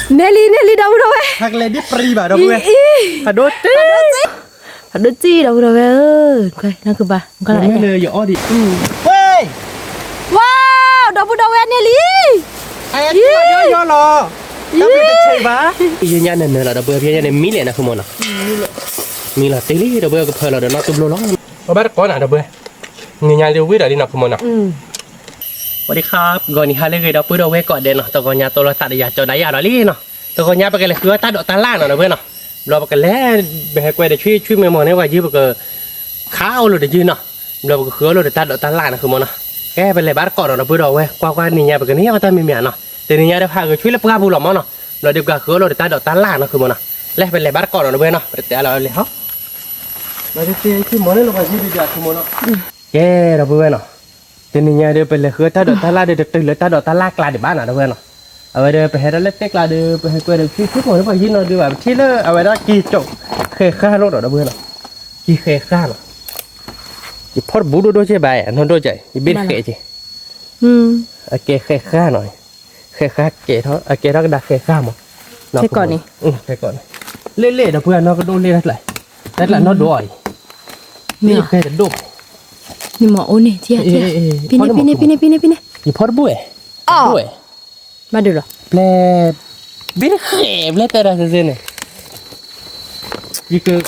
န့ၢ်လံ န့ၢ်လံ ဒီပုၢ်ဒီဝဲၢ်, ဟးကလဲၤဒ်ပြံဘၣ် ဒီပုၢ်ဝဲၢ်, ဖးဒိၣ်တ့ၢ်, ဖးဒိၣ်တ့ၢ် ဒီပုၢ်ဒီဝဲၢ်ဧၢ, နကဘၣ် နကလီၤအဲၣ်လၢယအီၣ်ဒံး, ဝဲ, ဝါ, ဒီပုၢ်ဒီဝဲၢ်န့ၢ်လံ, လီၤ, ယညါနၢၤနၢၤလီၤ ဒီပုၢ်ဝဲၢ်, ဖဲညါန့ၣ်မံလံနီၤ ဃုမီၤနီၤ, မံလီၤတ့ၢ်လံ ဒီပုၢ်ဝဲၢ် ကဖၢလီၤဒီးနီၢ်တူၢ်ဘျိလီၤ, အဘၣ်တကိးနၤ ဒီပုၢ်ဝဲၢ်, နညါလၢဝ့ၢ်ဒီးလံနီၤ ဃုမီၤနီၤ. ဝၤဒံခါ, ဂီၤနံၤဟါလၢအဂ့ၤ ဒီပုၢ်ဒီဝဲၢ်ကိးဂၤဒဲးနီၤ, တဂီၤညါ တိလီၤသးဒီးယၤကၠီဒၣ်ယၤဒီးလံနီၤ, တဂီၤညါ ပကလဲၤဃုအီၣ်တၢ်ဒိးတၢ်လၣ်နီၤ ဒီပုၢ်ဝဲၢ်နီၤ, ဘျီပကလဲၤ ပဟဲကွဲဒီးဆွံဆွံမ့ၢ်မီၢ်န့ၣ် ပှၤယုၢ်ပက ခးအိၣ်လိာ်တယုၢ်နီၤ, ဘျီပကဃုအီၣ်လိာ်ဒီးတၢ်ဒိးတၢ်လၣ်နီၤ ဃုမီၤနီၤ, ကဲ ပလဲၤဘၣ်တကိးနီၤ ဒီပုၢ်ဒီဝဲၢ်, ကွၢ်ကွၢ်နံၤညါ ပကန့ၢ်အီၣ်တၢ်မံၤမံၤနီၤ, တနံၤညါဒီး ဟးဂဲၤဆွံလၢပှၢ်ပူၤလီၤမီၤနီၤ, ဘျီဒီးပကဃုအီၣ်လိာ်ဒီးတၢ်ဒိးတၢ်လၣ်နီၤ ဃုမီၤနီၤ, လဲၤ ပလဲၤဘၣ်တကိးနီၤ ဒီပုၢ်ဝဲၢ်နီၤ, ပတတဲလီၤလဲၤဟီ ကဲ ဒီပုၢ်ဝဲၢ်နီၤ, တနံၤညါဒီး ပလဲၤဃုတၢ်ဒိးတၢ်လၣ်ဒီး တတုၤလၢတၢ်ဒိးတၢ်လၣ်ကျါဒံးဘၣ်နီၤ ဒီပုၢ်ဝဲၢ်နီၤ, အ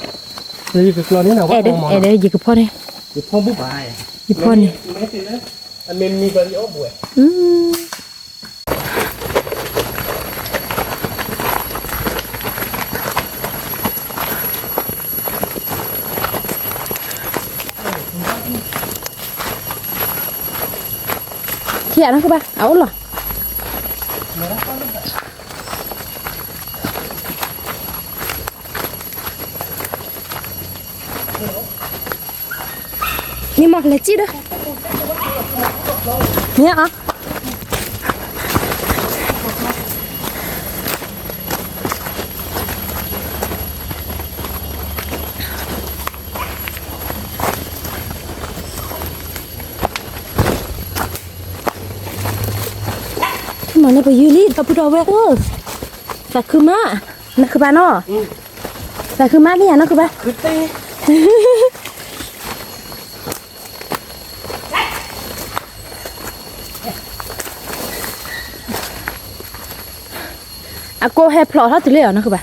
ဝဲဒီး ပဟဲဒီးလၢတဲကျါဒီး ပဟဲကွဲဒီး ဖံဖုမီၤန့ၣ် ပှၤယုၢ်နီၤဒုးဘၣ် ပထံၣ်လၢအဝဲဒၣ်က့ၤကၠီၣ်ဃဲၤဃာ်လိာ်ဒီး ဒီပုၢ်ဝဲၢ်နီၤ, က့ၤဃဲၤဃာ်နီၤ, ယဖီၣ်တဘူးဒိၣ်ဒိၣ်က့ဘၣ် အနီၢ်ဒိၣ်က့ ယဘ့ၣ်တဃဲးက့, အကဲဃဲၤဃာ်နီၤ, ဃဲၤဃာ်ကဲထီၣ် အကဲထီၣ်ကဒါဃဲၤဃာ်မီၤ, ဖဲကီးန့ၣ်, ဖဲကီးန့ၣ်, လ့ၣ်လ့ၣ် ဒီပုၢ်ဝဲၢ် နီၢ်ကဒိၣ်လ့ၣ်တၢ်ကျါ, တၢ်ကျါနီၢ်ဒိၣ်အီၤအံၤ, မ့ၢ်အီၤ, ဃဲၤတဒိၣ်, မ့ၢ်မီၤအိၣ်န့ၣ် ဖံန့ၣ် ဖံန့ၣ် ဖံန့ၣ် ဖံန့ၣ်, ယဖီၣ်တဘူးဝဲ, တဘူးဝဲ, ဘၣ်ဒုးလီၤ, ပျဲ, ဘ့ၣ်တဃဲး ပျဲတဲဒၣ်စ့ၢ်စ့ၢ်န့ၣ်, ယကခွဲးန့ၢ်နၤနီၤ, ယကကျီန့ၢ်နၤဝဲ, အဲၣ်ဒိး ယကဖီၣ်န့ၣ်, ယဖီၣ်ဘူးဘၣ်, ယဖီၣ်န့ၣ်, အမ့ၢ်မံဘၣ်ယအီၣ်ဘူးဝဲ, ထံၣ်နီၢ်ကဘၣ် အအိၣ်လီၤ, န့ၣ်မီၤ လဲၤစံၣ်ဒီး, မ့ၢ်အီၤ မၤန့ၣ်ပယူၤလံ ဒီပုၢ်ဒီဝဲၢ်အိၣ်, သးခုမး, နဃုဘၣ်နီၤ, သးခုမးမ့ၢ်ယၤနီၢ်ဃုဘၣ်, အကိးဟဲဖျိးထီၣ်တုၤလၢအီၤနီၢ်ဃုဘၣ်,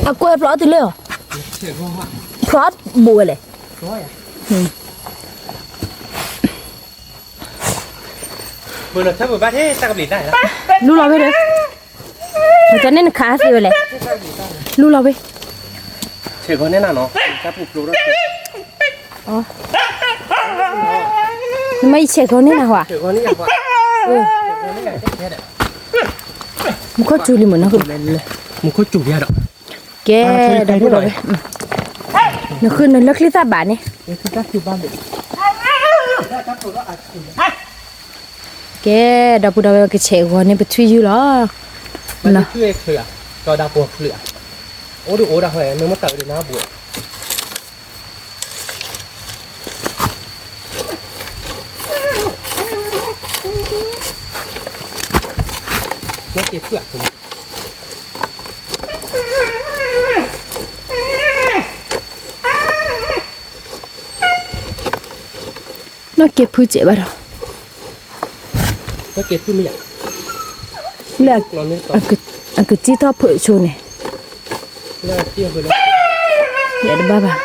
အကိးဟဲဖျိးတုၤလၢအီၤ, ဖျိးဘူးဝဲလဲၣ်, လူလီၤဝဲဒီး, မတၤန့ၣ်နခးသ့ဝဲလဲၣ်, လူလီၤဝဲ, နမ့ၢ်ယဆဲးဂီၤန့ၢ်နၤဟါ, မူခိၣ်စူၤလံမ့ၢ်နီၤ, မူခိၣ်စူၤယၤဒီး, ကဲ, ဒီပုၢ်ဒီဝဲၢ်, နဃုနလၢချံသၣ်ဘၣ်န့ၣ်, ကဲ, ဒီပုၢ်ဒီဝဲၢ် ကဆဲးဂီၤန့ၢ်ပထွံၣ်ယုၢ်လီၤ, အိၣ်ဒီးအိၣ်ဒၣ်ဟဲမ့ၢ်မတၤဒီးနၤဘၣ် နီၢ်က့ၤဖုၣ်, နီၢ်က့ၤဖုၣ်စဲးဘၣ်ဒီး, လၢအကစံၣ်ထီၣ်ဖုးဆိန့ၣ်, ယတဘၣ်ဘၣ်,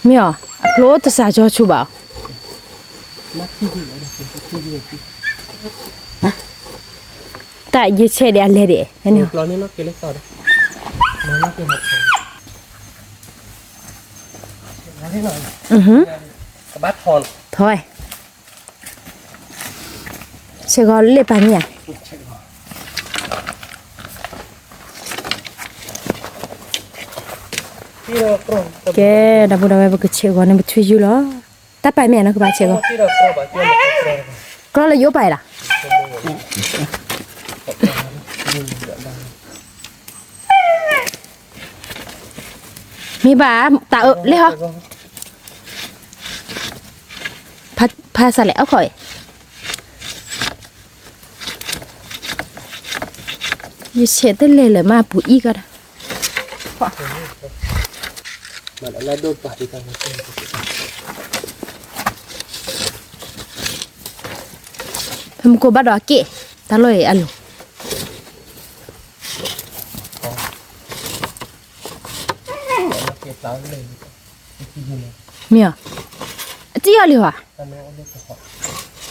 မ့ၢ်အီၤ အဖျိတစးကၠီဆိဘၣ်အီၤ, တၢ်ယဆဲးဒီးအလဲၤဒီး, ထီၣ်, ဆဲးဂီၤလၢပၢ်မ့ၢ်ဧါ, ကဲ, ဒီပုၢ်ဒီဝဲၢ် ပကဆဲးဂီၤန့ၢ်ပထွံၣ်ယုၢ်လီၤ, တၢ်ပာ်မ့ၢ်ဧါနီၢ်ကဘၣ်ဆဲးဂီၤ, ကြီလၢယအိၣ်ပာ်လီၤ, မ့ၢ်ဘၣ်, တၢ်အၢ လ့ၣ်ဟီ, ဖးစးလဲၣ် အိၣ်ခိးအံၤ, ယဆဲးတလဲၤလၢၤမး ပူၤအံၣ်ကီးဒီး, ဖဲမကိးဘၣ်ဒီးအက့ၢ်, တၢ်လီၢ်အံၤအလိၤ မ့ၢ်ဧါ, အစံၣ်အီၤလံဧါ, သ့ၣ်ညါ, မ့ၢ်ဧါ, မ့ၢ်ဧါ, မ့ၢ်စံၣ်စံၣ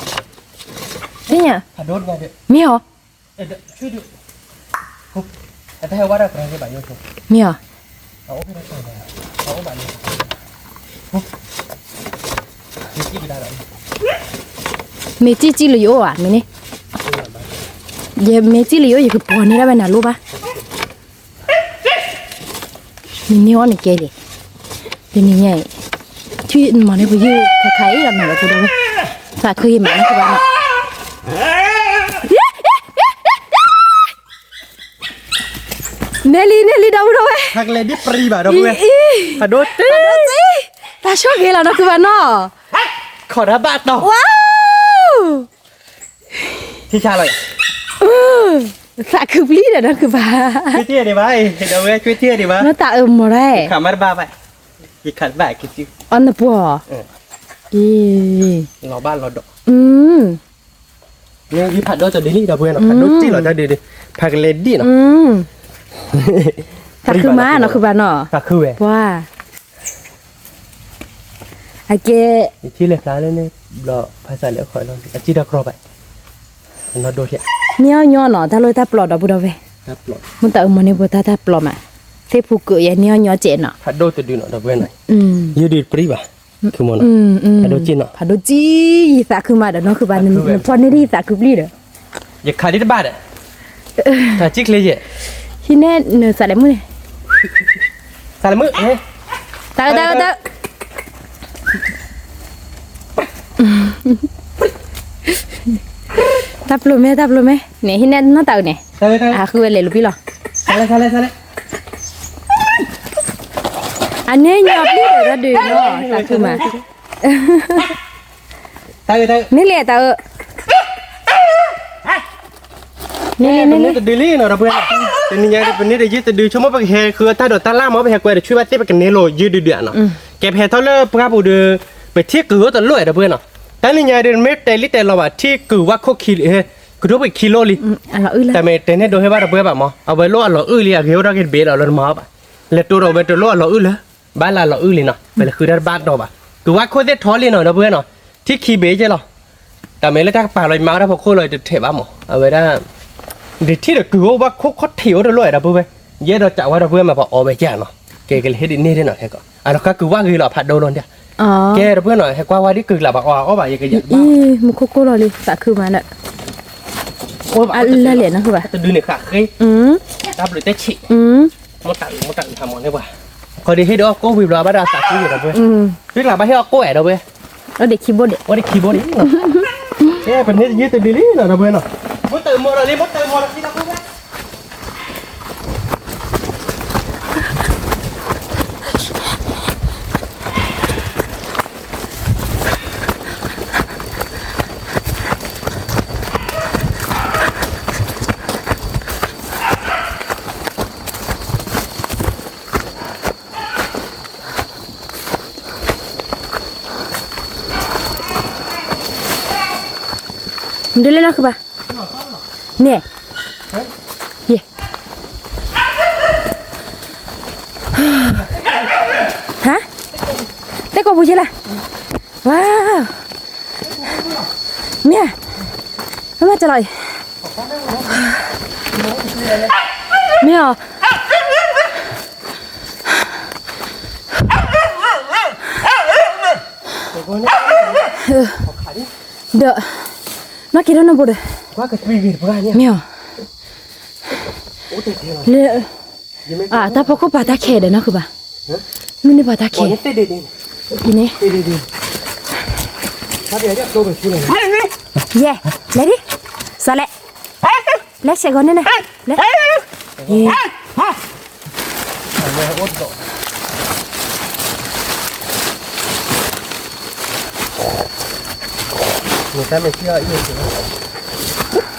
်လၢယအိၣ်ဧါ မ့ၢ်န့ၣ်, ယမ့ၢ်စံၣ်လၢယအိၣ် ယကပီၤန့ၢ်ဒၣ်ဝဲနၤလိၣ်ဘၣ် မ့ၢ်န့ၢ်အီၣ်န့ၣ်ကဲလံ, တနံၤညါအံၤ, ထွံၣ်မီၤန့ၣ် ပယုၢ်ခါခါအံၤလီၤနီၤ ဒီပုၢ်ဒီဝဲၢ်, သးခုယမးန့ၣ်ကဘၣ်နီၤ, နဲလံ နဲလံ ဒီပုၢ်ဒီဝဲၢ်, ဖးကလဲၤဒ်ပြံဘၣ်ဒီပုၢ်ဝဲၢ်, ဖးဒိၣ်တ့ၢ်, တၢ်ဆိၣ်ဂ့ၤလီၤနီၤ ခုဘၣ်နီၤ, ခိးတၢ်ဘၣ်တီၤ, ဝါ ထံဆါလီၤ, သးခုပျံၤဒီးနီၤခုဘၣ်, ကွ့တံၢ်ဒံးဘၣ်, ဒီပုၢ်ဝဲၢ် ကွ့တံၢ်ဒံးဘၣ်, နီၢ်သးအၢမီၤဒၣ်, ခးမးတဘၣ်ဘၣ်, ယခးတဘၣ်က့ၤစု, အီနပှီၤ, လီၤဘၣ်လီၤဒီး, မ့ၢ်ယဖးဒိၣ်တဒုလံ ဒီပုၢ်ဝဲၢ်နီၤ, ဖးဒိၣ်တ့ၢ်လီၤတၢ်ဒုးဒုး, ဖးကလဲၤဒ်နီၤ, သးခုမးနီၤခုဘၣ်နီၤ, သးခုဝဲ ပှၤ အကဲ ယထံၣ်လဲၤဖျါလၢန့ၣ် ဘျီဖးစးလဲၤအိၣ်ခိးလီၤ အစံၣ်တၢ်ကြီဘၣ်, အနီၢ်ဒိၣ်ထံၣ်, န့ၢ်အီၣ်ညီနီၤ တၢ်လီၢ်တၢ်ပျီဒီပုၢ်ဒီဝဲၢ်, မ့ၢ်တၢ်အၢမီၤန့ၣ် ပတၢ်တၢ်ပျီမး, သ့ၣ်ဖူကၢးယဲန့ၢ်အီၣ်ညီကဲးနီၤ, ဖးဒိၣ်တဒုနီၤ ဒီပုၢ်ဝဲၢ်နီၤ, ယုၢ်ဒုးတပြံဘၣ်, ခုမီၤနီၤ, ဖးဒိၣ်က့ၢ်နီၤ, ဖးဒိၣ်က့ၢ် ယသးခုမးဒီးနီၤခုဘၣ်, နဖီန့ၢ်ဒ်ယသးခုပျံၤဒီး ယခးဒ်တဘၣ်ဒီး, တၢ်စံၣ်ချ့ယဲၢ်, ဟံးန့ၢ်နစးလဲမုၣ်န့ၣ်, စးလဲမုၣ်, တၢ်အၢ တၢ်အၢ တၢ်အၢ, တၢ်ပျိးမဲ တၢ်ပျိးမဲ န့ၣ်ဟံးန့ၢ်နီၢ်တၢ်အၢန့ၣ်, အဃုဝဲလဲၤလူၤပံလီၤ, အန့ၣ်ညီပျံၤဒီးဒုးနီၤ သးခုမး, န့ၣ်လဲၣ်တၢ်အၢ, န့ၣ်လဲၣ် န့ၣ်လဲၣ် တဒုလံနီၤ ဒီပုၢ်ဝဲၢ်, တနံၤညါပန့ၢ်တယုၢ်တဒု ဆိကမိၣ်ပကဟဲဃုအတၢ်ဒိးတၢ်လၢ်မး ပဟဲကွဲးဒီးဆွံဘၣ်သ့ၣ် ပကန့ၢ်လိာ်ယုၢ်ဒုဒုနီၤ, ကဲပဟဲထီၣ်လၢပှၢ်ပူၤဒီး ပထံၣ်ကုာ်အိၣ်တလိၣ်ဒီပုၢ်ဝဲၢ်နီၤ, တၢ်နံၤညါဒီးမ့ၢ်တဲလံတဲလီၤဘၣ် ထံၣ်ကုာ်ဝါခိၣ်ခံ ကဒိၣ်ပှဲၤခံလိၣ်လံ, တၢ်မ့ၢ်တဲန့ၢ်ဒိးဟဲဘၣ်ဒီပုၢ်ဝဲၢ်ဘၣ်မး အဝဲလိၣ်အလီၤအုၣ်လံ အဂ့ၤအိၣ်ထီၣ်က့ၤတဘ့ၣ်ဒီးလၢနမၤအီၤဘၣ်, လဲၤတိၢ်ဒီးဝဲတလိၣ်အလီၤအုၣ်လၢ ဘၣ်လၢအလီၤအုၣ်လံနီၤ ပလဲၤဃုတၢ်တဘၣ်တီၤဘၣ်, ကုာ်ဝါခိၣ်သ့ၣ်ထီလံနီၤ ဒီပုၢ်ဝဲၢ်နီၤ, ထံၣ်ခံဘ့ၣ်ကဲလီၤ, တၢ်မ့ၢ်လၢတၢ်ကပာ်လီၤယမၤဝဲဒၣ်ဖီခိၣ်လီၤ ယတထဲးဘၣ်မး အဝဲဒၣ်, ဒ်ထံၣ်ဒီးကုာ်အိၣ်ဝါခိၣ်ခီၣ်ထံးအိၣ်တလိၣ်ဒီပုၢ်ဝဲၢ်, ယအဲၣ်ဒိးကးဝဲဒီပုၢ်ဝဲၢ်မး ပအီဝဲကဲနီၤ, ကဲကလဲၤဟ့ၣ်ဒ်န့ၣ်ဒ်နီၤ ခဲကီး အလီၤဃာ်ကုာ်ဝါဂ့ၤလီၤ ဖးဒိၣ်လီၤဒၣ်, ကဲဒီပုၢ်ဝဲၢ်နီၤ ဟဲကွၢ်ဝါဒ်ကုာ်ကျးဘၣ်အီၣ်အီၣ်ဘၣ် ယကယၤ, မူခိၣ်ကိၢ်လီၤလံ သးခုမးဒီး, အလၢလၢ်နီၤ တဒုန့ၣ်ဃးဃ့, တၢ်ဘျုးတဲဆံး, မ့ၢ်တၢ်အုး မ့ၢ်တၢ်အုးဟးမီၤန့ၢ်ပှၤ, ခီဒ်ဟ့ၣ်ဒီးအီၣ်ကိၣ်ဝံၤဘျီဘၣ်ဒီးသးခုဂ့ၤဒီပုၢ်ဝဲၢ်, သုကျးဘၣ်ဟ့ၣ်အီၣ်ကိၣ်ဝဲဒီပုၢ်ဝဲၢ်, အိၣ်ဒံးခံဘိဒံး, အိၣ်ဒံးခံဘိဒံးနီၤ, ကဲပန့ၢ်တယုၢ်တဒုလံနီၤ ဒီပုၢ်ဝဲၢ်နီၤ, မ့ၢ်တၢ်အုးမီၤဒီးလံ မ့ၢ်တၢ်အုးမီၤဒီးလံ ဒီပုၢ်ဝဲၢ် မဒုးလဲၣ်နီၢ်ခုဘၣ်, န့ၣ်, ယဲ, ဟါ, တဲကိးပူၤယဲလၢ, ဝါ, မ့ၢ်, မ့ၢ်မၤတလီၤအံၤ, မ့ၢ်အီၤ ဒီး, နီၢ်က့ၤထီၣ်နီၢ်ဘိဒီး, မ့ၢ်အီၤ, လၢ, အတၢ်ဖီခိၣ်ပာ်တၢ်ခဲဒီးနီၢ်ခုဘၣ်, မ့ၢ်န့ၢ်ပာ်တၢ်ခဲ, အံၤန့ၣ်, ယဲ, လဲၤဒံး, စီၤလဲၣ်, လဲၤဆဲးဂီၤန့ၣ်န့ၣ်, လဲၤ, ယဲ အဝဲအိၣ်ဒီး, မ့ၢ်တၢ်မ့ၢ်စံၣ်အီၤအံၤန့ၣ် မ့ၢ်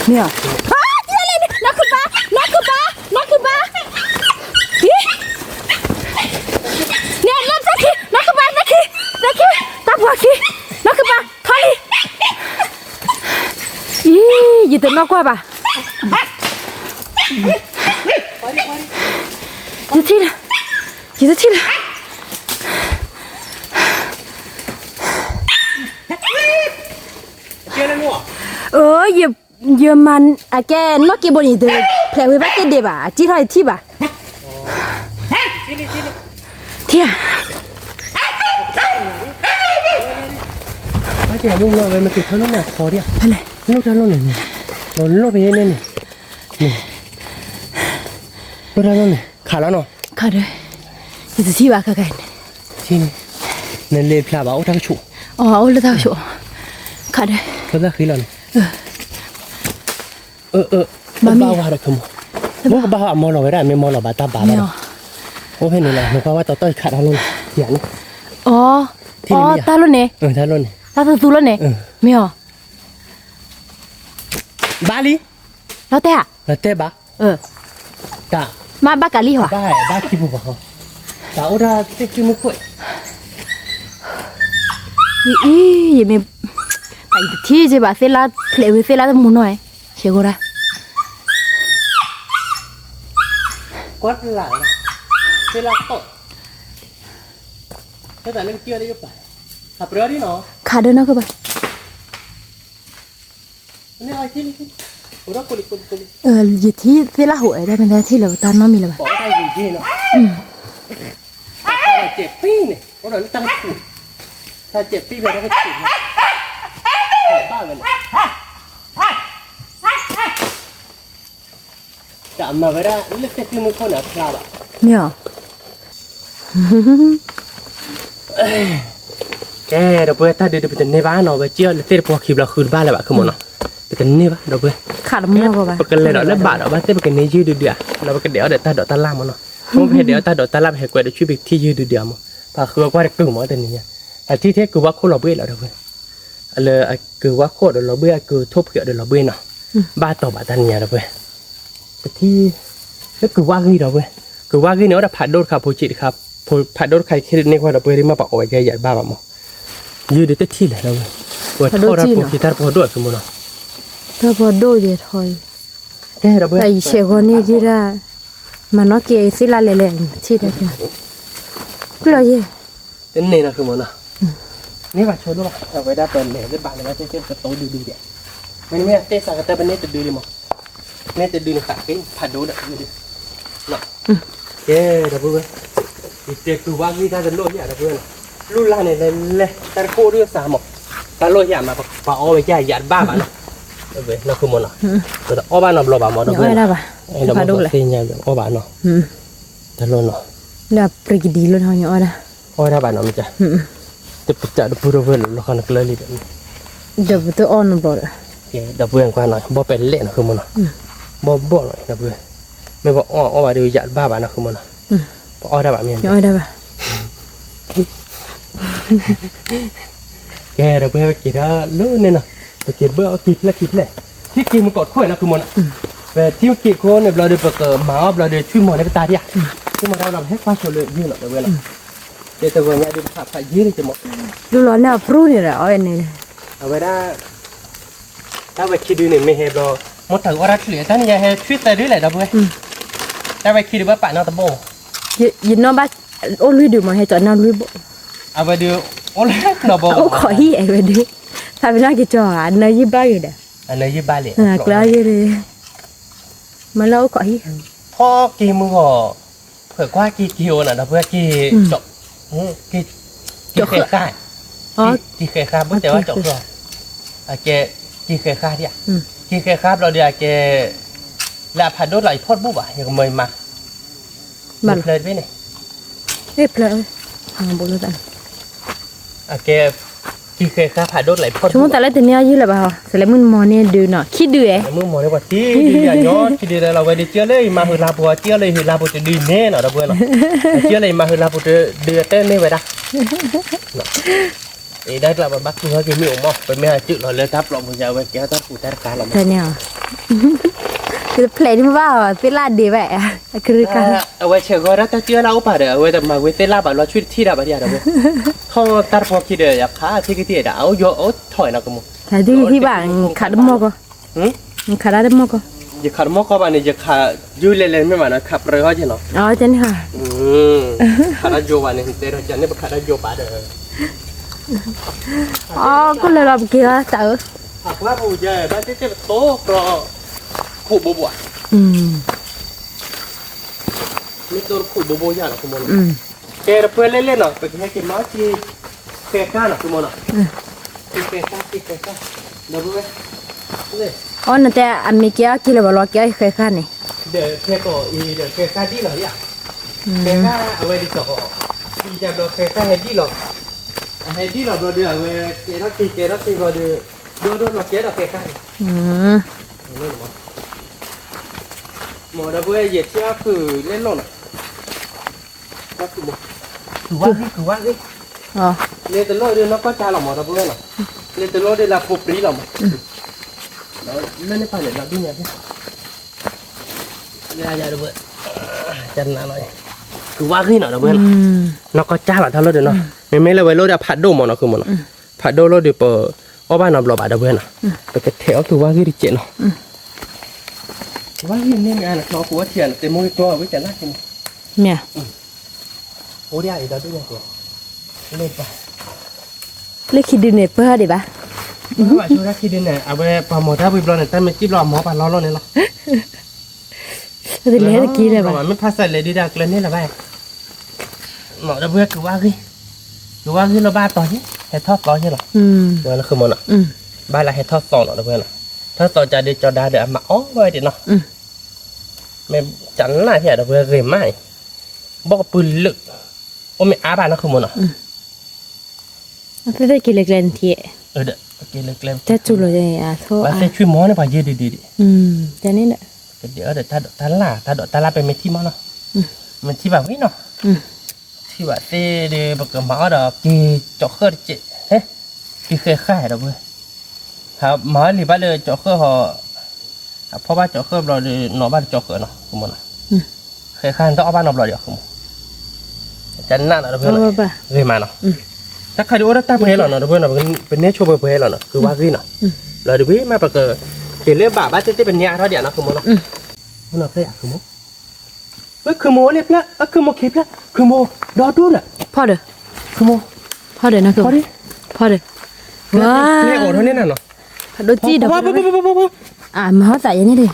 ဧါ, နီၢ်ခုပၢ်, နီၢ်ခုပၢ်, နီၢ်ခုပၢ်, ဟံ, န့ၣ် နီၢ်ခုပၢ်, နီၢ်ခု, နီၢ်ခု, တၢ်ပှၤခံ, နီၢ်ခုပၢ်, ထီၣ်လံ, အံၤ, ယတနီၢ်ကွၢ်ဘၣ်, ယထံၣ်လၢ, ယတထံၣ်လၢ အၢ, ယမၤအကဲနီၢ်က့ဘိန့ၣ် တဖျဲးဝဲဘၣ်သ့ၣ်ဒ့ဘၣ်, အစံၣ်ထီၣ်ယထံၣ်ဘၣ်, ထံၣ်ဧါ, ဘၣ်က့ၤလီၤမ့ၢ်ဝဲမ့ၢ်က့ၤထီၣ်လၢန့ၣ်အခီဒံးဧါ, ဖဲလဲၣ်, လီၢ်တၢ်လီၢ်န့ၣ်, လီၢ်ဖဲန့ၣ်န့ၣ်, လီၢ်တၢ်လီၢ်န့ၣ်, ခးလီၤနီၤ, ခးဒီး, ယတထံၣ်ဘၣ်ခဲကနံၣ်, ထံၣ်န့ၣ်, နလဲၤဖျါဘၣ်အိၣ်တၢ်ကဆိး, အအိၣ်လၢတၢ်ကဆိး, ခးဒီး, ဖဲဘၣ်ဃံလီၤန့ၣ်, အၢ, မ့ၢ်ဘၣ်ဝဲဒီးခဲမီ, မ့ၢ်ကဘၣ်အမီလီၤဝဲဒၣ် မ့ၢ်မီလီၤဘၣ်တၢ်ဘါဘၣ်ဒီး, အိၣ်ဖဲန့ၣ်လီၤ နကွၢ်ဝဲတီတီအံၤခးတၢ်လီၢ်န့ၣ်, ယၤန့ၣ်, အီ, တၢ်လီၢ်န့ၣ်, တၢ်လီၢ်န့ၣ်, တၢ်သူသူလီၢ်န့ၣ်, မ့ၢ်အီၤ ဘၣ်လံ, လီၤတဲာ်ဧါ, လီၤတဲာ်ဘၣ်, တၢ်, မ့ၢ်ဘၣ်ကးလံဟီ, ဘၣ်, ဘၣ်ခံပူၤဘၣ်ဟီ, တၢ်အိၣ်ဒၣ်သ့ၣ်ကုမုၢ်ခိၣ်, အံၤ, ယမ့ၢ်, တၢ်အံၤတထံၣ်က့ဘၣ် သ့ၣ်လါဖျဲးဝဲသ့ၣ်လါတမူနီၤ, ဆဲးဂီၤဒၣ် ကွၢ်လၢ်, သ့ၣ်လါတီၢ်, ခးဒၢနီၢ်ကဘၣ်, ယထံၣ်သ့ၣ်လၢဟိးအဲၣ်ဒၣ်မ့ၢ်ဒၣ်ထံၣ်လၢပတၢ်နီတမံၤလၢၤဘၣ်, တၢ်မၤဝဲဒၣ်လၢသ့ၣ်ကုမုၢ်ခိၣ်န့ၣ်အဖျါဘၣ်, မ့ၢ်ဧါ, ကဲ ဒီပုၢ်ဝဲၢ် တၢ်ဒုးဒုးပတန့ၢ်ဘၣ်နီၤ, ဝဲစံၣ်အီၤလၢသ့ၣ်တပှီၤခံဘျီဃုတဘၣ်လၢၤဘၣ် ခဲမီနီၤ, ပတန့ၢ်ဘၣ် ဒီပုၢ်ဝဲၢ်, ပကလဲၤဒီးလၢဘၣ်ဒီး ဘၣ်သ့ၣ်ပကန့ၢ်ယုၢ်ဒုးဒုးဧါ, လၢပကဒဲးအီၣ်ဒီးတၢ်ဒိးတၢ်လၣ်မီနီၤ, မ့ၢ်ပဟဲဒဲးအီၣ်တၢ်ဒိးတၢ်လၣ် ပဟဲကွဲးဒီးဆူၣ်ပထံၣ်ယုၢ်ဒုးဒုးဧါမီ, ပှၤဃုအီၣ်ကွၢ်တကုာ်မီတနံၤညါ, အထံၣ်ထဲကုာ်ဝါခိၣ်လီၤဘှ့ၣ်လီၤ ဒီပုၢ်ဝဲၢ်, အလၢအကုာ်ဝါခိၣ်ဒီးလီၤဘှ့ၣ် အကုာ်ထိၣ်ဖှံးအီၤဒီးလီၤဘှ့ၣ်နီၤ, ဘၣ်တီၤဘၣ်တၢ်နံၤညါ ဒီပုၢ်ဝဲၢ် ပထံၣ်, လၢကုာ်ဝါဂ့ၤဒီပုၢ်ဝဲၢ်, ကုာ်ဝါဂ့ၤန့ၣ် အီၣ်ဒီးဖးဒိၣ်တခါ ဖိဆံးတခါ, ဖးဒိုၣ်တခါ ယခဲန့ၢ်ကွၢ်ဒီပုၢ်ဝဲၢ် ဒ်မ့ၢ်ပှၤအီၣ်ဝဲယၤယၤတဘၣ်ဘၣ်မီ, ယုၢ်ဒုးတထံၣ်လဲၣ်ဒီပုၢ်ဝဲၢ်, ပှၤထီၣ်တၢ်ဖိခံတၢ်တပှီၤဒိၣ်အကမီနီၤ, တၢ်ပှီၤဒိၣ်ယဲထီၣ်အံၤ, တၢ်အံၤဆဲးဂီၤန့ၢ်ယဲဒၣ်, မၤနီၣ်က့ၤသ့ၣ်လါလဲၤလဲၤ ထံၣ်တၢ်, ကျီယဲ တန့ၢ်နီၤ ခဲမီနီၤ, န့ၢ်ဘၣ်ဆိဒိၣ်ဘၣ် အဝဲဒၣ်ပလဲၤလၢဘၣ်လၢဘၣ် ကကတိၤဒုးဒုးဒဲး, မ့မ့ၢ်တဲစးကတၢၢ် ပန့ၢ်တဒုးလံမီ, န့ၢ်တဒုးန့ၣ် ဃးက့ၤဖးဒိၣ်ဒီးဒုးဒုး, ကဲ ဒီပုၢ်ဝဲၢ်, ယတဲကုာ်ဝါဂ့ၤတၢ်တလိၣ်ယၤ ဒီပုၢ်ဝဲၢ်နီၤ, လူၢ်လၢ်န့ၣ်လဲၤလဲၤ တၢ်တခိၣ်ဒုးစးမီ, တၢ်လိၣ်ယၤမး ပှၤအီၣ်ဝဲယၤယၤတဘၣ်ဘၣ်နီၤ, ခဲမီနီၤ, ပတအီၣ်ဘၣ်နီတဘျီဘၣ်မီ ဒီပုၢ်ဝဲၢ်, ဒီးမီသ့ၣ်ညါအီၣ်ဘၣ်နီၤ, တၢ်လိၣ်နီၤ, လၢပရကဒံလိၣ်ထီၣ်ညီအီၣ်ဒၣ် အီၣ်ဝဲဒၣ်ဘၣ်နီၤ မ့ၢ်က, တပစးတပူၤဒီပုၢ်ဝဲၢ် လီၤခီနကျၢလံဒီး, ဒီးပတအီၣ်နီတဘျီဒီး, ဒီပုၢ်ဝဲၢ်ကွၢ်နီၤ ဘီၣ်ပဲာ်လဲၣ်နီၤ ခဲမီနီၤ, ဘီၣ်ဘီၣ်နီၤ ဒီပုၢ်ဝဲၢ်, မ့ၢ်ပှၤအီၣ်အီၣ်ဘၣ်ဒီးယၤတဘၣ်ဘၣ်နီၤ ခဲမီနီၤ, ပအီၣ်ဒၣ်ဘၣ်မ့ၢ်, ကဲ ဒီပုၢ်ဝဲၢ် ပက့ၤထီၣ်လၢန့ၣ်နီၤ, ပက့ၤဘၢအီၣ်က့ၤဖျဲၣ်က့ၤဖျဲၣ်, ထံၣ်က့ၤမုၢ်ကီၢ်ခိၣ်နီၤ ခဲမီနီၤ, ပထံၣ်က့ၤခိၣ်န့ၣ်ဘျီဒီး ပကမၤအီၣ်ဘျီဒီး ထွံၣ်မီၤန့ၣ်ပတၢ်ဒံးဧါ, ထွံၣ်မီၤတၢ်ဘျီ ပဟဲကွၢ်ဆိလၢယုၢ်နီၤ ဒီပုၢ်ဝဲၢ်နီၤ, တဲတဂီၤညါဒီး ပခးဖးယံၤန့ၣ် ကမီ လူလီၤန့ၣ်အပရူၢ်န့ၣ်ဒီး အဝဲန့ၣ်, အဝဲဒၣ်, တၢ်ဝဲခံဒုန့ၣ် မ့ၢ်ဟဲဘျီ, မ့ၢ်တၢ်အီၣ်တၢ်ချုး တၢ်နံၤညါဟဲထွံၣ်သၢဒုလဲၣ် ဒီပုၢ်ဝဲၢ်, တၢ်ဝဲခံဒုဘၣ်ပာ်နီတဘီၣ်မီ, ယနီၣ်ဘၣ်, အိၣ်လွံၢ်ဒုမီ ဟဲကၠီၤနီၣ်လွံၢ်ဘီၣ်, အဝဲဒု, အိၣ်လၢနီၢ်ဘီၣ် အိၣ်ခိးဟံၣ်အဝဲဒု, သးပ့ၤနီၣ်က့ၤကၠီၤ အနၢယုၢ်ဘၣ်ဂ့ၤဒီး, အနၢယုၢ်ဘၣ်လံ, ကျၢၤယဲ, မ့ၢ်လၢအိၣ်ခိးဟံၣ်, ဖီက့ၤမုၢ်ဂီၤ, ဖှဲးကွၢ်က့ၤက့ၤအိၣ်နၤ ဒီပုၢ်ဝဲၢ် က့ၤ, က့ၤဃဲၤဃာ်, က့ၤဃဲၤဃာ် ဘၣ်တဲဝဲကၠီၣ်ဃီ, အကဲ, က့ၤဃဲၤဃာ်ဒံးဧါ, က့ၤဃဲၤဃာ်ဘျီဒီးအကဲ, လၢအဖးဒိၣ်လီၤ ယဖီၣ်တဘူၣ်ဘၣ် ယကမၤယမၤ, ဖျၢၣ်တဘ့ၣ်န့ၣ်, ဖျၢၣ်, အကဲ, က့ၤဃဲၤဃာ်ဖးဒိၣ်လီၤ ယဖီၣ်တဘူၣ်ဘၣ်, ဆိကမိၣ်သးလၢတန့ၢ်အီၣ်ယုၢ်လၢၤဘၣ်ဟီ, စလဲၤမုၢ်မီၤန့ၣ်ဒုးနီၤ ခံဒုးဧါ, မုၢ်မီၤန့ၣ်ပှၤထံၣ်ဒုးဒုးအညီ ထံၣ်ဒုးလီၤဝဲဒုး ကၢလၢယမၤဟုးလါပူၤ ကၢလၢယဟုးလါပူၤတဒုးန့ၣ်နီၤ ဒီပုၢ်ဝဲၢ်နီၤ, ကၢလၢယမၤဟုးလါပူၤတဒုးအတဲန့ၢ်ဝဲဒၣ် အံၤဒၣ်ကျါပဘၣ်ကူၣ်ထီၣ်က့ၤမ့ၣ်အူမး, ပမ့ၢ်ဟးစုၣ်လီၤလၢတၢ်ပျီပူၤယၤ အဝဲကဲထီၣ်တၢ်ပူၤတၢ်တကါလီၤမး. တဖျဲးဒံးမ့ၢ်ဘၣ်အီၤ သ့ၣ်လၣ်ဒံးဘၣ်, အကရၢကါ, အဝဲဆဲးဂီၤဒၣ်တၢ်စံၣ်ဝဲလၢအအိၣ်ပာ်ဒီး အဝဲတမၤဝဲသ့ၣ်လၣ်ဘၣ်လီၤ ဆွံတထံၣ်ဒၣ်ဘၣ်ဒံးဒီးဝဲ, ထီၣ်တၢ်တဖီခံဒီး ယခးထံၣ်ကသံၣ်ဒၣ် အအိၣ်ယိာ်အိၣ်ထီၣ်နီၤကမိၢ်, ထံၣ်ကသံၣ်ဘၣ် နခးတမီၢ်ကီၢ်, နခးတၢ်တမီၢ်ကီၢ်, ယခးတမီၢ်ကီၢ်ဘၣ်န့ၣ် ယခးယုၢ်လဲၤလဲၤမ့ၢ်ဘၣ်နီၤ ခးပြၢဟီၣ်က့ၤနီၤ, န့ၣ်, ခးတၢ်ယိာ်ဘၣ်န့ၣ် တဲဒီးကန့ၣ် ပခးတၢ်ယိာ်ဘၣ်ဒီး အီ ကလၢာ်လီၤပက့ၤလီၤတၢ်အၢ, အပှၢ်ပူၤယဲ ဘၣ်တ့ၢ်တ့ၢ်ပတိၢ်ကီ, ခိၣ်ဘိဘိ, မ့ၢ်တိၢ်ခိၣ်ဘိဘိယဲလီၤ ကမိၢ်နီၤ, ကဲတပှဲၤလဲၣ်လဲၣ်နီၤ ပကဟဲက့ၤမၤက့ၤ, ဃဲၤဃၣ်နီၤ ကမိၢ်နီၤ, ဃဲၤဃၣ်က့ၤဃဲၤဃၣ်, ဒီပုၢ်ဝဲၢ်, အီနတဲအမ့ၢ်ကဲအီၣ်က့ၤလၢၤဘၣ်လီၤ ကဲအီၣ်ဃဲၤဃၣ်န့ၣ်, ဒီးခဲကိာ်အံၤဒီးဃဲၤဃၣ်ဒ်လီၤယဲ, ဃဲၤဃၣ်အဝဲဒ်သိး, အံၤတဘျီဃဲၤဃၣ်ဟဲဒ်လီၤ, အဟဲဒ်လီၤဘျီဒီး အဝဲကဲထီၣ်က့ၤကဲထီၣ်က့ၤဘျီဒီး, ဒိၣ်ဒိၣ်လီၤကဲဒီးဃဲၤဃၣ်န့ၣ်, မ့ၢ်ဒီပုၢ်ဝဲၢ် ယထံၣ်အီၣ်ခုၣ်လဲၣ်လီၢ်နီၤ, ခုၣ်ဝါဂ့ၤ ခုၣ်ဝါဂ့ၤ, လ့တလိၣ်ဒ်နီၢ်ကီၢ်ကၢ်လီၤမး ဒီပုၢ်ဝဲၢ်နီၤ, လ့တလိၣ်ဒ်လၢဖိပြံလီၤမး, လၢန့ၣ်ပာ်လဲၤလီၤဒ်န့ၣ်, ယၤဒီပုၢ်ဝဲၢ်, ခုၣ်ဝါဂ့ၤနီၤ ဒီပုၢ်ဝဲၢ်နီၤ, နီၢ်ကီၢ်ကၢ်လီၤတၢ်လီၢ်ဒီးနီၤ, မ့မ့ၢ်လၢဝဲလိၣ်ဒီးဖးဒိၣ်မးနီၤ ခုၣ်မးနီၤ, ဖးဒိၣ်လိၣ်ဒီးပအီၣ်ဘၣ်နီတဘျီဘၣ် ဒီပုၢ်ဝဲၢ်နီၤ, ပကထဲးအီၣ်ခုၣ်ဝါဂ့ၤတကဲးနီၤ, ဝါဂ့ၤန့ၣ်မ့ၢ်အနကျီကိးဝဲထံၣ်အနတဲမိၢ်ဂ့ၤကျီဝဲကနၣ်န့ၣ်, မ့ၢ် အိၣ်ဒၣ်အံၤဒီဒူၣ်န့ၣ်, လၢခံဒုန့ၣ် ပၢၢ်ဒံးဘၣ်, ပၢၢ်ဘၣ်ဆိဒၣ်ခံဒုန့ၣ် အဝဲပှၤမၤတၢ်ဝံၤဘျီန့ၣ် တၢ်မ့ၢ်စံၣ်ဘျီအမၤပှၤလီၤလီၤန့ၣ်လီၤ, တလဲၤတက့ၤလၢၤဘၣ်, မ့ၢ်ဖးစးလဲၤဒုးဒၣ်ကျၢၤန့ၣ်လၢၤဘၣ်, မ့ၢ်ဒီပုၢ်ဝဲၢ် ခုၣ်ဝါဂ့ၤ, ခုၣ်ဝါဂ့ၤလီၤဘၣ်တီၤက့ၤ ဟဲထီၣ်သီက့ၤလီၤ, ဝဲလၢခုၣ်မးနီၤ, ဘၣ်လၢဟဲထီၣ်သီနီၤ ဒီပုၢ်ဝဲၢ်နီၤ, ထီၣ်သီကဒီးကၠီဒါဒီးအမၤအီၣ်ဝဲဒၣ်နီၤ, မ့ၢ်ကနၣ်ဖဲဒီပုၢ်ဝဲၢ်ဂ့ၤမးအံၤ, ဘီၣ်ကပုၢ်လၢာ်, အိၣ်မ့ၢ်အါဘၣ်နီၤ ခုၣ်မးနီၤ, သ့ၣ်သ့ၣ်က့ၤလၢကျဲနထံၣ်, တၢ်တူၢ်လီၤ, သ့ၣ်ဆွံမီၤန့ၣ်ပှၤယဲၢ်ဒံးဒံးဒံး, ကဒဲးအီၤဒီးတၢ်ဒိးတၢ်လၢ် တၢ်ဒိးတၢ်လၢ် ပမ့ၢ်ထံၣ်မီၤနီၤ, မ့ၢ်ထံၣ်ဘၣ်ဝံၤနီၤ, ထံၣ်ဘၣ်သ့ၣ်ဒီး ပကမၤအီၣ်ဒီးက့ၤကၠီဃၢၣ်တကဲး, က့ၤဃဲၤဃၣ်ဒီပုၢ်ဝဲၢ်, မၤအီၣ်လံဘၣ်လၢကၠီဃၢၣ်ဟီ, အဖီၣ်ဘၣ်ကၠီဃၢၣ်ဘျီဒီး နီၢ်ဘၣ်လၢကၠီဃၢၣ်နီၤ ခုၣ်မးနီၤ, ဃဲၤဃၣ်တအီၣ်ဘၣ်နီတဘျီဒီး ခုၣ်မး, ကနၣ်နီၤ ဒီပုၢ်ဝဲၢ်နီၤ, ဂ့ၤမးနီၤ, တၢ်ခါဒုးအိၣ်ဒီးတၢ်ပှဲၤလီၤနီၤ ဒီပုၢ်ဝဲၢ်နီၤ, ပန့ၢ်ဆိပှဲၤပှဲၤလီၤနီၤ ခုၣ်ဝါဂ့ၤနီၤ, လီၤဒီးဝံၤမးပက, က့ၤလၢဘၣ်ဘၣ်သ့ၣ်သ့ၣ်ပန့ၢ်အါထီၣ်ဒံးနီၤ ခုၣ်မးနီၤ, ခုၣ်မး, ဝဲခုၣ်မိၢ်အိၣ်လၢဖျၢၣ် အခုၣ်မိၢ်ခံဖျၢၣ် ခုၣ်မိၢ် ဒီဒူၣ်ဒီး, ဖီဒီး, ခုၣ်မိၢ်, ဖီဒီးနီၤ ဖီဒီး, ဖီဒီး, ဝါ, ဖျဲၣ်အိးထီၣ်န့ၣ်နၤနီၤ, ဖးဒိၣ်ကံၣ်ဒီပုၢ်ဝဲၢ်, အမၤဟီၣ်သးယဲန့ၣ်ဒီး,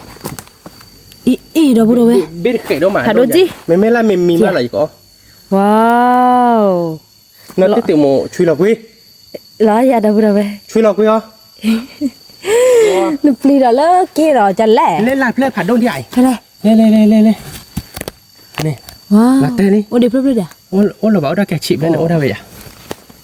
အံၤအံၤဒီပုၢ်ဝဲၢ်, ဘ့ၣ်တဃဲးဒိၣ်မး, ဖးဒိၣ်ကံၣ်, မ့မ့ၢ်လၢမ့ၢ်မံၤဘၣ်လီၤယကီး, ဝါ, နတ့ၢ်တ့ၢ်မိၢ် ဆွံလီၤကွံာ်, လီၤယၤဒီပုၢ်ဝဲၢ်, ဆွံလီၤကွံာ်အီၤ နပျံၤဒီးလၢက့ၤဒီးကလဲၣ်, လဲၤလၢဖျၢၣ်ဖးဒိၣ်ဒံးအံၤ, လဲၤလဲၤလဲၤလဲၤလဲၤ, န့ၣ်, အိၣ်ဒံးဖျၢၣ်ဖျၢၣ်ဒံး, အိၣ်လီၤဘၣ်အိၣ်ဒၣ်ကဲဆံးဖျၢၣ်န့ၣ် အိၣ်ဒၣ်ဝဲယၤ,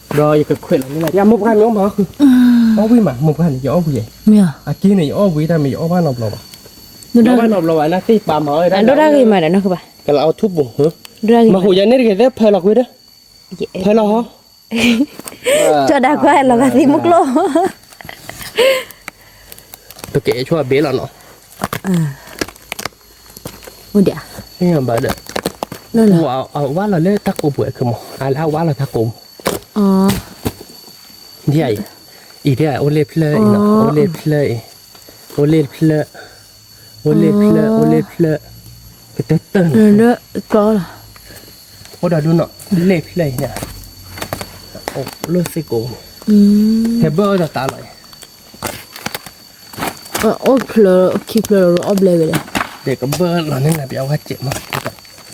ဒီးယကခွဲးလီၤန့ၣ်လီၤ, ယမိၢ်ပှၢ်မ့ၢ်အိၣ်မးအီၣ်ဃုာ်, အီၣ်ဝံၤမး မိၢ်ပှၢ်န့ၣ် ယအီၣ်ဝံၤ, အက့န့ၣ် ယအီၣ်ဝံၤတၢ်မ့ၢ်ယအီၣ်ဘၣ်နီတဘျီဘၣ်, ယအီၣ်ဘၣ်နီတဘျီဘၣ် နသ့ၣ်ပာ်မၤအီၣ်ဒၣ်, ဒိၣ်ဒၣ်ဂ့ၤမးဒီးနီၢ်ကဘၣ်, ကလၢအီၣ်ထူပူၤ, မၤဟူးယၤန့ၣ်တဂ့ၤသ့ၣ်ဖၢလီၤကွံာ်ဒီး, ဖၢလီၤဟီ ကၠီဒါခွါလီၤဂာ်သံမုၢ်ကျိၣ်, ပကအဲၣ်ဆိအဘ့လီၤနီၤ, အိၣ်ဒံး, ဘၣ်ဒီး, အဝါလီၤလၢတၢ်ကိးပူၤခုၣ်မး အလၢအဝါလီၤတၢ်ကိးပူၤ, ဒ်အံၤ, အံၤဒ်အံၤ အိၣ်လ့ၣ်ဖျၢၣ်အံၤနီၤ အိၣ်လ့ၣ်ဖျၢၣ်အံၤ, အိၣ်လ့ၣ်ဖျၢၣ်, အိၣ်လ့ၣ်ဖျၢၣ် အိၣ်လ့ၣ်ဖျၢၣ်, ကတၢၢ်တၢၢ်နီၤ, အိၣ်ဒီးဒိၣ်နီၤ လ့ၣ်ဖျၢၣ်အံၤ, အိၣ်လၢသ့ၣ်ကိး, ဟဲဘၢအီၣ်ဒီးတၢ်လီၤအံၤ, အိၣ်ဖျၢၣ်ခံဖျၢၣ်လီၤအီၣ်ဘျဲဝဲလဲၣ်, ဒဲးကဘၢလီၤန့ၣ်နၤ ပယီၤဝါစဲးမး ဘ့ၣ်တဃဲး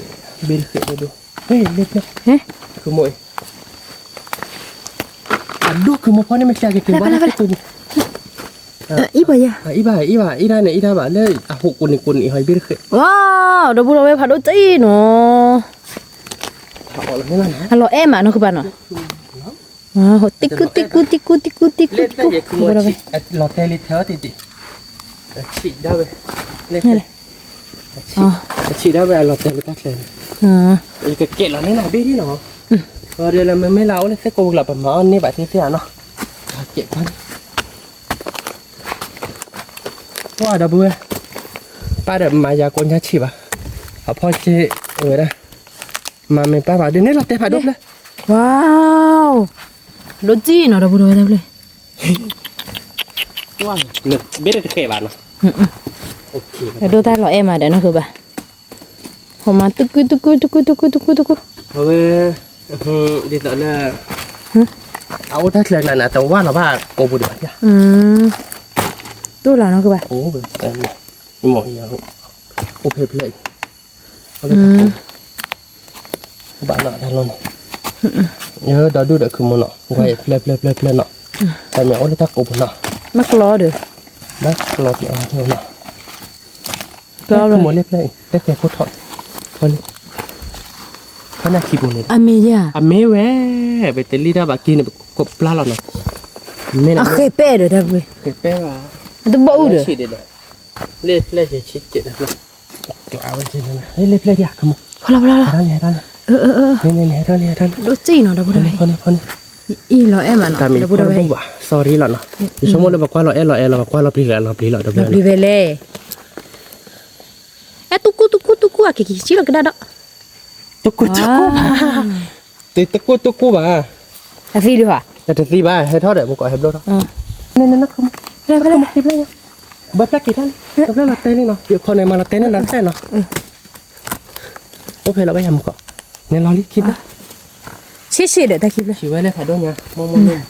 ဒိၣ်ဒိၣ်, လ့ၣ်ဖျၢၣ်, ခုၣ်မိၢ်အံၤ, အဒိၣ်ခုၣ်မိၢ်ဖီန့ၣ်မ့ၢ်ကက့ၤဝဲလၢတၢ်ကိးပူၤ, အံၤဘၣ်ယၤ, အံၤဘၣ် အံၤဘၣ် အံၤဒၣ်န့ၣ် အံၤဒၣ်ဘၣ် လၢအဟူးကိးနံၤကိးနံၤအံၤ ဘ့ၣ်တဃဲး, ဝါ, ဒီပုၢ်ဒီဝဲၢ်ဖးဒိၣ်တံၢ်နီၤ, အလီၤအဲၣ်မးနီၤ ကဘၣ်နီၤ, တံၢ်ကူတံၢ်ကူတံၢ်ကူတံၢ်ကူတံၢ်ကူ, လီၤတဲာ်လံထဲအီၤတံၢ်တံၢ်, ဆံးဒၣ်ဝဲ, ဆံးဒၣ်ဝဲအလီၤတဲာ်လံတၢ်ချဲန့ၣ်, ယကကဲလီၤန့ၢ်နၤဘ့ၣ်ဒ်နီၤ အဒီးလၢမ့မ့ၢ်လၢအအိၣ်လၢသ့ၣ်ကိးပူၤလီၤ ပမၤအီၣ်န့ၢ်ဘၣ်သ့ၣ်သ့ၣ်ဧါနီၤ, ကဲး, ပှၢ်ဒီပုၢ်ဝဲၢ်, ပၢ်ဒီးမၤယၤကိးညါဆံးဘၣ်, အဖီဆ့ဝဲဒၣ်, မၤမ့ၢ်ပၢ်ဘၣ်ဒ်န့ၣ်လီၤ တဲဖးဒိၣ်ဖျၢၣ်, ဝါ, ဒိၣ်ကံနီၤ ဒီပုၢ်ဒီဝဲၢ်တဖျၢၣ် ဘ့ၣ်တကဲဘၣ်နီၤ, ဒိၣ်တၢ်လီၤအဲၣ်မးဒီးနီၢ်ကဘၣ်, ဟိမၤတကုတကုတကုတကုတကုတကု, အဝဲ, ဒ်သိးလၢ, အအိၣ်တၢ်ချၢကလါန့ၣ် အတဝၢ်လီၤဘၣ်ကိးပူၤဒံးဘၣ်, ဒိၣ်လီၤနီၢ်ကဘၣ်, အိၣ်ဖဲဖျၢၣ်အံၤ ဘၣ်နီၤတၢ်လီၢ်န့ၣ်, ယဒီဒူၣ်ဒီးခုမူနီၤ ကွၢ်အံၤဖျၢၣ်ဖျၢၣ်ဖျၢၣ်ဖျၢၣ်နီၤ, တၢ်မ့ၢ်အိၣ်လၢတၢ်ကိးပူၤနီၤ, မ့ၢ်ကျီဒီး, ဘၣ်ကျီပျီနီၤ, ကျီလီၤ, မ့ၢ်လၢဖျၢၣ်အံၤ တၢ်ကဲခိၣ်ထီၣ်, ဖီလံ, ဖီနၢ်ခံပူၤန့ၣ်, အမ့ၢ်ယၤ, အမ့ၢ်ဝဲ, ပတလံၣ်တၢ်ဘၣ်က့ၤန့ၣ် ပကပျၢ်လီၤနီၤ, မ့ၢ်အဃဲၤပဲၢ်ဒီးတၢ်ပှ့ၤ, ဃဲၤပဲၢ်ဘၣ်, တဘီအူဒီး လၢဖျၢၣ်ဒံး, ဖီလီၤဖီလီၤဖီလီၤ, ဒိၣ်ကံနီၤ ဒီပုၢ်ဒီဝဲၢ်, အံၤလီၤအဲၣ်မးနီၤ ဒီပုၢ်ဒီဝဲၢ်, ယဆိကမိၣ်လၢပကွၢ်လီၤအဲၣ်လီၤအဲၣ်လီၤ ပကွၢ်လီၤပျံၤလီၤအဲၣ်လီၤပျံၤလီၤ ဒီပုၢ်ဒီဝဲၢ်လဲၣ်, အဲ တကူတကူတကူ အကကံဆံလီၤကဒါဒီး, တကူတကူဘၣ်, တကူတကူဘၣ်, အသံဒံးဘၣ်, တသံဘၣ် ဟဲထီၣ်ဒီး မူကီးဟဲဘျီထီၣ်, ဘၢဖျၢၣ်က့ၤတၢ်လံ, တဖျၢၣ်လီၤတဲန့ၣ်နီၤ ယခီန့ၣ် မၤလီၤတဲန့ၣ်နီၤ တဖျၢၣ်နီၤ, အိၣ်ဖဲလီၤဘၣ်ယၤမူကီး, နဲလီၤလံခံဖျၢၣ်, ဆ့ဆ့ဒီးတၢ်ခံဖျၢၣ်, ဝဲလၢဖးဒိၣ်ညါ, မိၢ်မိၢ်မိၢ်,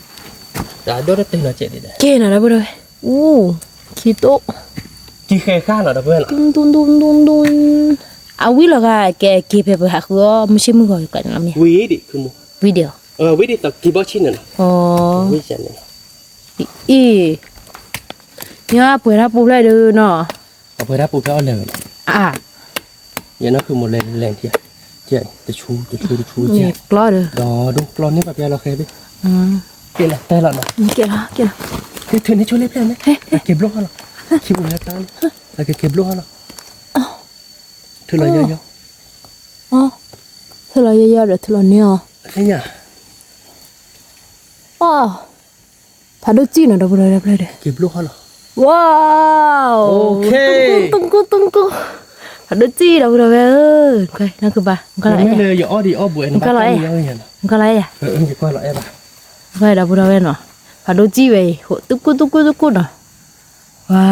တၢ်ဒိၣ်တတဲနီၤကဲးဒံး, ကဲနီၤ ဒီပုၢ်ဒီဝဲၢ်, အိၣ်, ခံတိၣ်, ကံဃဲၤဃာ်နီၤ ဒီပုၢ်ဝဲၢ်နီၤ, တုံတုံတုံတုံတုံ, အဝံၤလီၤဂာ်ကဲက့ၤဖဲပဟးဃုအီၤ မုၢ်ဆ့ၣ်မုၢ်ဂီၤကန့ၣ်လီၤမ့ၢ်, ဝံၤဒံး, ဝံၤဒံး, ဝံၤဒံးသီက့ၤဘီဆံန့ၣ်နီၤ, ဝံၤန့ၣ်, အံၤ, မ့ၢ်ပှဲၤတၢ်ပူၤဖျဲးဒုးနီၤ, အပှဲၤတၢ်ပူၤဖျဲးအီၤလဲၣ်ဝဲ, ယနီၢ်ခုမိၢ်လဲၤလဲၤထံ, တဆူတဆူတဆူ, ကျီဒီး, ဒီးဒိၣ်ကျီန့ၢ်ပှၤပျဲလီၤဃဲဘ့ၣ်, ကဲလီၤတဲလီၤနီၤ, ကဲလီၤ, ကဲလီၤ, ထုးန့ၢ်ဆိလ့ၣ်ဖျဲၣ်န့ၣ်, ကဲဘျီဟီလီၤ, ခံပူၤလၢတၢ်န့ၣ်, ကဲဘျီဟီလီၤ, ထုးလီၤယီယီ, ထုးလီၤယီယီဒီး ထုးလီၤန့ၢ်အီၤ, အီ, ဖးဒိၣ်စံၣ်နီၤ ဒီပုၢ်ဒီဝဲၢ်, ကဲဘျီဟီလီၤ, ဝါ, တုံကူတုံကူတုံကူ, ဖးဒိၣ်စံၣ် ဒီပုၢ်ဒီဝဲၢ်ဧၢ, နကဘၣ်, နကလီၤအဲၣ်ယၤ, နကလီၤအဲၣ်ယၤ, နကလီၤအဲၣ်ယၤ, ဒီပုၢ်ဒီဝဲၢ်နီၤ, ဖးဒိၣ်စံၣ်ဝဲအံၤ, ဟိး တုံကူတုံကူတုံကူနီၤ, ဝါ,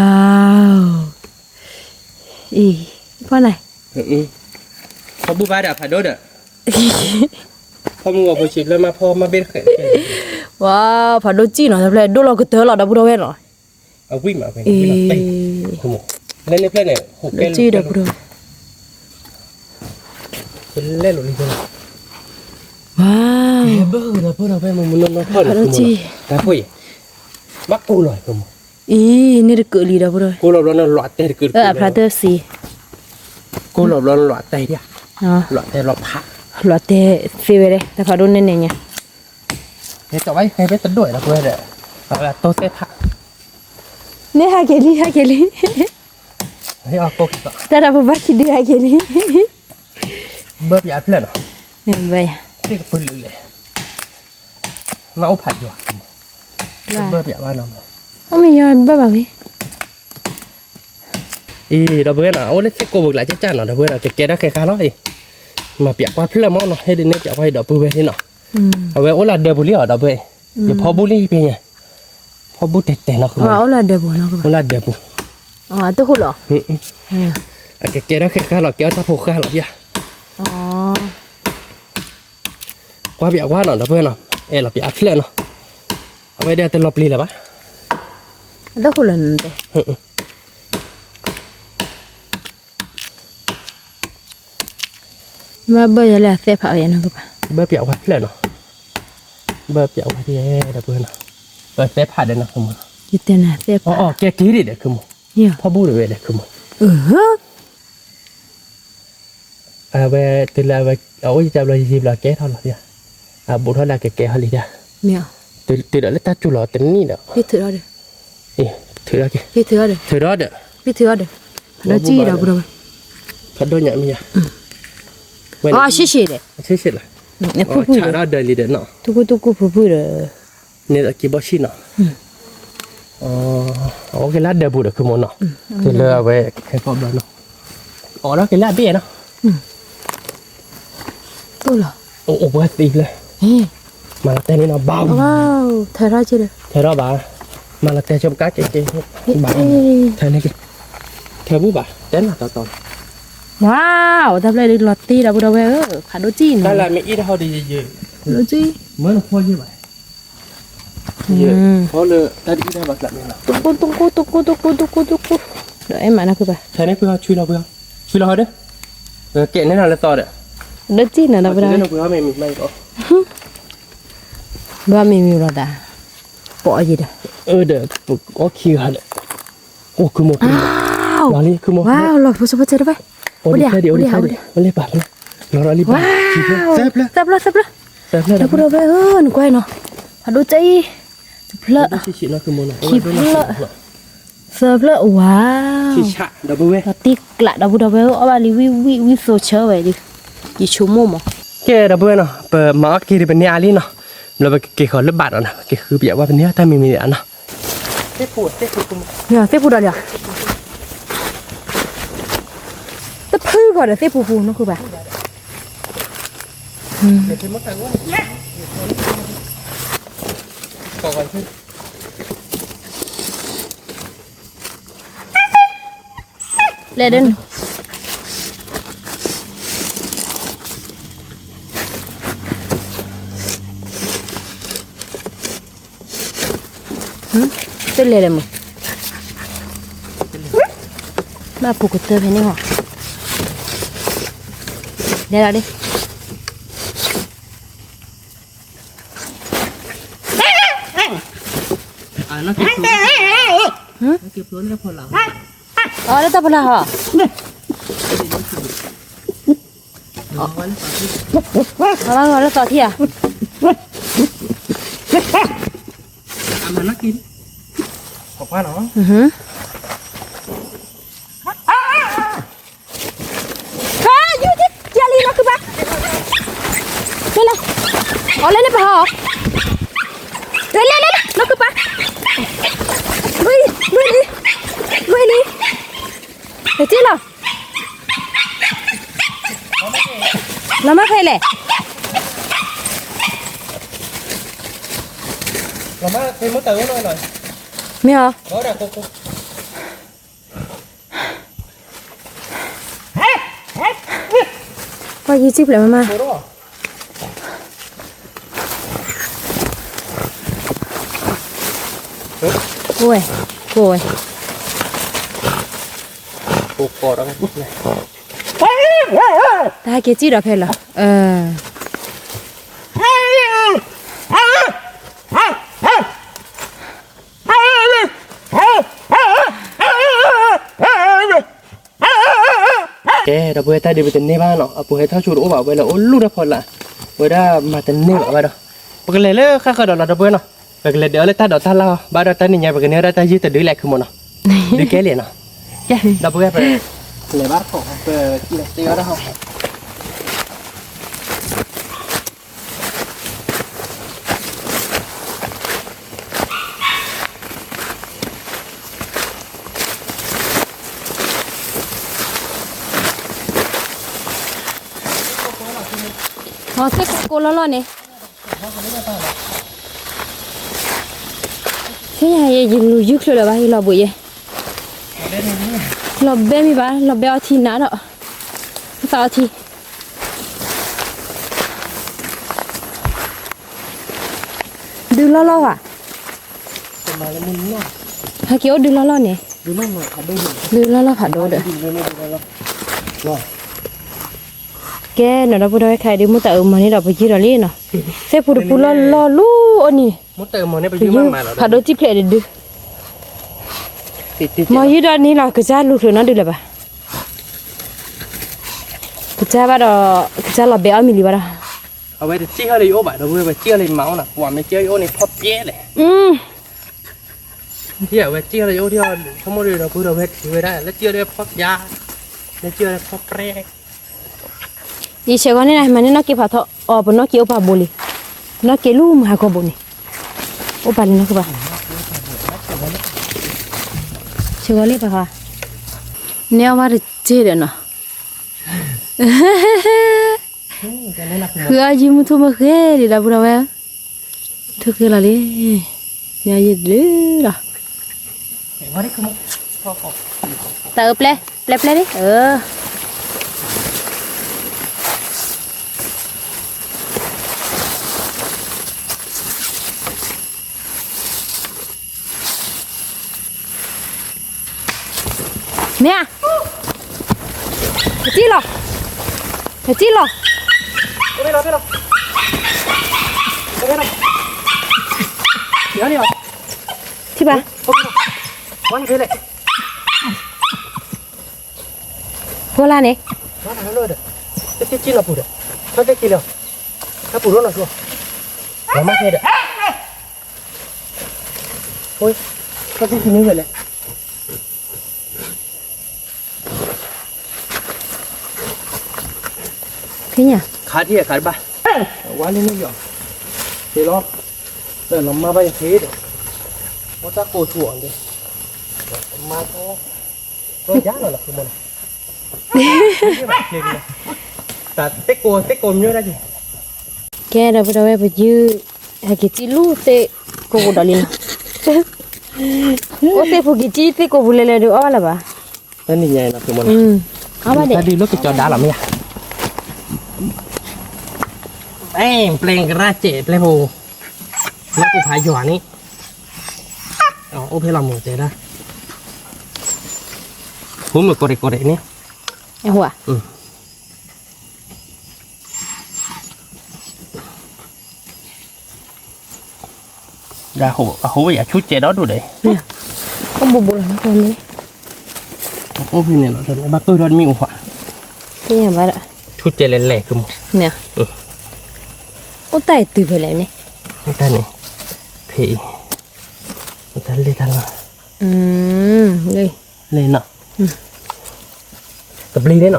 အံၤ, ဖီနၤ, ဖီဘူၣ်ဘၣ်ဒီးဖးဒိၣ်ဒီး, ဖီမုၢ်ဂီၤဖိဆံးဖျၢၣ်မး ဖီမးဘ့ၣ်တဃဲး, ဝါ, ဖးဒိၣ်စံၣ်နီၤ တဖျၢၣ် ဒိၣ်လီၤကတၢၢ်လီၤ ဒီပုၢ်ဒီဝဲၢ်နီၤ, အဝံၣ်မး, လၢန့ၣ်ဖျၢၣ်န့ၣ်, ဖးဒိၣ်စံၣ် ဒီပုၢ်ဒီဝဲၢ်, လဲၤလိာ်လံ, ဝါ, ဘၢဒီပုၢ်ဒီဝဲၢ် မ့ၢ်မ့ၢ်နီၢ်နီၢ်ထီၣ်န့ၣ်, တၢ်ဖိအံၤ, ဘၣ်ကိၢ်လီၤ, အံၤ, န့ၣ်တကုးလံ ဒီပုၢ်ဒီဝဲၢ်, ကိၢ်လီၤဘျီန့ၣ်လီၤတဲတကုး, အဖျါတစံး, ကိၢ်လီၤဘျီန့ၣ်လီၤတဲဒၣ်, လီၤတဲလီၤဖး, လီၤတဲသ့ဝဲဒၣ် တၢ်ဖးဒိၣ်န့ၣ်န့ၣ်ညါ, ဟဲကီးဘၣ် ဟဲဖဲတဒိၣ်ဒီပုၢ်ဝဲၢ်ဒီး, အတိၢ်သဲၣ်ဖး, န့ၣ်ဟဲက့ၤလံ ဟဲက့ၤလံ, တၢ်ဒီးပဘၣ်ခံဒုဟဲက့ၤလံ, ဘၢပၠးဖျၢၣ်နီၤ, ဘၢယၤ, သ့ၣ်ကပၢၢ်လၢလဲၣ် နအိၣ်ဖးယွၤ, ဘၢပၠးဘၣ်နီၤ, အိၣ်မ့ၢ်ယွၤဘၢဘၣ်ဝဲ, အံၤ ဒီပုၢ်ဝဲၢ်နီၤ အအိၣ်လၢသ့ၣ်ကိးပူၤကလးကၠၢ်ကၠၢ်နီၤ ဒီပုၢ်ဝဲၢ်နီၤ ကကဲတၢ်ဃဲၤဃာ်လီၤအံၤ, မၤပၠးကွၢ်ဖျၢၣ်မးနီၤ ဟဲဒ်န့ၣ် ပၠးကွၢ်အံၤဒီပုၢ်ဝဲၢ်န့ၣ်နီၤ, အဝဲအိၣ်လၢဒၢးပူၤလံအီၤ ဒီပုၢ်ဝဲၢ်, ယဖီဘူၣ်လံဖဲညါ, ဖီဘူၣ်တဲတဲနီၤ အိၣ်လၢဒၢးပူၤ, အိၣ်လၢဒၢးပူၤ, အကကဲတၢ်ဃဲၤဃာ်လီၤ ကဲအီၣ်တၢ်ဖိဃာ်လီၤပၠး ကွၢ်ပၠးကွၢ်နီၤ ဒီပုၢ်ဝဲၢ်နီၤ အဲၣ်လီၤပၠးအဖျၢၣ်နီၤ အဝဲဒၣ်တလီၤပျံၤလၢၤဘၣ် အတဃိလၢနတဲ မ့ၢ်ဘၢယၤလၢအသဲဖးဝဲနီၤကပၤ ဘၢပၠးဝဲဖျၢၣ်နီၤ ဘၢပၠးဝဲဒီး ဒီပုၢ်ဝဲၢ်နီၤ ဘၢသဲဖးဒီးနီၤ ယတဲနၤသဲဖး ကဲက့ၤဒံးဒီး ဖီဘူၣ်ဒီးဝဲဒီး အဝဲတုၤလၢအအိၣ်ယကဘျီယံာ်ဘျီကဲထီၣ်လီၤ အဘူးထီၣ်လၢကကဲထီၣ်လံ တုၤဒီးလၢတၢ်စူၤလီၤတနံၣ်ဒီး ထုးထီၣ်ဒီး ထုးထီၣ်ဒီး ဖးဒိၣ်ညါမ့ၢ်ယၤ ဆ့ၣ်ဆ့ၣ်ဒီး ဆ့ၣ်ဆ့ၣ်လီၤ ဆးထီၣ်ဒၢးလံဒီးနီၤ, သူၣ်ကူသူၣ်ကူဖုဖုဒီး, န့ၣ်ဒီးက့ၤဘီၣ်ဆံၣ်နီၤ, အဝဲက့ၤလၢဒၢးပူၤဒီး ခုမိၢ်နီၤ, က့ၤလၢအဝဲခဲကီၢ်ဘျီနီၤ, အိၣ်ဒီးက့ၤလၢအဘ့ၣ်နီၤ, အိၣ်လီၤ, အိၣ်ပှဲၤသံလၢ, မၤလီၤတဲာ်န့ၣ်နီၤ, ဘၣ်, ထဲထီၣ်ဘၣ်, မၤလီၤတဲာ်ဆိပကါက့ၤက့ၤ, ဘၣ်, ထဲန့ၣ်က့ၤ, ထဲဘူၣ်ဘၣ် တဲနၤတီတီ, ဝါ, အိၣ်တၢ်ဖျၢၣ်လီၤတံၢ်ဒီပုၢ်ဒီဝဲၢ်ဧၢ, ဖးဒိၣ်စံၣ်နီၤ, တၢ်လၢမ့ၢ်အံၤတဟီဒီးယယဲၢ်, ဖးဒိၣ်စံၣ်, မၢနဖီယဲၢ်ဘၣ်, ယဲၢ်, ဖီလၢတၢ်တအံၤတၢ်ဘၣ်ကျးမ့ၢ်နီၤ, တကိတကိတကိတကိတကိတကိ, ဒီးအဲၣ်မးနီၤခုဘၣ်, ထဲန့ၣ်ကွံာ်ဟီ ဆွံလီၤကွံာ်ဟီ, ဆွံလီၤဟီဒီး, ကဲန့ၣ်နီၤလၢသီဒီး, ဖးဒိၣ်စံၣ်နီၤ ဒီပုၢ်ဒီဝဲၢ်, ဘၣ်မ့ၢ်မ့ၢ်လီၤတၢ်, ပိာ်အီၤယံၤဒီး, အၢဒီး, ပအီၣ်ခံဂၤဒီး, အိၣ်ခုမိၢ်, လီၤလံခုမိၢ်, ဝါ, လီၤဖိစဖိစဲတဝဲ, အိၣ်ဒံး, အိၣ်ဒံး, အိၣ်ဒံး, လီၤလံဘၣ်, လီၤလံဘၣ်, သၢဖျၢၣ်, သၢဖျၢၣ်, သၢဖျၢၣ်, ဒီပုၢ်ဒီဝဲၢ်ဧၢ, နကွၢ်နီၤ, ဖးဒိၣ်စံၣ်, တဖျၢၣ်, ခံဖျၢၣ်, သၢဖျၢၣ်, ဝါ, လီၤတံၢ်ကျး ဒီပုၢ်ဒီဝဲၢ်ဧၢ, အီၣ်ဘၣ်လံဝံၣ်ဝံၣ်ဝံၣ်သိးဆၢဝဲလံ, ယဆိကမိၣ်မး, ကဲဒီပုၢ်ဝဲၢ်နီၤ, ပမၤအီၣ်က့ၤဒီးပန့ၢ်အါလံနီၤ, ဘျီပကက့ၤဃီၤလၢဘၣ်ဒီးနီၤ, ပကဃုပယးဝဲပန့ၢ်တၢ်မံၤမံၤန့ၣ်နီၤ, သ့ၣ်ဖူဒီးလံ, တဖုဂီၤဒီးသ့ၣ်ဖူပူၤနီၤခုဘၣ်, လဲၤဒၢ, တလဲၤလဲၤမး, ဘၣ်ပူၤကတၢၢ်ဖဲန့ၣ်ဟီ, လဲၤလီၤဒၣ်, အီၣ်လၢတၢ်ဖီလာ်ဟီ, အီၣ်လၢသီထံဧါ, ခါယူၤကၢလံနီၤခုဘၣ်, လဲၤလဲၤ, အီၣ်လၢန့ၣ်ပဟီ, လဲၤလဲၤလဲၤလဲၤနီၤခုဘၣ်, လွံၢ်လံ, လွံၢ်လံ, လွံၢ်လံ, တက့ၢ်လီၤ, လီၤမၢ်ဖဲလဲၣ်, မ့ၢ်အီၤ ပှၤယံၤစံၣ်ဖျဲးမးမး, ကိးဝဲ, ကိးဝဲ, တၢ်ဟဲက့ၤစံၣ်ဒီးဖဲလီၤ, ကဲ ဒီပုၢ်ဝဲၢ် တၢ်ဒုးပတန့ၢ်ဘၣ်နီၤ, အပူၤဟဲထီၣ်ဆိတအိၣ်ဘၣ်, ဝဲလၢအိၣ်လူၢ်တၢ်ဖီလာ်, ဝဲဒၣ်မၤတန့ၢ်ဘၣ်ဘၣ်ဒီး, ပကလဲၤလၢဃၣ်ဃၢၤဒီးလီၤ ဒီပုၢ်ဝဲၢ်နီၤ, ပကလဲၤဒုးအီၣ်လၢတၢ်ဒိးတၢ်လၣ်အီၤ, ဘၣ်ဒီးတၢ်နံၤညါပကန့ၢ်ဝဲဒၣ်တၢ်ယုၢ်တဒုလဲၣ်ခုမီၤနီၤ, ဒုးကဲလံနီၤ, ကဲ ဒီပုၢ်ဝဲၢ် ပလဲၤဘၣ်တကိး ပစံၣ်လီၤစ့ဝဲဒၣ်ဟီ အီ သ့ၣ်ကိကိလီၢ်လီၢ်န့ၣ်, သ့ၣ်ညါယလူၤယုၢ်ချုးလၢၤဘၣ် ယလီၤဘှံးယဲ, လီၤဘဲမံၤဘၣ် လီၤဘဲအီထံနးဒီး, သးအီထံ ဒုးလီၢ်လီၢ်ဘၣ်, ဟဲက့ၤအိၣ်ဒုးလီၢ်လီၢ်န့ၣ်, ဒုးလီၢ်လီၢ်ဖးဒိၣ်ဒီး, ကဲနီၤ ဒီပုၢ်ဒီဝဲၢ်ခဲအံၤဒုး မိၢ်တၢ်အုးမီၤန့ၣ်ဒီး ပယုၢ်ဒီးလံနီၤ, သ့ၣ်ပူၤတပူၤလီၢ်လီၢ်လူၤအိၣ်န့ၣ်, ဖးဒိၣ်တံၢ်ဖျဲးဒုး, မီၤယုၢ်ဒီးန့ၣ်လီၤ ကစၢ်လူၤချုးနီတဒုလၢၤဘၣ်, ကစၢ်ဘၣ်ဒီး, ကစၢ်လီၤဘဲအီၣ်မံၤလံဘၣ်ဒီး, အဝဲတစံၣ်ဟီၣ်လၢယအိၣ်ဘၣ် ဒီပုၢ်ဝဲၢ် စံၣ်ဟီၣ်လၢယမၤအိၣ်နီၤ ပှၤမ့ၢ်စံၣ်ဟီၣ်ယအိၣ်န့ၣ် ဖီပျဲလဲၣ် ထံၣ်အဝဲစံၣ်ဟီၣ်လၢယအိၣ်ထံၣ်အီၤ ဆိကမိၣ်ဒီး ဒီပုၢ်ဒီဝဲၢ်ထံၣ်ဝဲဒၣ် လၢစံၣ်ဟီၣ်လၢဖီပျဲ, လၢစံၣ်ဟီၣ်လၢဖီပျဲ, ယဆဲးဂီၤန့ၣ် မၤန့ၢ်နီၢ်က့ဖးထီၣ်အီၤ ပနီၢ်က့အိၣ်ပာ်ဘိလံ. နီၢ်က့လူမုၢ်ဟးကီၢ်ဘိန့ၣ်, အိၣ်ပာ်လံနီၢ်က့ဘၣ်. ဆဲးဂီၤလံပာ်ဃီ, န့ၢ်အီၣ်ဘၣ်တက့ၢ်ဒီးနီၤ. ဃုအီၣ်ယုၢ်မုၢ်ထူၣ်မ့ၢ်ဃ့ဒံးဒီပုၢ်ဒီဝဲၢ်, ထူၣ်ဃ့လီၤလံ, ညါယံၤတဒုလီၤ. တၢ်အၢပျဲၢ်, ပျဲၢ်ပျဲၢ်လံ, အၢ မ့ၢ်ဧါ, တထံၣ်လီၤ, တထံၣ်လီၤ, ထံၣ်ဘၣ်, ဖီလာ်န့ၣ်, တထံၣ်လီၤပူၤဒီး, ထီၣ်တထံၣ်လီၤ, ထီၣ်ပူၤရိနီၤ, မၤမၤခဲဒီး ထီၣ်တထံၣ်န့ၣ်ဝဲလဲၣ်. ခါထံၣ်အခါတဘၣ်, ဝါလၢန့ၣ်ယီၤ, သ့လီၤ, လီၤမါဘၣ်ယၤသ့ဒီး, ဝဲတၢ်ကိးဆူၣ်အီၤန့ၣ်, မါထီၣ်, ယၤလီၤလီၤ, တၢ်သ့ၣ်ကိးသ့ၣ်ကိးမ့ၢ်ဒၣ်က့ၤ, ကဲဒီပုၢ်ဒီဝဲၢ်ပယုၢ်, ဟဲက့ၤကံၣ်လူၢ်သ့ၣ်ကိးပူၤဒီးလံနီၤ, အိၣ်သ့ၣ်ဖိက့ၤကံၣ်သ့ၣ်ကိးပူၤလဲၤလဲၤဒုးအီၣ်ဘၣ်လၢၤဘၣ်, တနံၤညါအံၤနီၤ, အဝဲဒၣ်, တၢ်ဒုးလၢကကၠီဒါလီၤမ့ၢ်ဧါ, အဲၣ် ပျဲကရၢ်စဲးပျဲဖိ, လၢပဖးယွၤန့ၣ်, အိၣ်ဖဲလီၤမုၢ်တဲဒၣ်, ဟိမုၢ်ကိးဒဲးကိးဒဲးန့ၣ်, အဟိဧါ အဟိဝဲယၤဆူကဲဒီဒိၣ်ဒီး, အိၣ်ဘူးဘူးလီၤ, အိၣ်ဖဲန့ၣ်လီၤ, ဘၣ်ကၢၢ်ထီၣ်တမံၤအိၣ်ဃီ, ဆူကဲလဲၤလဲၤကမူ, အိၣ်တၢ်အံၤတုၤဖဲလဲၣ်န့ၣ်, အိၣ်တၢ်န့ၣ်, ဖဲအံၤ, အိၣ်တၢ်လဲၤတၢ်လီၤ, လဲၤနီၤ, တဘျီန့ၣ်နီၤ,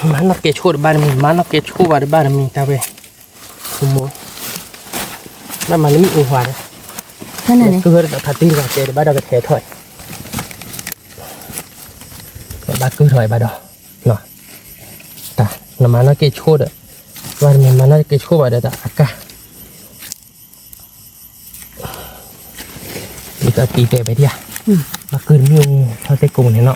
မၤနီၢ်ကဲဆိၣ်တဘၣ်တမံၤ, မၤနီၢ်ကဲဆိၣ်ဘၣ်တဘၣ်တမံၤ တၢ်ဝဲ, ဘၣ်မၤလၢမ့ၣ်အူဟါဒီး, ကၢၢ်ဒီးဖးတံၢ်တဂၤကဲဒီး ဘၣ်ဒီးကထဲထီၣ်အံၤ, ဘၣ်ကၢၢ်ထီၣ်အံၤဘၣ်ဒီး, တၢ်, နမၤနီၢ်ကဲဆိၣ်ဒီး, ဘၣ်တမံၤမၤနီၢ်ကဲဆိၣ်ဘၣ်ဒီးတၢ်အကၢ် ဒ်သိးတံၤတဲဝဲဒၣ်, ဘၣ်ကုၢ်တမံၤအိၣ်ထီၣ်သ့ၣ်ကိးန့ၣ်နီၤ,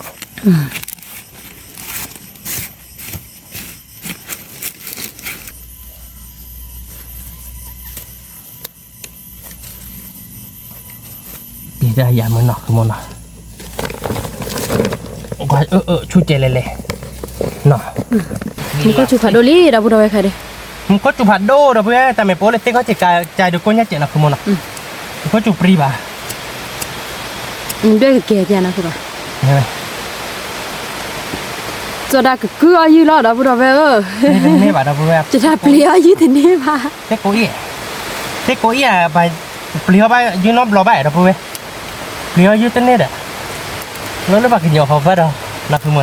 ဒ်သိးယၤမ့ၢ်နီၤ ကမ့ၢ်နီၤ, ဆူကဲလဲၤလဲၤ, နီၤ, မူကီၢ်စူၤဖးဒိၣ်လံ ဒီပုၢ်ဒီဝဲၢ်ခဲဒၣ်, မူကီၢ်စူၤဖးဒိၣ်ဒီပုၢ်ဝဲၢ် တၢ်မ့ၢ်ပိာ်လၢသ့ၣ်ခီၣ်စဲးကါ ကါဒုးကိၢ်ညါစဲးနီၤ ကမ့ၢ်နီၤ, မူကီၢ်စူၤပြံဘၣ် ဒွဲၣ်ကကဲကဲနီၤ စီၤဒၤကကုၢ်အီၣ်ယုၢ်လီၤ ဒီပုၢ်ဒီဝဲၢ်ဧၢ, တန့ၢ်ဘၣ်ဒီပုၢ်ဝဲၢ်, စီၤဒၤပျံၤအီၣ်ယုၢ်တန့ၢ်ဘၣ်, သ့ၣ်ကိးအံၤ, သ့ၣ်ကိးအံၤဧါ, ပျံၤအီၣ်ဘၣ်ယုၢ်နီတဘျီဘၣ် ဒီပုၢ်ဝဲၢ်, ပျံၤအီၣ်ယုၢ်တန့ၢ်ဒီး, လၢလၢပှၤကညီဃီဘၣ်ဒီး, နီၤ ကမ့ၢ်နီၤ,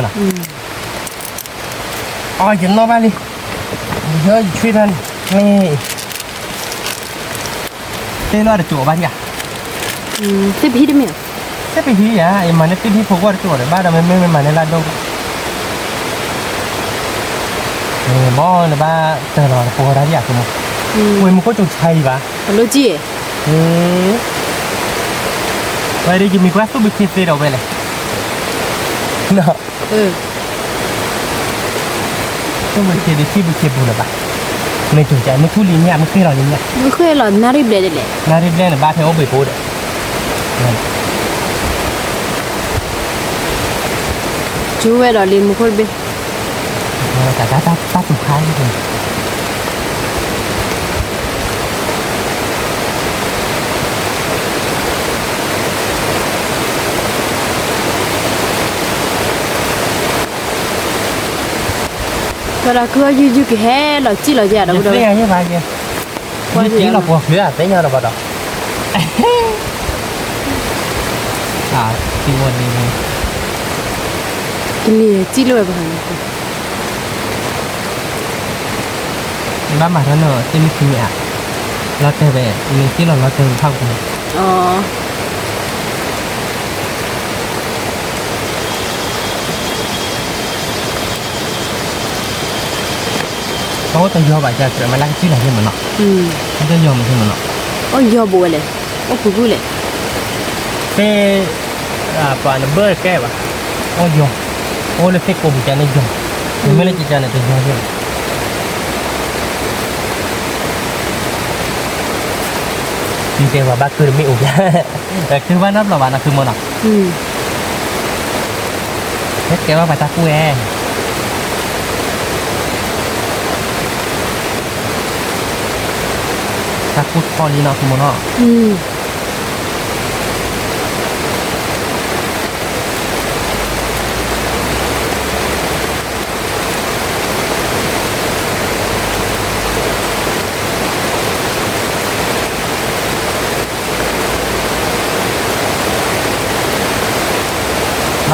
အီ ယနီၣ်ဘၣ်လံ, ယဆှံထီၣ်န့ၣ်, မ့ၢ် သ့ၣ်လီၤတကၠိဘၣ်ဧါ, သ့ၣ်ပဟံၣ်တမ့ၢ်, သ့ၣ်ပဟံၣ်ဧါ, ယမၤန့ၢ်သ့ၣ်ပဟံၣ်ဖိကွၢ်တကၠိဒီး ဘၣ်ဒီးမ့မ့ၢ်မၤန့ၢ်လၢဒိၣ်, ဘီနဘၣ်တၢ်လီၤတပီၤတၢ်ဒ်ဧါ ကမ့ၢ်, ဝဲမူခိၣ်ကၠိဆါအံၤဘၣ်, အလိၣ်ကံၢ်, ဝဲဒၣ်ယမံၤကွၢ်သူၣ်ဘုခ့သ့ဒီးဝဲလဲၣ် သူၣ်ဘုခ့ဒုးထံၣ်ဘုခ့ပူၤလၢၤဘၣ်, မ့ၢ်ကၠိကၢ် မ့ၢ်ထူၣ်လံမ့ၢ်ဧါ မ့ၢ်ဃ့ၢ်လီၤလံမ့ၢ်ဧါ, မ့ၢ်ဃ့ၢ်လီၤ နၣ်ရံၣ်ဘျဲၣ်ဒ်လဲၣ်, နၣ်ရံၣ်ဘျဲၣ်န့ၣ် ဘၣ်ဖဲအိၣ်ဘှံးဖိဒီး, ကၠိဝဲဒီးလံမူခိၣ်တဘ့ၣ်, တၢ်တၢ်တၢ်တူၢ်ခါ ဝဲဒၣ်ကုၢ်အီၣ်ယုၢ်ယုၢ်ကဟဲလီၤစံၣ်လီၤယၤ ဒီးဝဲဒၣ်, ယသ့ၣ်ညါယဲၢ်ဘၣ်ယဲၢ်, ယသ့ၣ်လီၤပှီၤဖျၢၣ်သ့ၣ်ညါလီၤဘၣ်ဒီး, သံဝဲန့ၣ်, န့ၣ် စံၣ်လၢဝဲဘၣ်, ဘၣ်မၤထီၣ်နီၤ သ့ၣ်မ့ၢ်ခံမ့ၢ်ဧါ, လီၤတဲာ်ဝဲ, မ့ၢ်သ့ၣ်လီၤလီၤတဲာ်ဝဲဖးပူၤ, အီ အအိၣ်တယီၤဘၣ် ကမၤလၢကစံၣ်လီၤဟ့ၣ်မးနီၤ, အီၣ်တယီၤမးဟ့ၣ်မးနီၤ, အီၣ်ယီၤဘိဝဲလဲၣ်, အီၣ်ဖုဖုလဲၣ်, သ့ၣ်, ပှၤနဘၢၣ်တကဲဘၣ်, အီၣ်ယီၤ, အိၣ်လၢသ့ၣ်ကိးပူၤကန့ၣ်ယီၤ, မ့မ့ၢ်လၢကကန့ၣ်တယီၤဘၣ်, မ့ၢ်တဲပှၤဘၣ်ကၢၢ်တမ့ၢ်အိၣ်ဘၣ်, ကၢၢ်ဘၣ်နီတဘျီဘၣ်နီၤ ဖုမးနီၤ, ဟဲကဲဘၣ်ပှၤတၢ်ကူၣ်ဝဲ တၢ်ကူၣ်ထီၣ်လံနီၤ ဖုမးနီၤ, မ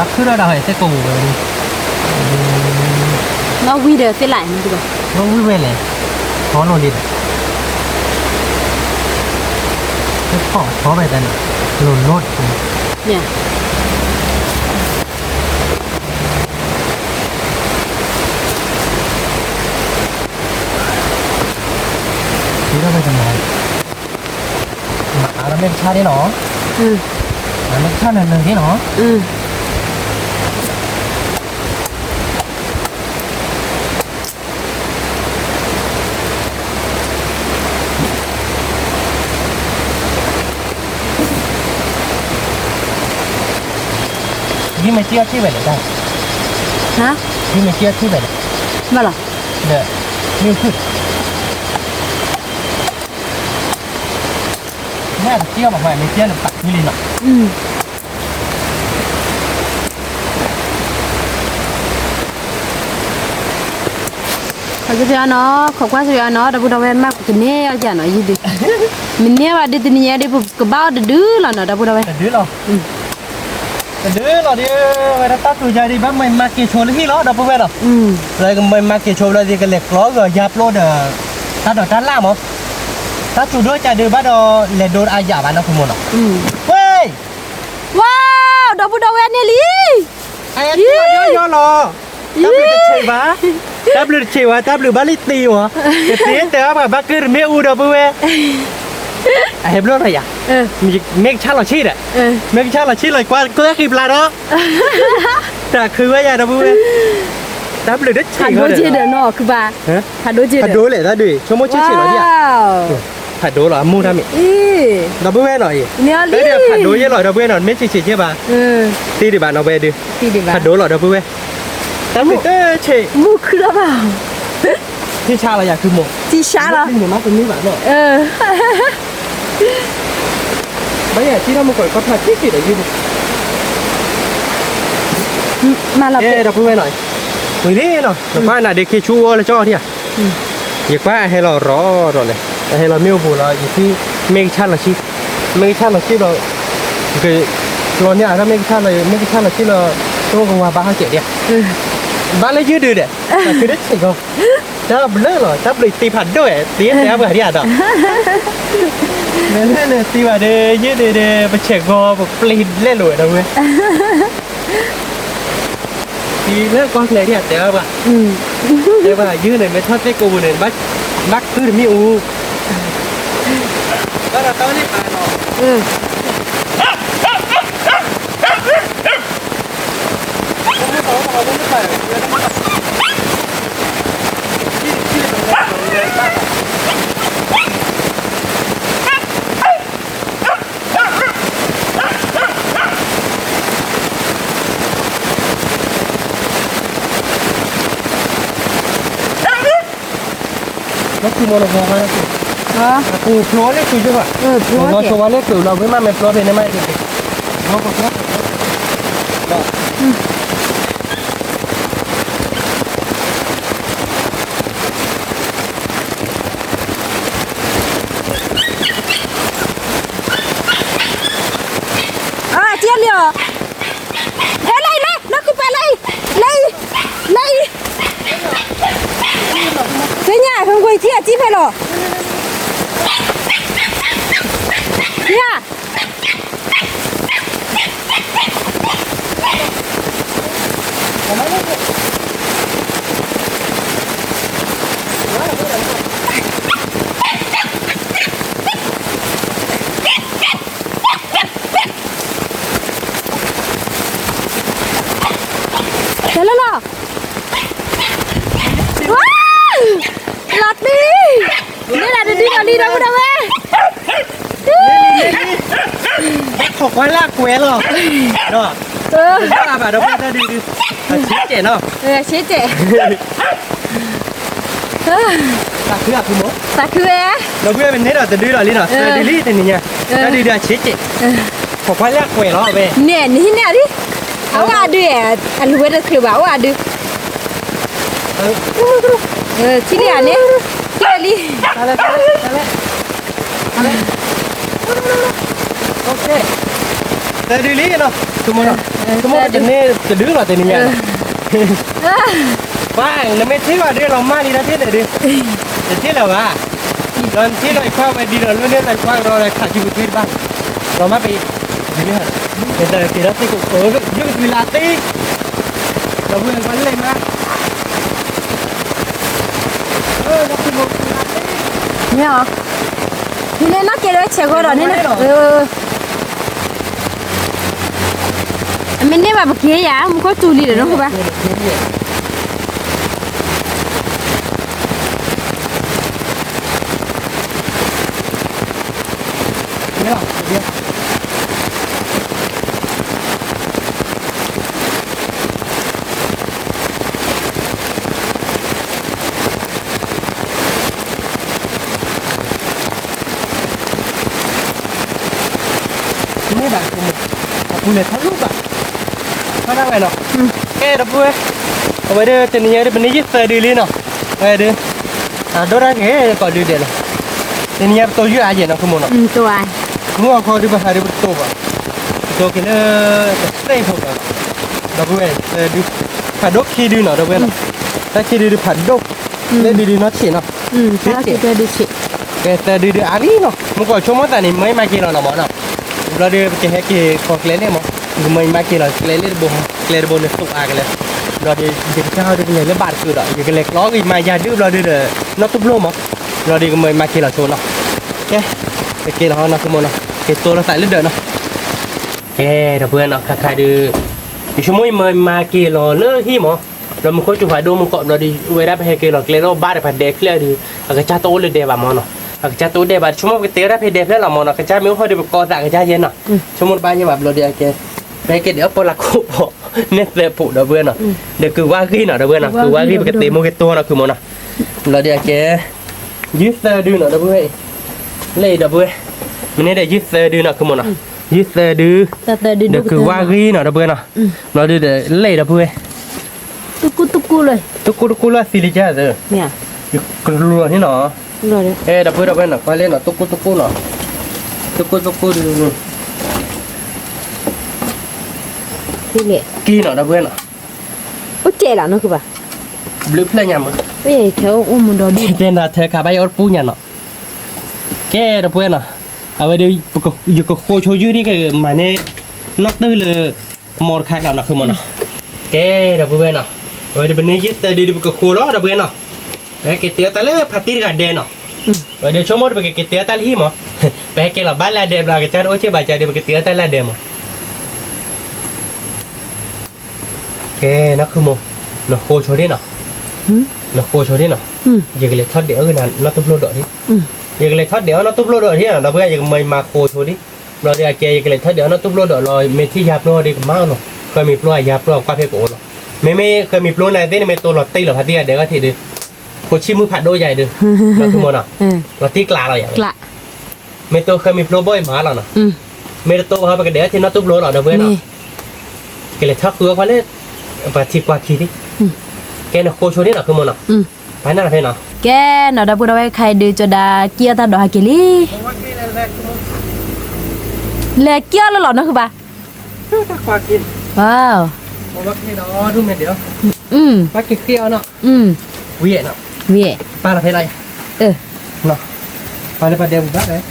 ၤခုၣ်ထီၣ်ဒၣ်ဝဲသ့ၣ်ကိးပူၤဝဲ, နီၣ်ဝံၤဒီးသ့ၣ်လၢ်, နီၣ်ဝံၤဝဲလဲၣ်, ထီလိာ်လံဒီး, ထီထီဝဲတၢ်န့ၣ်, လိၤလိၤတၢ်န့ၣ် ထီထီဝဲတၢ်န့ၣ်, မ့ၢ်တဆါဒ်နီၤ, မ့ၢ်တဆါလၢာ်လၢာ်ဒ်နီၤ ဒ်မ့ၢ်စံၣ်အီၣ်ဆံၣ်ဝဲလဲၣ်တၢ်, ဒ်မ့ၢ်စံၣ်အီၣ်ဆံၣ်ဝဲလဲၣ်, ဘၣ်လီၤ, ဒီး, မ့ၢ်ခုၣ်, မ့ၢ်တစံၣ်အီၣ်ဘၣ် မ့ၢ်စံၣ်အီၣ်န့ၣ်ပာ်ခုလံနီၤ. ခီကစၢ်နီၤ, ခိးကွၢ်စၢ်ယွၤနီၤ, ဒီပုၢ်ဒီဝဲၢ်မး ပကန့ၢ်အီၣ်ယၤနီၤ, ယံၤဒုး, မ့ၢ်န့ၢ်ဘၣ်ဒ်တနံၤညါဒ် ပကဘၣ်အီၣ်တဒုလီၤနီၤ, ဒီပုၢ်ဒီဝဲၢ်, တဒုလီၤ, တဒုလီၤဒ်, ဝဲဒၣ်တၢ်တူၤယၤဒ် ဘၣ်မၤမၤက့ၤဆိလၢဟံၣ်လီၤ ဒီပုၢ်ဝဲၢ်နီၤ, လၢကမၤမၤက့ၤဆိဘျီဒ် ကလဲၤကျီဂီၤယါပျိဒီး, တၢ်ဒိးတၢ်လၣ်မး, တၢ်တူၤဒိၣ်ကဒုးဘၣ်ဒီး လဲၤဒိအယၤဘၣ်နီၤ ဖုမးနီၤ, ဝဲ ဝါ, ဒီပုၢ်ဒီဝဲၢ်န့ၣ်လံ, ယီလီၤ, တၢ်ဘျုးတဆံးဘၣ်, တၢ်ဘျုးတဆံးဘၣ်, တၢ်ဘျုးဘၣ်လံတ့ဝဲ, တသ့တဲအီၣ်ပှၤဘၣ်ကၢၢ်တမ့ၢ်အူဒီပုၢ်ဝဲၢ်, အဟဲဘျီလီၤယၤ, မ့ၢ်ကဆါလီၤဆံၣ်ဒီး, မ့ၢ်ကဆါလီၤဆံၣ်လီၤကွၢ်ကၢၢ်ဃံဖျါဒီး, တၢ်ခုဝဲယၤဒီပုၢ်ဝဲၢ်, တၢ်ဘျုးတဆံးဘၣ်, ဖးဒိၣ်လဲၣ်တၢ်ဒုး ဆိကမိၣ်ဆံးဆံးလီၤဒ်ဧါ ဖးဒိၣ်လီၤ အမိၢ်တၢ်မ့ၢ်, ဒီပုၢ်ဝဲၢ်နီၤအံၤ, ဖးဒိၣ်ယဲလီၤ ဒီပုၢ်ဝဲၢ်နီၤ မ့ၢ်ဆံးဆံးကဲဘၣ်, သံဒံးဘၣ်နီၤဝဲဒုး, ဖးဒိၣ်လီၤ ဒီပုၢ်ဝဲၢ်, တၢ်ဘျုးတဆံး, မူခုလီၤဘၣ်, ထံဆါလီၤယၤခုမိၢ်, ထံဆါလီၤ, ဘၣ်ယၤထံထီၣ်မူကီၢ်ကီၢ်ဖျါဆံးဆံးဒီးယုၢ်, မၤလီၤ, ဒီပုၢ်ဝဲၢ်နီၤ, ဝံၤလံနီၤ နကွၢ်နၤဒ့ခ့ဆူအီၤလၢကၠီထံဧါ ယကွၢ်အဟဲလီၤရီၤရီၤလဲၣ်, အဟဲလီၤမ့ၣ်အူပူၤလီၤ ယထံၣ်, မ့ၢ်ကဆါလီၤဆံ, မ့ၢ်ကဆါလီၤဆံလီၤ, က, လီၤန့ၢ်အါထီၣ်မ့ၢ်ကဆါလီၤ မ့ၢ်ကဆါလီၤဆံလီၤ, တအိၣ်ကဝၤဘၣ်ဟီၣ်ကဲးဒံးဧါ, ဘၣ်လၢယုၢ်ဒုးဒီး, တၢ်ခုဒုးဆံးကီး, တၢ်ဘျုးလီၤ တၢ်ဘျုးသံဖးဒိၣ်ဝဲ သံတဲအပှၤဒံးဧါဒီး, မ့ၢ်လၢနသံဘၣ်ဒီး ယုၢ်ဒုးဒီး ပဆဲးကီး ပပျ့ၤလဲၣ်လိာ်ဝဲဒီးဝဲ တုၤလၢကီၢ်ကျဲဒံး တဲဘၣ်, တဲဘၣ် ယုၢ်န့ၣ် မ့ၢ်ထီၣ်သ့ၣ်ကိးပူၤန့ၣ် ဘၣ်ခုတမ့ၢ်အူ, ဘၣ်ဒီးတၢ်န့ၣ်ပာ်လီၤ, လၢခုမီၤလီၤဝါဝါလၢခု, အပူၤဖျိလၢခုကဘၣ်, ဖျိလၢခုဝါလၢခုလီၤဝဲမး မ့ၢ်ဖျိဖဲန့ၣ်မး, အက့လံအီၤ, ဟဲလၢအံၤလၢ လၢခုပာ်လၢအံၤ, လၢ ဟဲကွံာ်ထံအစံၣ်ဖဲလီၤ. ယၤ တဲလၢလီၤ. ဝါ လီၤတံၢ်, မ့ၢ်လၢတဒုဒီးလံဒီပုၢ်ဒီဝဲၢ်, ဘၣ်ခိးကွၢ်လၢအကွဲးလီၤ, ဒီး ဘၣ်ဘၣ်ဒီပုၢ်ဝဲၢ်တၢ်ဒုးဒုး, အဆ့ကဲးနီၤ, အဆ့ကဲး, သးခုအဖုမ, သးခုဝဲ, ဒီပုၢ်ဝဲၢ်မ့ၢ်န့ၢ်ဒီးတဒုဒီးလံနီၤ, တဒုလံတနံၤညါ, တဒုဒုးအဆ့ကဲး, ခိးကွၢ်လၢအကွဲးလီၤဝဲ, န့ၣ် နဟံးန့ၢ်အဒုး, အအိၣ်အဒုး, အလူၤဝဲတချုးဘၣ် အိၣ်အဒုး ထံၣ်လံဧါန့ၣ်, ထံၣ်လံ, သၢဒုလံနီၤ, ဆိကမိၣ်နီၤ, ဆိကမိၣ်တန့ၢ် တဒုလီၤတနံၤညါ, ပှၤ နမ့ၢ်ထံၣ်ဘၣ်ဒုးလီၤမၢ်လံတၢ်ထံၣ်န့ၣ်ဒုး, တထံၣ်လၢၤဘၣ်, ဒီးနထံၣ်လီၤယခွါဝဲဒ်ဒီး လၢန့ၢ်တၢ်ယခွါကဒီးလၢခးဆံပူၤထွံတဘၣ်, လီၤမၢ်ပ့ၤ, က့ၤလီၤသ့ၣ်ကိးကိး ယကတုၤလၢသ့ၣ်, ဒီပုၢ်ဝဲၢ်လဲၤမး မ့ၢ်အီၤ, ဒ်န့ၣ်နီၢ်က့ၤလၢဆဲးဂီၤဒီးန့ၣ်, အမ့ၢ်န့ၢ်ဘၣ်ပက့ၤယၤ မူခိၣ်စူၤလံဒီးနီၢ်ခိဘၣ် မ့ၢ်ဘၣ်, အပူၤလဲၤထီၣ်လူၤဘၣ်, ထီၣ်ဒၣ်ဝဲနီၤ, ကဲဒီပုၢ်ဝဲၢ်, အဝဲဒၣ်တနံၤညါဒ်ပန့ၢ်ယုၢ်သၢဒုလံနီၤ, အဝဲဒၣ်, အဒိၣ်တၢ်က့ၤကိးဒုဒဲးလီၤ, တနံၤညါပတိၢ်ယုၢ်အါယဲၢ်နီၤ ဆိကမိၣ်နီၤ, မုၢ်အီၤခီဒုပဟးဒုပတိၢ်ဘၣ်, ပတိၢ်က့ၤလၢ, တသ့ၣ်ဖိဘၣ်, ဒီပုၢ်ဝဲၢ်, ဖးဒိၣ်ခံဒုနီၤ ဒီပုၢ်ဝဲၢ်နီၤ, တၢ်ခံဒုဒုးဖးဒိၣ်, လၢဒုဒုနီၢ်ဆံးနီၤ, ကဲသၢဒုဒုးအါလံနီၤ မုၢ်ကီၢ်ဆိကမိၣ်သးန့ၣ် မ့ၢ်မၤက့ၤလီၤနီၤမၢ်နီၤ, ဘျီဒုးပကဟဲက့ၤခီကျဲလဲၣ်မၢ်, ယကမၤမၤက့ၤလီၤကျဲလဲၣ်တဘိ, ကျဲတဘိန့ၣ်သူးအါကလဲၣ်, ဘျီဒုး ယကစၢ်ဟီဒုးကလဲၤလၢဘၣ်တကုာ်ဒီး ယကလဲၤကျီဂံၢ်မၤယၤဒုးဘျီဒုးဒီး, နီၢ်တဘျီမၢ်, ဘျီဒုးကမၤမၤက့ၤလီၤဆိနီၤ, ကဲ, ကက့ၤလီၤနီၤ ဆိကမိၣ်နီၤ, က့ၤတိၢ်လီၤသးလၢဒၢးနီၤ ကဲ, ဒီပုၢ်ဝဲၢ်နီၤ ခါခါဒုး, ယဆိကမိၣ်ယမၤမၤက့ၤလီၤလၢဟံၣ်မၢ်, ဘျီမုၢ်ခိၣ်စူၤဖးဒိၣ်မုၢ်ကီၢ်ဘျီဒုး ဝဲဒၣ်ပဟဲက့ၤလီၤကျဲလၢဘၣ်တဖၣ်ဒဲးဖျၢၣ်ဒုး, အကစၢ်တအိၣ်လၢဒဲးဘၣ်မၢ်နီၤ, အကစၢ်တအိၣ်ဒဲးဘၣ် ဆိကမိၣ်ပကတဲဝဲဒၣ်ဖဲဒဲးဖျၢၣ်လီၤမၢ်နီၤ, အကစၢ်မ့ၢ်အိၣ်ဟီဒုးပကီသးကစၢ်ယဲနီၤ, ဆိကမိၣ်တဘၣ်ယဲဘၣ်ဘျီဒုးအကဲ, ပဟဲက့ၤဒဲးအီၣ်ပီလၢခိၣ်ဘီ, နဲၣ်သၢဖိဒီပုၢ်ဝဲၢ်နီၤ, ဒီးကုၤဝါဂ့ၤနီၤ ဒီပုၢ်ဝဲၢ်နီၤ, ကုၤဝါဂ့ၤပကသ့မိၢ်က့ၤတိၢ်နီၤ ဆိကမိၣ်နီၤ, ဘျီဒုးအကဲ ယုၢ်သၢဒုနီၤ ဒီပုၢ်ဝဲၢ်, လၢအံၤဒီပုၢ်ဝဲၢ်, မ့ၢ်န့ၣ်ဒီးယုၢ်သၢဒုနီၤ ဆိကမိၣ်နီၤ, ယုၢ်သၢဒု, ဒီးကုၤဝါဂ့ၤနီၤ ဒီပုၢ်ဝဲၢ်နီၤ, ဘျီဒုဒီးလၢအံၤဒီပုၢ်ဝဲၢ်, တကူတကူလၢသံလံကၢ်သၢ, ကလူလီၤန့ၣ်နီၤ, အဲ ဒီပုၢ်ဝဲၢ်ဒီပုၢ်ဝဲၢ်နီၤ ကွၢ်လဲၣ်နီၤ တကူတကူနီၤ, တကူတကူဒု, က့ၤနီၤ ဒီပုၢ်ဝဲၢ်နီၤ, အိၣ်တဲလီၤနီၤ ဘျုးဖျၢၣ်ညါမး, တဲနၤထဲခါဘၣ်ယအိၣ်တပူၤညါနီၤ, ကဲ ဒီပုၢ်ဝဲၢ်နီၤ, အဝဲဒၣ်, ယကဃိဆိယုၢ်ဒ်ကမၤန့ၢ်, နီၢ်တုၢ်လၢ, မီတခါကလီၤနီၤ ဆိကမိၣ်နီၤ, ကဲ ဒီပုၢ်ဝဲၢ်နီၤ, အဝဲဒၣ်ပန့ၢ်ယုၢ်သၢဒုဒုးပကဃိလီၤ ဒီပုၢ်ဝဲၢ်နီၤ, ပဟဲက့ၤတုၤအီၣ်တၢ်လၢဖါတံၢ်တဂၤဒဲးနီၤ, အဝဲဒၣ်ဆိကမိၣ်ဒီးပကက့ၤတုၤအီၣ်တၢ်လၢဟံၣ်မး, ပဟဲက့ၤလီၤဘၣ်လၢအဒဲးဘျီ အကစၢ်တအိၣ်ဆ့ၣ်ဘၣ်ကဒီး ပကတုၤအီၣ်တၢ်လၢအဒဲးမး ကဲ နီၢ်ဃုမိၢ်, နဃိဆိဒ်နီၤ, နဃိဆိဒ်နီၤ, ယကလဲၤထီၣ်ဒဲးအီၣ်က့ၤနၤနီၢ်တဘျီဒီးဒ်, ယကလဲၤထီၣ်ဒဲးအီၣ်နီၢ်တဘျီဒီးဒ်နီၤ ဒီပုၢ်ဝဲၢ် ယကမၤယမၤဃိဆိဒ်, ဘျီဒုးအကဲ ယကလဲၤထီၣ်ဒဲးအီၣ်နီၢ်တဘျီဒီးလီၤ မ့ၢ်ထံၣ်ယါပျိဒ်ကမၣ်နီၤ, ဃၢမံၤပျိအယါပျိအကွၢ်ဖဲကအိၣ်လီၤ, မ့မ့ၢ်ဃၢမံၤပျိနၤသ့ၣ်န့ၣ် မ့ၢ်တိၢ်လီၤတံၢ်လီၤဖါတံၢ်ဂၤဒဲးဂီၢ်ထံးဒုး, ဃိဆံၣ်မုၢ်ဖးဒိၣ်ယါအံၤဒုး, နီၢ်ဃုမိၢ်နီၤ, လီၤတံၢ်ကျးလီၤယါ မ့ၢ်တိၢ်ဃၢမံၤပျိဘီၣ်အံၤမၤလီၤနီၤ, မ့ၢ်တတိၢ်ဘၣ်ဟီ ပကဒဲးအီၣ်ထံနီၢ်တဘျီလီၤ ဒီပုၢ်ဝဲၢ်နီၤ, ကလဲၤထီၣ်ဃုအီၣ်ခွါလၢ, ပှၤထံကွၢ်ခံဒ်, ကဲနဃိဆိဒ်နီၤ ဃုမိၢ်နီၤ, ဖဲနီၤဖဲနီၤ, ကဲနီၤ ဒီပုၢ်ဝဲၢ် ခဲအံၤဒုး ကၠီဒါကံၣ်အီၣ်တၢ်ဒီးဟဲက့ၤလံ, လဲၤကံၣ်အီၣ်လၢလီၤနီၢ်ဃုဘၣ်, ဝဲ, ဝဲ, ဝံၤ, ပာ်လီၤဖဲလီၤ, အၢ, ပာ်လၢပှၤဒဲပူၤဘၣ်,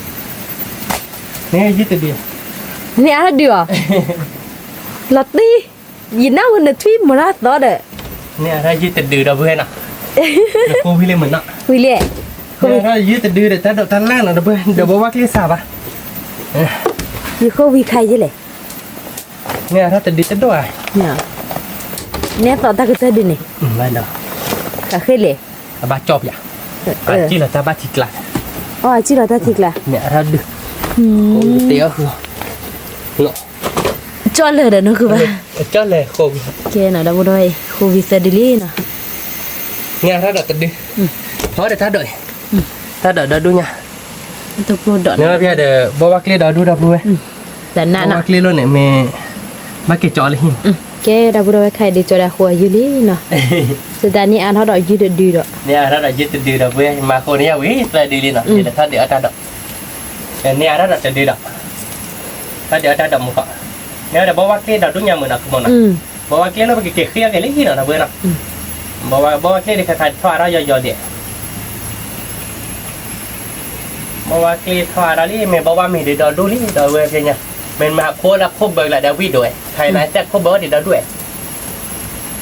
န့ၣ်ယုၢ်တဒု, န့ၣ်အါထီၣ်ဒုးအီၤ, လီၤတံၢ်, ယနၢ်ဟူနထွံၣ်မုာ်ထီၣ်သီဒီး, န့ၣ်အါထီၣ်ယုၢ်တဒုဒီပုၢ်ဝဲၢ်နီၤ, ယဃိဝံၤလံမုာ်နီၤ, ဝံၤလံ, န့ၣ်အါထီၣ်ယုၢ်တဒုဒီးတၢ်ဒိးတၢ်လၢ်နီၤ ဒီပုၢ်ဝဲၢ်, ဒီးဘိဝါကျ့စးဘၣ်, ယဃိဝံၤခါယဲလဲၣ် န့ၣ်အါထီၣ်တဒုတဒိၣ်ဧါ, န့ၣ်အသီတၢ်ကတၢၢ်ဒုးန့ၣ်, ဘၣ်ဒီး, ဃးဃ့လံ, အဘၣ်ကၠီၣ်ပၠး, အစံၣ်လီၤတၢ်ဘၣ်ထံကျါ, အစံၣ်လီၤတၢ်ထံကျါ, န့ၣ်အါထီၣ်ဒုး, တဲအီၣ်ဃု, ကၠီၣ်လၢာ်ဒီးနီၢ်ဃုဘၣ်, ကၠီၣ်လၢာ်ဃိဝံၤ, ကဲနီၤ ဒီပုၢ်ဒီဝဲၢ်, ဃိဝံၤသၢဒုလံနီၤ, န့ၣ်အါထီၣ်ဒီးတဒု, ထီဒီးတၢ်ဒိးအံၤ, တၢ်ဒိးဒီဒူၣ်ညါ နဘၣ်ဒီး ဘိဝါကျ့ဒီဒူၣ်ဒီပုၢ်ဝဲၢ်, ဘိဝါကျ့လိာ်န့ၣ်မ့ၢ် ဘၣ်က့ၤကၠီလၢဟံၣ်, ကဲဒီပုၢ်ဒီဝဲၢ် ခဲအံၤဒုးကၠီဒီးအဃိအယုၢ်လံနီၤ, စတးန့ၣ်အါထီၣ်ဒီးယုၢ်တဒုဒီး, န့ၣ်အါထီၣ်ဒီးယုၢ်တဒုဒီပုၢ်ဝဲၢ် မၤဃိန့ၢ်ယၤဝံၤသၢဒုလံနီၤ, လဲၤထီၣ်ဒုးအီၣ်တၢ်ဒိး, န့ၣ်အါထီၣ်ဒီးတဒုဒီး, ထီၣ်ဒုးအီၣ်တၢ်ဒိးမူကီး, န့ၣ်ဒီးဘိဝါကျ့ဒီဒူၣ်ညါမုာ်နီၤ ခမနီၤ, ဘိဝါကျ့လၢပကက့ၤဃ့အီၣ်က့ၤလၢဟံၣ်နီၤ ဒီပုၢ်ဝဲၢ်နီၤ, ဘိဝါကျ့ဒီးခါခါထီၣ်အါထီၣ်ယီၤယီၤဒံး ဘိဝါကျ့ထီၣ်အါထီၣ်လံ မ့ၢ်ဘိဝါမ့ၢ်ဒုးဒီဒူၣ်လံ ဒီပုၢ်ဝဲၢ်ဖဲညါ, မ့ၢ်မၤခိလၢခိၣ်ဘၢကလးဒီးဝံၣ်ဒိၣ်ဝဲ, ခါအံၤနသဲခိၣ်ဘၢဒံးဒီဒူၣ်ဝဲ,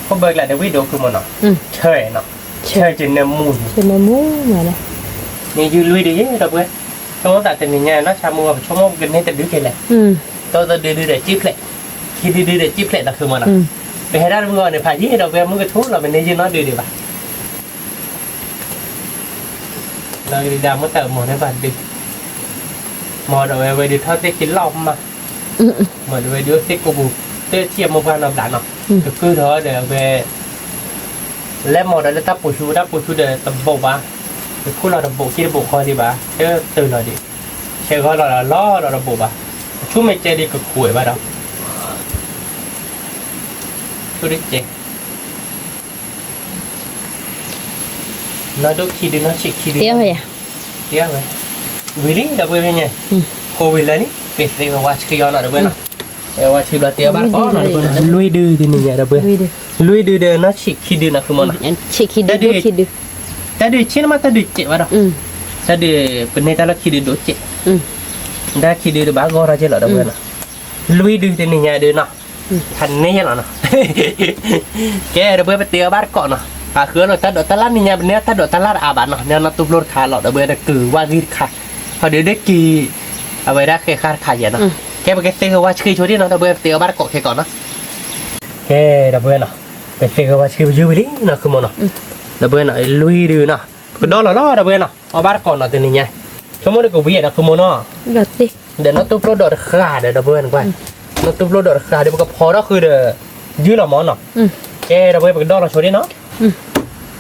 ခိၣ်ဘၢကလးဒီးဝံၣ်ဒိၣ်ခမနီၤ, ဆၢနီၤ, ဆၢကနၢမူ, န့ၣ်ယုၢ်လွံၢ်ဒုးယဲ ဒီပုၢ်ဝဲၢ်, ဆိကမိၣ်သးတနံၤညါနီၢ်ဆါမူပဆိကမိၣ်ပကန့ၢ်တဒုက့ၤလဲၣ်, ဒီးတဒုဒုးဒီးကံဖျဲး, ခံဒုဒုးဒီးကံဖျဲးဒီးခမနီၤ, ပဟဲဒၣ်တမုၢ်ဂီၤန့ၣ် ဖးယံာ်ဒီပုၢ်ဝဲၢ် မုၢ်ကထူလီၤ ပန့ၢ်ယုၢ်နီတဒုဒံးဘၣ် လီၤကဒံဒါမ့ၢ်တၢ်မီၤန့ၣ်ဘၣ်ဒုး, မီၤဒီးဝဲဝဲဒုးထီၣ်သ့ၣ်က့ၤလီၢ်မး, မီၤဒီးဝဲဒုးအိၣ်သ့ၣ်ကိးပူၤ, တထံၣ်အမိၢ်ပှၢ်နီတဘျီနီၤ, ကကုၢ်ထီၣ်ဒီးဝဲ, လဲၤမီၤဒီးလၢတၢ်ပိာ်ဆူ တၢ်ပိာ်ဆူဒီးတဘိးဘၣ်, ကခူၣ်လီၤတဘိးက့ၤတဘိးဃီဒံးဘၣ်, တတုၤလီၤဒံး, ဆဲးဂီၤလီၤလီၤဒီးတဘိးဘၣ်, အဆူမဲာ်ကဲဒံးကခိးဝဲဘၣ်ဒီး ဆူတကဲး နီၢ်ဒိၣ်ခံဒု နီၢ်ဆံးခံဒု, ဝံၤလံဒီပုၢ်ဝဲၢ်ဖဲညါ, ဃိဝံၤလၢာ်လံ ပသ့ဝဲဝါဆှံအီၤနီၤ ဒီပုၢ်ဝဲၢ်နီၤ, ဝါဆှံဘျီတ့အီၣ်ဘၣ်တကိးနီၤ ဒီပုၢ်ဝဲၢ်နီၤ, လွံၢ်ဒုတနံၤညါ ဒီပုၢ်ဝဲၢ်, လွံၢ်ဒုဒီးနီၢ်ဆံးခံဒုနီၤ ခမနီၤ, တၢ်ဒုးဆ့ၣ်နီၤမး တၢ်ဒုးစဲးဘၣ်ဒီး, တၢ်ဒုး ပန့ၢ်တၢ်လၢခံဒုဒိၣ်စဲး, တၢ်ခံဒုတဘၣ်ဂီၢ်ထီၣ်က့ၤလီၤ ဒီပုၢ်ဝဲၢ်နီၤ, လွံၢ်ဒုတနံၤညါဒုနီၤ, ဖးန့ၢ်ယဲလီၤနီၤ, ကဲ ဒီပုၢ်ဝဲၢ် ပတ့အီၣ်ဘၣ်တကိးနီၤ, ပဃုအီၣ်လီၤတၢ်ဒိးတၢ်လၢ်နံၤညါ ပန့ၢ်တၢ်ဒိးတၢ်လၢ်တအါဘၣ်နီၤ, န့ၢ်နီၢ်တူၢ်ဖျိတခါလီၤ ဒီပုၢ်ဝဲၢ် တကုၤဝၣ်ဂံၢ်တခါ, ဟီဒုးဒၣ်က့ၤ, အဝဲဒၣ်ဃဲဃါတခါယဲနီၤ, ကဲ ပကသ့ဂ့ၤဝါဆှံဆိဒံးနီၤ ဒီပုၢ်ဝဲၢ် ပတ့အီၣ်ဘၣ်တကိးခဲကိးနီၤ, ကဲ ဒီပုၢ်ဝဲၢ်နီၤ, ပသ့ဂ့ၤဝါဆှံပယုၢ်ဝံၤလံနီၤ ခမနီၤ, ဒီပုၢ်ဝဲၢ်နီၤ လွံၢ်ဒုနီၤ, ပကဒီလီၤလီၤ ဒီပုၢ်ဝဲၢ်နီၤ, အီၣ်ဘၣ်တကိးနီၤ တနံၤညါ, ဆိကမိၣ်ဒီးကဝံၤယဲဒီး ခမနီၤ ဒီးနီၢ်တူၢ်ဖျိဒိးတဃၣ်ဒီး ဒီပုၢ်ဝဲၢ်နကွၢ်, နီၢ်တူၢ်ဖျိဒိးတဃၣ်ဒီး ပကဖီထီၣ်ဃုာ်ဒီး ယုၢ်လီၤမၢ်နီၤ, ကဲ ဒီပုၢ်ဝဲၢ် ပကဒီလီၤဆိဒံးနီၤ,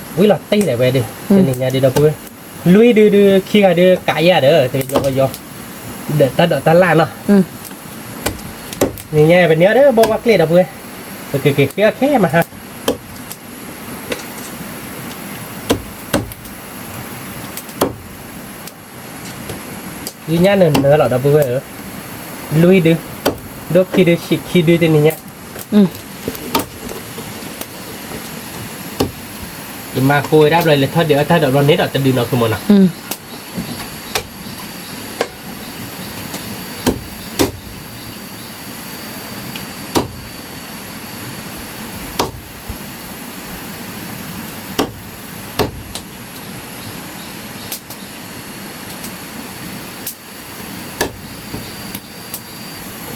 ဝံၤလီၤတ့ၢ်လဲၣ်ဝဲဒုး တနံၤညါဒုး ဒီပုၢ်ဝဲၢ်, လွံၢ်ဒုဒုး ခံဂၤဒုး ကးယဲဒီး တယီကယီ, ဒီးတၢ်ဒိးတၢ်လၢ်နီၤ, နံၤညါပန့ၢ်အီၣ်ဒီး ဘိဝါကျ့ ဒီပုၢ်ဝဲၢ်, ပကက့ၤဃ့အီၣ်ခဲမဟါ ယညၣ်နၢၤနၢၤလီၤ ဒီပုၢ်ဝဲၢ်ဧၢ, လွံၢ်ဒု, ဒိၣ်ခံဒု ဆံးခံဒုတနံၤညါ, ယမၤဃိဝဲဒၣ်ဘျီ လဲၤထီၣ်ဒုးအီၣ်တၢ်ဒိးဘျီန့ၣ်ဒီး တဒုနီၤ ခမနီၤ.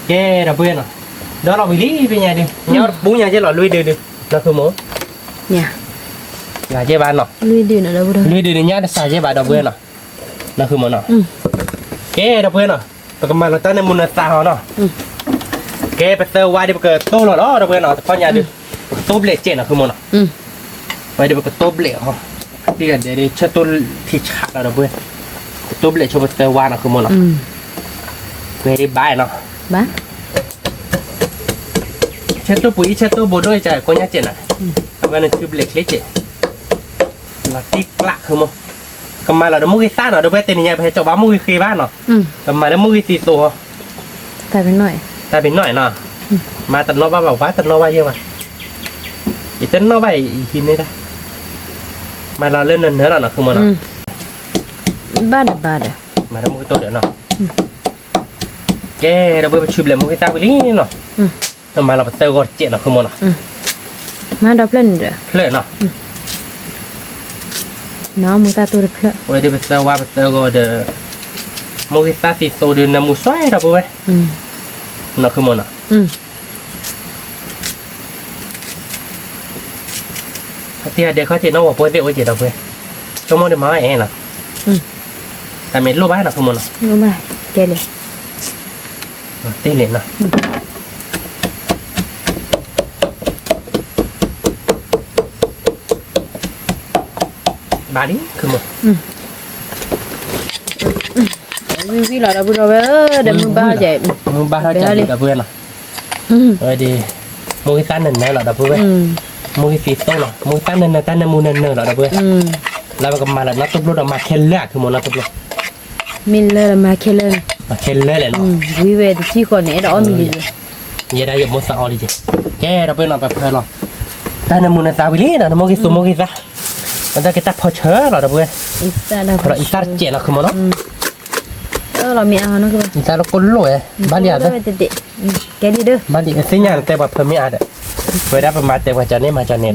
ကဲ ဒီပုၢ်ဝဲၢ်နီၤ, ဒီလီၤဝံၤလံ ဖဲညါဒုး ညၣ်ပူညါကဲလီၤ လွံၢ်ဒုဒု, နီၢ်ဃုမိၢ်, ယၤကဲဘၣ်နီၤ, လွံၢ်ဒုန့ၣ် ညၣ်တစှၤကဲဘၣ် ဒီပုၢ်ဝဲၢ်နီၤ, နီၢ်ဃုမိၢ်နီၤ, ကဲ ဒီပုၢ်ဝဲၢ်နီၤ, ပကမၤလီၤတၢ်နၢမူနသါဟီနီၤ, ကဲ ပသၢဝါဒုး ပကတိၢ်လီၤလီၤ ဒီပုၢ်ဝဲၢ်နီၤ, တခီညါဒုး ပကတိၢ်ဘျဲးကဲနီၤ ဃုမိၢ်နီၤ. ဝဲဒုးပကတိၢ်ဘျဲးအီၤ, ဒ်ဂၤဒဲးဒုး ဆၢတိၢ်ထံဆးလီၤ ဒီပုၢ်ဝဲၢ်, ပကတိၢ်ဘျဲးဆိပသၢဝါနီၤ ဃုမိၢ်နီၤ, ဝဲဒုးဘၣ်နီၤ, ဆၢတိၢ်ပူၤအံၤ ဆၢတိၢ်ဘိဒိၣ်အံၤ ကကိးညါကဲနီၤ, အဝဲန့ၣ်ဆူဘျဲးချ့ကဲ, လီၤတံၢ်ကျး ဃုမိၢ်, ကမၤလီၤဒီးမုၢ်ဂ့ၤသၣ်နီၤ ဒီပုၢ်ဝဲၢ်, တနံၤညါ ပဟဲကၠီၤဘၣ်မုၢ်ဂ့ၤဃ့ဘၣ်နီၤ, ကမၤလၢမုၢ်ဂ့ၤသံသိး တၢ်ပ့ၤနီၣ်နီၤ, မၤတနီၣ်ဘၣ်ဘၣ် ဝါတနီၣ်ဘၣ်ယဲၢ်ဝဲ, ယတနီၣ်ဘၣ်အံၤဟံးန့ၢ်တၢ်, မၤလီၤလၢနၢၤနၢၤလီၤနီၤ ဃုမိၢ်နီၤ, ဘၣ်ဒီးဘၣ်ဒီး, မၤတၢ်မူကတိၢ်ဒီးနီၤ, ကဲ ဒီပုၢ်ဝဲၢ် ပဆူဘျဲၣ်မူကသၣ်ဝံၤလံနီၤ, ပမၤလီၤပသၢဂီၤတစဲးနီၤ ဃုမိၢ်နီၤ, မၤဒီးဖျၢၣ်န့ၣ်ဒီး ဖျၢၣ်နီၤ, မူကသၣ်တိၢ်တဖျၢၣ်, ဝဲဒၣ်ပသၢဝါပသၢဂီၤဒီး မူကသၣ်သံသိဒီးနၢမူစွဲဒီပုၢ်ဝဲၢ်, နီၤ ဃုမိၢ်နီၤ တံၤဒဲးခီၣ်ထံးနီၣ် ဝဲပှဲၤသ့ၣ်အိၣ်က့ၤဒီပုၢ်ဝဲၢ်, ဆိကမိၣ်ဒုးမၤဝဲအဲၣ်နီၤ, တၢ်မ့ၢ်လိၣ်ဘၣ်နီၤ ဃုမိၢ်နီၤ, တ့ၢ်လံနီၤ, ဘၣ်လံ ဃုမိၢ်, ဝံၤဝံၤလီၤဒီပုၢ်ဝဲၢ်ဧၢ, ဒီးမုၢ်ဘၣ်ဟီၣ်ကဲ, မုၢ်ဘၣ်ဟီၣ်ကဲဒီပုၢ်ဝဲၢ်နီၤ, ဝဲဒၣ် မူကသၣ်နၢၤနၢၤလီၤဒီပုၢ်ဝဲၢ်, မူကသံသိလီၤ မူကသၣ်နၢၤနၢၤ တၢ်နၢမူနၢနၢၤလီၤဒီပုၢ်ဝဲၢ်, လၢပကမၤလၢနီၢ်သူဘျိဒီးမၤခဲလၢာ် ဃုမိၢ် နီၢ်သူဘျိ, မ့ၢ်လၢလၢမၤခဲလၢာ်, မၤခဲလၢာ်လဲၣ်နီၤ, ဝံၤဝဲတထံၣ်ဃီန့ၣ် အဲၣ်ဒိးအီၣ်မံၤလံ, ယဲဒၣ်ယမိၢ်သးအီလံက့, ကဲဒီပုၢ်ဝဲၢ်နီၤ ပဖၢလီၤ, တၢ်နၢမူနၢသၣ်ဝံၤလံနီၤ နမူကသံသိမူကသၣ်, အတၢ်က့ၤတၢ်ဖီဆၢလီၤဒီပုၢ်ဝဲၢ်, ဖီလီၤအံသၣ်တစဲးနီၤ ဃုမိၢ်နီၤ, အံသၣ်လၢကိၣ်လိၣ်ဝဲ, ဘၣ်လံဧါ, ဘၣ်လံ သ့ၣ်ညါနတဲပှၤဖၢမ့ၢ်အါဒီး, ဝဲဒၣ်ပမၤတဲပှၤကၠီန့ၣ်မၤကၠီန့ၣ်ဒီး,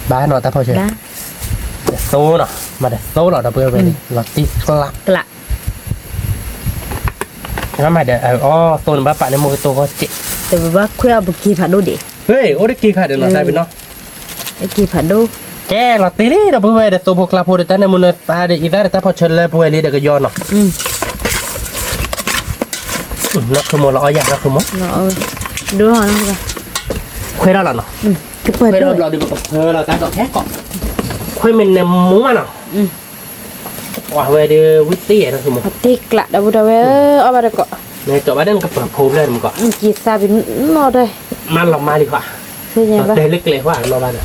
ဘၣ်နီၤတၢ်ဖီဆၢ, သိနီၤ, မၤဒီးသိလီၤဒီပုၢ်ဝဲၢ် လီၤတံၢ်ကျး, မၤဒီးအီသိန့ၣ်ဘၣ်ပာ်န့ၢ်မူကသၣ်ဂီၢ်စဲး, တဘၣ်ခွဲးအီၤပက့ၤဖးဒိၣ်ဒံး, အိၣ်တက့ၤခါဒီးနီၤ သးပ့ၤနီၤ ကဲလီၤတံၢ်လံဒီပုၢ်ဝဲၢ်ဒီး သိဖိကျါဖိဒီး တၢ်နၢမူနၢသၣ်ဒီး အံသၣ်ဒီးတၢ်ဖီဆၢလၢပှဲၤလံဒီးကယီနီၤ, နီၢ်ခုမိၢ်လီၤအီၣ်ယၤ နီၢ်ခုမိၢ်, ခွဲးထီၣ်လီၤနီၤ, ခွဲးထီၣ်ဘျီဒီးပကဖၢလီၤတၢ်ဒိးခဲကိး, ခွဲးမ့ၢ်နၢမူမးနီၤ, ပှၤဝဲဒီးဝံသ့ၣ်နီၢ်ခုမိၢ်, တံၢ်ကျးဒီပုၢ်ဝဲၢ် အီၣ်ဘၣ်တကိး, မ့ၢ်ကၠီဘၣ်ဒ်နကပၢၤဖိဖျၢၣ်မကီး, က့ၤသးပ့ၤနီၣ်တၢ်, မၤလီၤမၤလံခွါ, တဲလၢကျဲခွါနီၤဘၣ်ဒီး,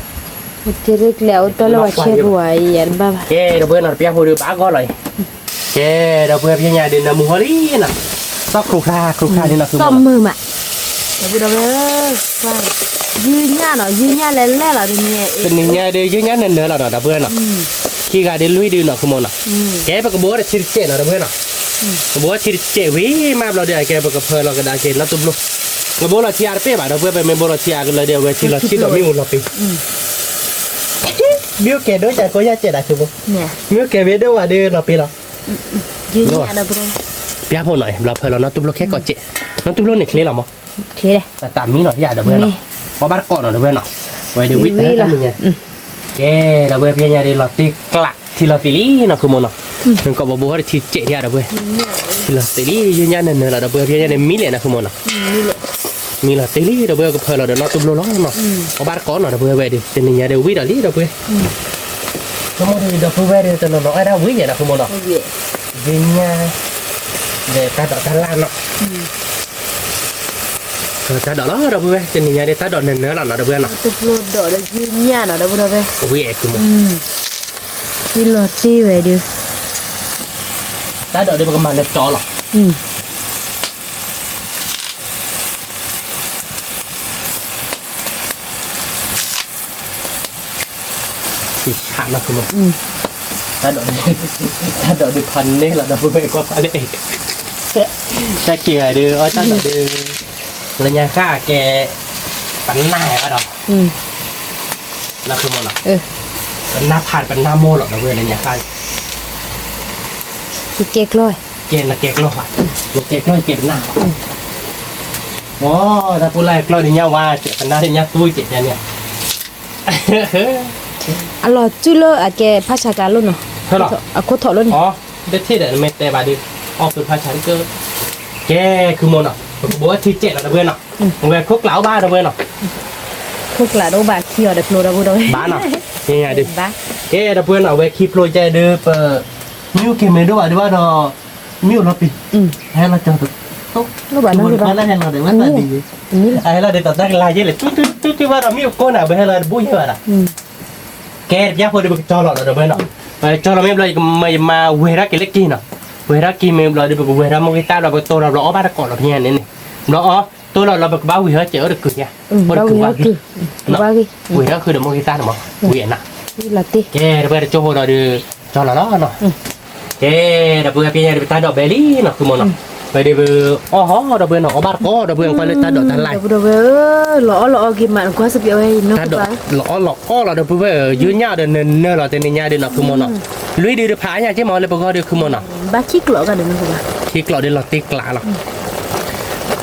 တဲလၢကျဲအိၣ်တၢ်လၢပှၤဆဲးပူၤဝဲအံၤယၤတဘၣ်ဘၣ်, ကဲဒီပုၢ်ဝဲၢ်နီၤ တပျၢ်ဖိဒီးဘၣ်ဂီၢ်လီၤအံၤ, ကဲဒီပုၢ်ဝဲၢ် ဖဲညါဒီးနၢမူဟီလံနီၤ, သီၣ်ခရူၣ်ဖျါခရူၣ်ဖျါန့ၣ်နီၤ သီၣ်မုာ်မး, ဒီပုၢ်ဝဲၢ်, ယုၢ်ညၣ်နီၤ ယုၢ်ညၣ်လဲၤလဲၤလီၤတနံၤညါအံၤ, တနံၤညါဒီး ယုၢ်ညၣ်နၢၤနၢၤလီၤနီၤ ဒီပုၢ်ဝဲၢ်နီၤ, ခံဂၤဒီးလွံၢ်ဒုနီၤ ခုမိၢ်နီၤ, ကဲပကဘိထံတစဲးနီၤ ဒီပုၢ်ဝဲၢ်နီၤ, ကဘိထံတစဲးဝံၤမးဘျီဒီး အကဲပကဖၢလီၤကဒါက့ၤနီၢ်သူဘျိ, ကဘိလီၤထံအါတပ့ၢ်ဘၣ် ဒီပုၢ်ဝဲၢ် ပမ့ၢ်ဘိလီၤထံအါကလၢဒီး အဝဲထံလီၤဆံးဒီးမ့ၣ်အူလီၤပ့ၤ, မ့ၣ်အူကဲၤဒိၣ်ကဲၤကိးယၢ်စဲးဒၣ် ခုမိၢ်, မ့ၣ်အူကဲၤဝဲဒၣ်ဝဲဒီးလီၤပ့ၤလီၤ, ပျၢ်ဖိနီၤ ဘျီဖၢလီၤနီၢ်သူဘျိခဲကိးစဲး, နီၢ်သူဘျိန့ၣ်ချ့လီၤမး, တၢ်မံနီၤ ယၤ ဒီပုၢ်ဝဲၢ်နီၤ, အီၣ်ဘၣ်တကိးနီၤ ဒီပုၢ်ဝဲၢ်နီၤ, ဝဲဒီးဝံၤဝံၤလီၤ, ကဲ ဒီပုၢ်ဝဲၢ် ဖဲညါဒီး လီၤတံၢ်ကျး ထံလီၤသံးလံနီၤ ခုမိၢ်နီၤ, နကီးဘိဘိထံတစဲးယၤ ဒီပုၢ်ဝဲၢ်, ထံလီၤသံးလံ ယုၢ်ညၣ်နၢၤနၢၤလီၤ ဒီပုၢ်ဝဲၢ် ဖဲညါန့ၣ် မံလဲၣ်နီၤ ခုမိၢ်နီၤ, မံလီၤတံၢ်လံ ဒီပုၢ်ဝဲၢ် ကဖၢလီၤဒီးနီၢ်သူဘျိလီၤနီၤ, အီၣ်ဘၣ်တကိးနီၤ ဒီပုၢ်ဝဲၢ် ဝဲဒီး တနံၤညါဒီးဝံၤဒီးလံ ဒီပုၢ်ဝဲၢ်, ဆိကမိၣ်ဒီး ဒီပုၢ်ဝဲၢ်ဒီး တနီၤနီၤအဲၣ်ဒၣ်ဝံၤယဲနီၤ ခုမိၢ်နီၤ, ယုၢ်ညၣ် ဒီးတၢ်ဒိးတၢ်လၣ်နီၤ, တၢ်ဒိးလီၤ ဒီပုၢ်ဝဲၢ် တနံၤညါဒီး တၢ်ဒိးနၢၤနၢၤလီၤနီၤ ဒီပုၢ်ဝဲၢ်နီၤ, တဖျိဒီးလၢယုၢ်ညၣ်နီၤ ဒီပုၢ်ဝဲၢ်, ဝံၤအဲၣ် ခုမိၢ်, ထံလီၤတံၢ်ဝဲဒီး, တၢ်ဒိးဒီး ပကမၤလၢတီလီၤ ဆံးဆးနီၤ ခုမိၢ်, တၢ်ဒိး, တၢ်ဒိးဒီးဖးန့ၢ်လီၤ ဒီပုၢ်ဝဲၢ် ကွၢ်ဖးန့ၢ်, တၢ်က့ၤဂၤဒီး အီၣ်တၢ်ဒိးဒီး, လၢညါဃၣ်ကဲ, ပနၢ်ဘၣ်ဒီး, နီၤ ခုမိၢ်နီၤ, ပနၢ်ဖး ပနၢ်မိၢ်လီၤ ဒီပုၢ်ဝဲၢ် လၢညါဃၣ်, ကဲကျီ, ကဲနကဲကျီ, နကဲကျီ ကဲပနၢ်, အိ တၢ်ပူၤလၢကျီဒီးညါဝါ, ပနၢ်ဒီးညါသူကဲးန့ၣ် အလီၤစုလၢအကဲဖးဆါကျါလိၣ်နီၤ, အခိၣ်ထီၣ်လိၣ်န့ၣ်, ဒ်ထံၣ်ဒီး နမ့ၢ်တဲဘၣ်ဒီး, အီၣ်ဖုဖးဆါက, ကဲ ခုမိၢ်နီၤ, ပကဘိထံစဲးနီၤ ဒီပုၢ်ဝဲၢ်နီၤ, ဝဲခိၣ်ကျးအိၣ်ဘၣ် ဒီပုၢ်ဝဲၢ်နီၤ, ခိၣ်ကျးတအိၣ်ဘၣ်ခံအီၤဒီးဖျိဒီပုၢ်ဝဲၢ်, ဘၣ်နီၤ, ကဲ ဒီပုၢ်ဝဲၢ်နီၤ ဝဲခံဖျိကဲဒီး ပ မ့ၣ်အူကဲၤမ့ၢ်ဒိၣ်ဘၣ်ဒိၣ်ဘၣ်ဒီး, မ့ၣ်အူလီၤပံၤ, ဟဲလီၤကၠီ, ဟဲလီၤဒ်သိးတၢ်ကလါယဲလဲၣ်, တူၢ်တူၢ်တူၢ်ဘၣ်ဒီး မ့ၣ်အူကိးနၤ ပဟဲလီၤတဘိယဲဘၣ်ဒီး, ကဲ တပျၢ်ဖိဒီး ပကကၠီလီၤဒီး ဒီပုၢ်ဝဲၢ်နီၤ, ကၠီလီၤမ့ၢ်ဘျီ ယမၤဝဲၤထီၣ်က့ၤလၢက့ၤနီၤ, ဝဲၤထီၣ်က့ၤမ့ၢ်ဘျီဒီး ပကဝဲၤထီၣ်မိၢ်ဂ့ၤသၣ်ဘျီ ပကတိၤထီၣ်ဘျီ အီၣ်ဘၣ်တကိးလီၤ ဖဲညါန့ၣ်န့ၣ်, ဘျီအီၣ် တိၢ်လီၤလီၤ ပကဘၣ်ဝံၤဟဲကဲးအိၣ်တကုာ်ညါ, အိၣ်တကုာ်ဝါဂ့ၤ, ဝံၤဟဲဃုာ်ဒီးမိၢ်ဂ့ၤသၣ်န့ၣ်မး, ဝံၤအနၢ်, ကဲ တပှဲၤတကၠိဖိဒီးဒုး ကၠီလီၤလီၤနီၤ, ကဲ ဒီပုၢ်ဝဲၢ် ဖဲညါဒုး ပတၢ်ဒိးဘဲလံနီၤ ဃုမီၤနီၤ, ဝဲဒုးပအီၣ်ဟီၣ် ဒီပုၢ်ဝဲၢ်နီၤ, အီၣ်ဘၣ်တကိး ဒီပုၢ်ဝဲၢ် ကွၢ်လၢတၢ်ဒိးတၢ်လၢ်, လီၤအီၣ်လီၤအီၣ်ဂ့ၤမး ကွၢ်စပံးဝဲ, တၢ်ဒိးလီၤအီၣ်လီၤအီၣ်လီၤ ဒီပုၢ်ဝဲၢ်ဧၢ, ယုၢ်ညၣ်ဒီးနၢၤနၢၤလီၤ တနံၤညါဒုးနီၤ ဃုမီၤနီၤ, လွံၢ်ဒုးတဖးညါက့မး လၢပဂီၢ်ဒုး ဃုမီၤနီၤ, ဘၣ်ခံကျိးကဒီးနီၤ, ခံကျိးဒုးလီၤတ့ကျးလီၤ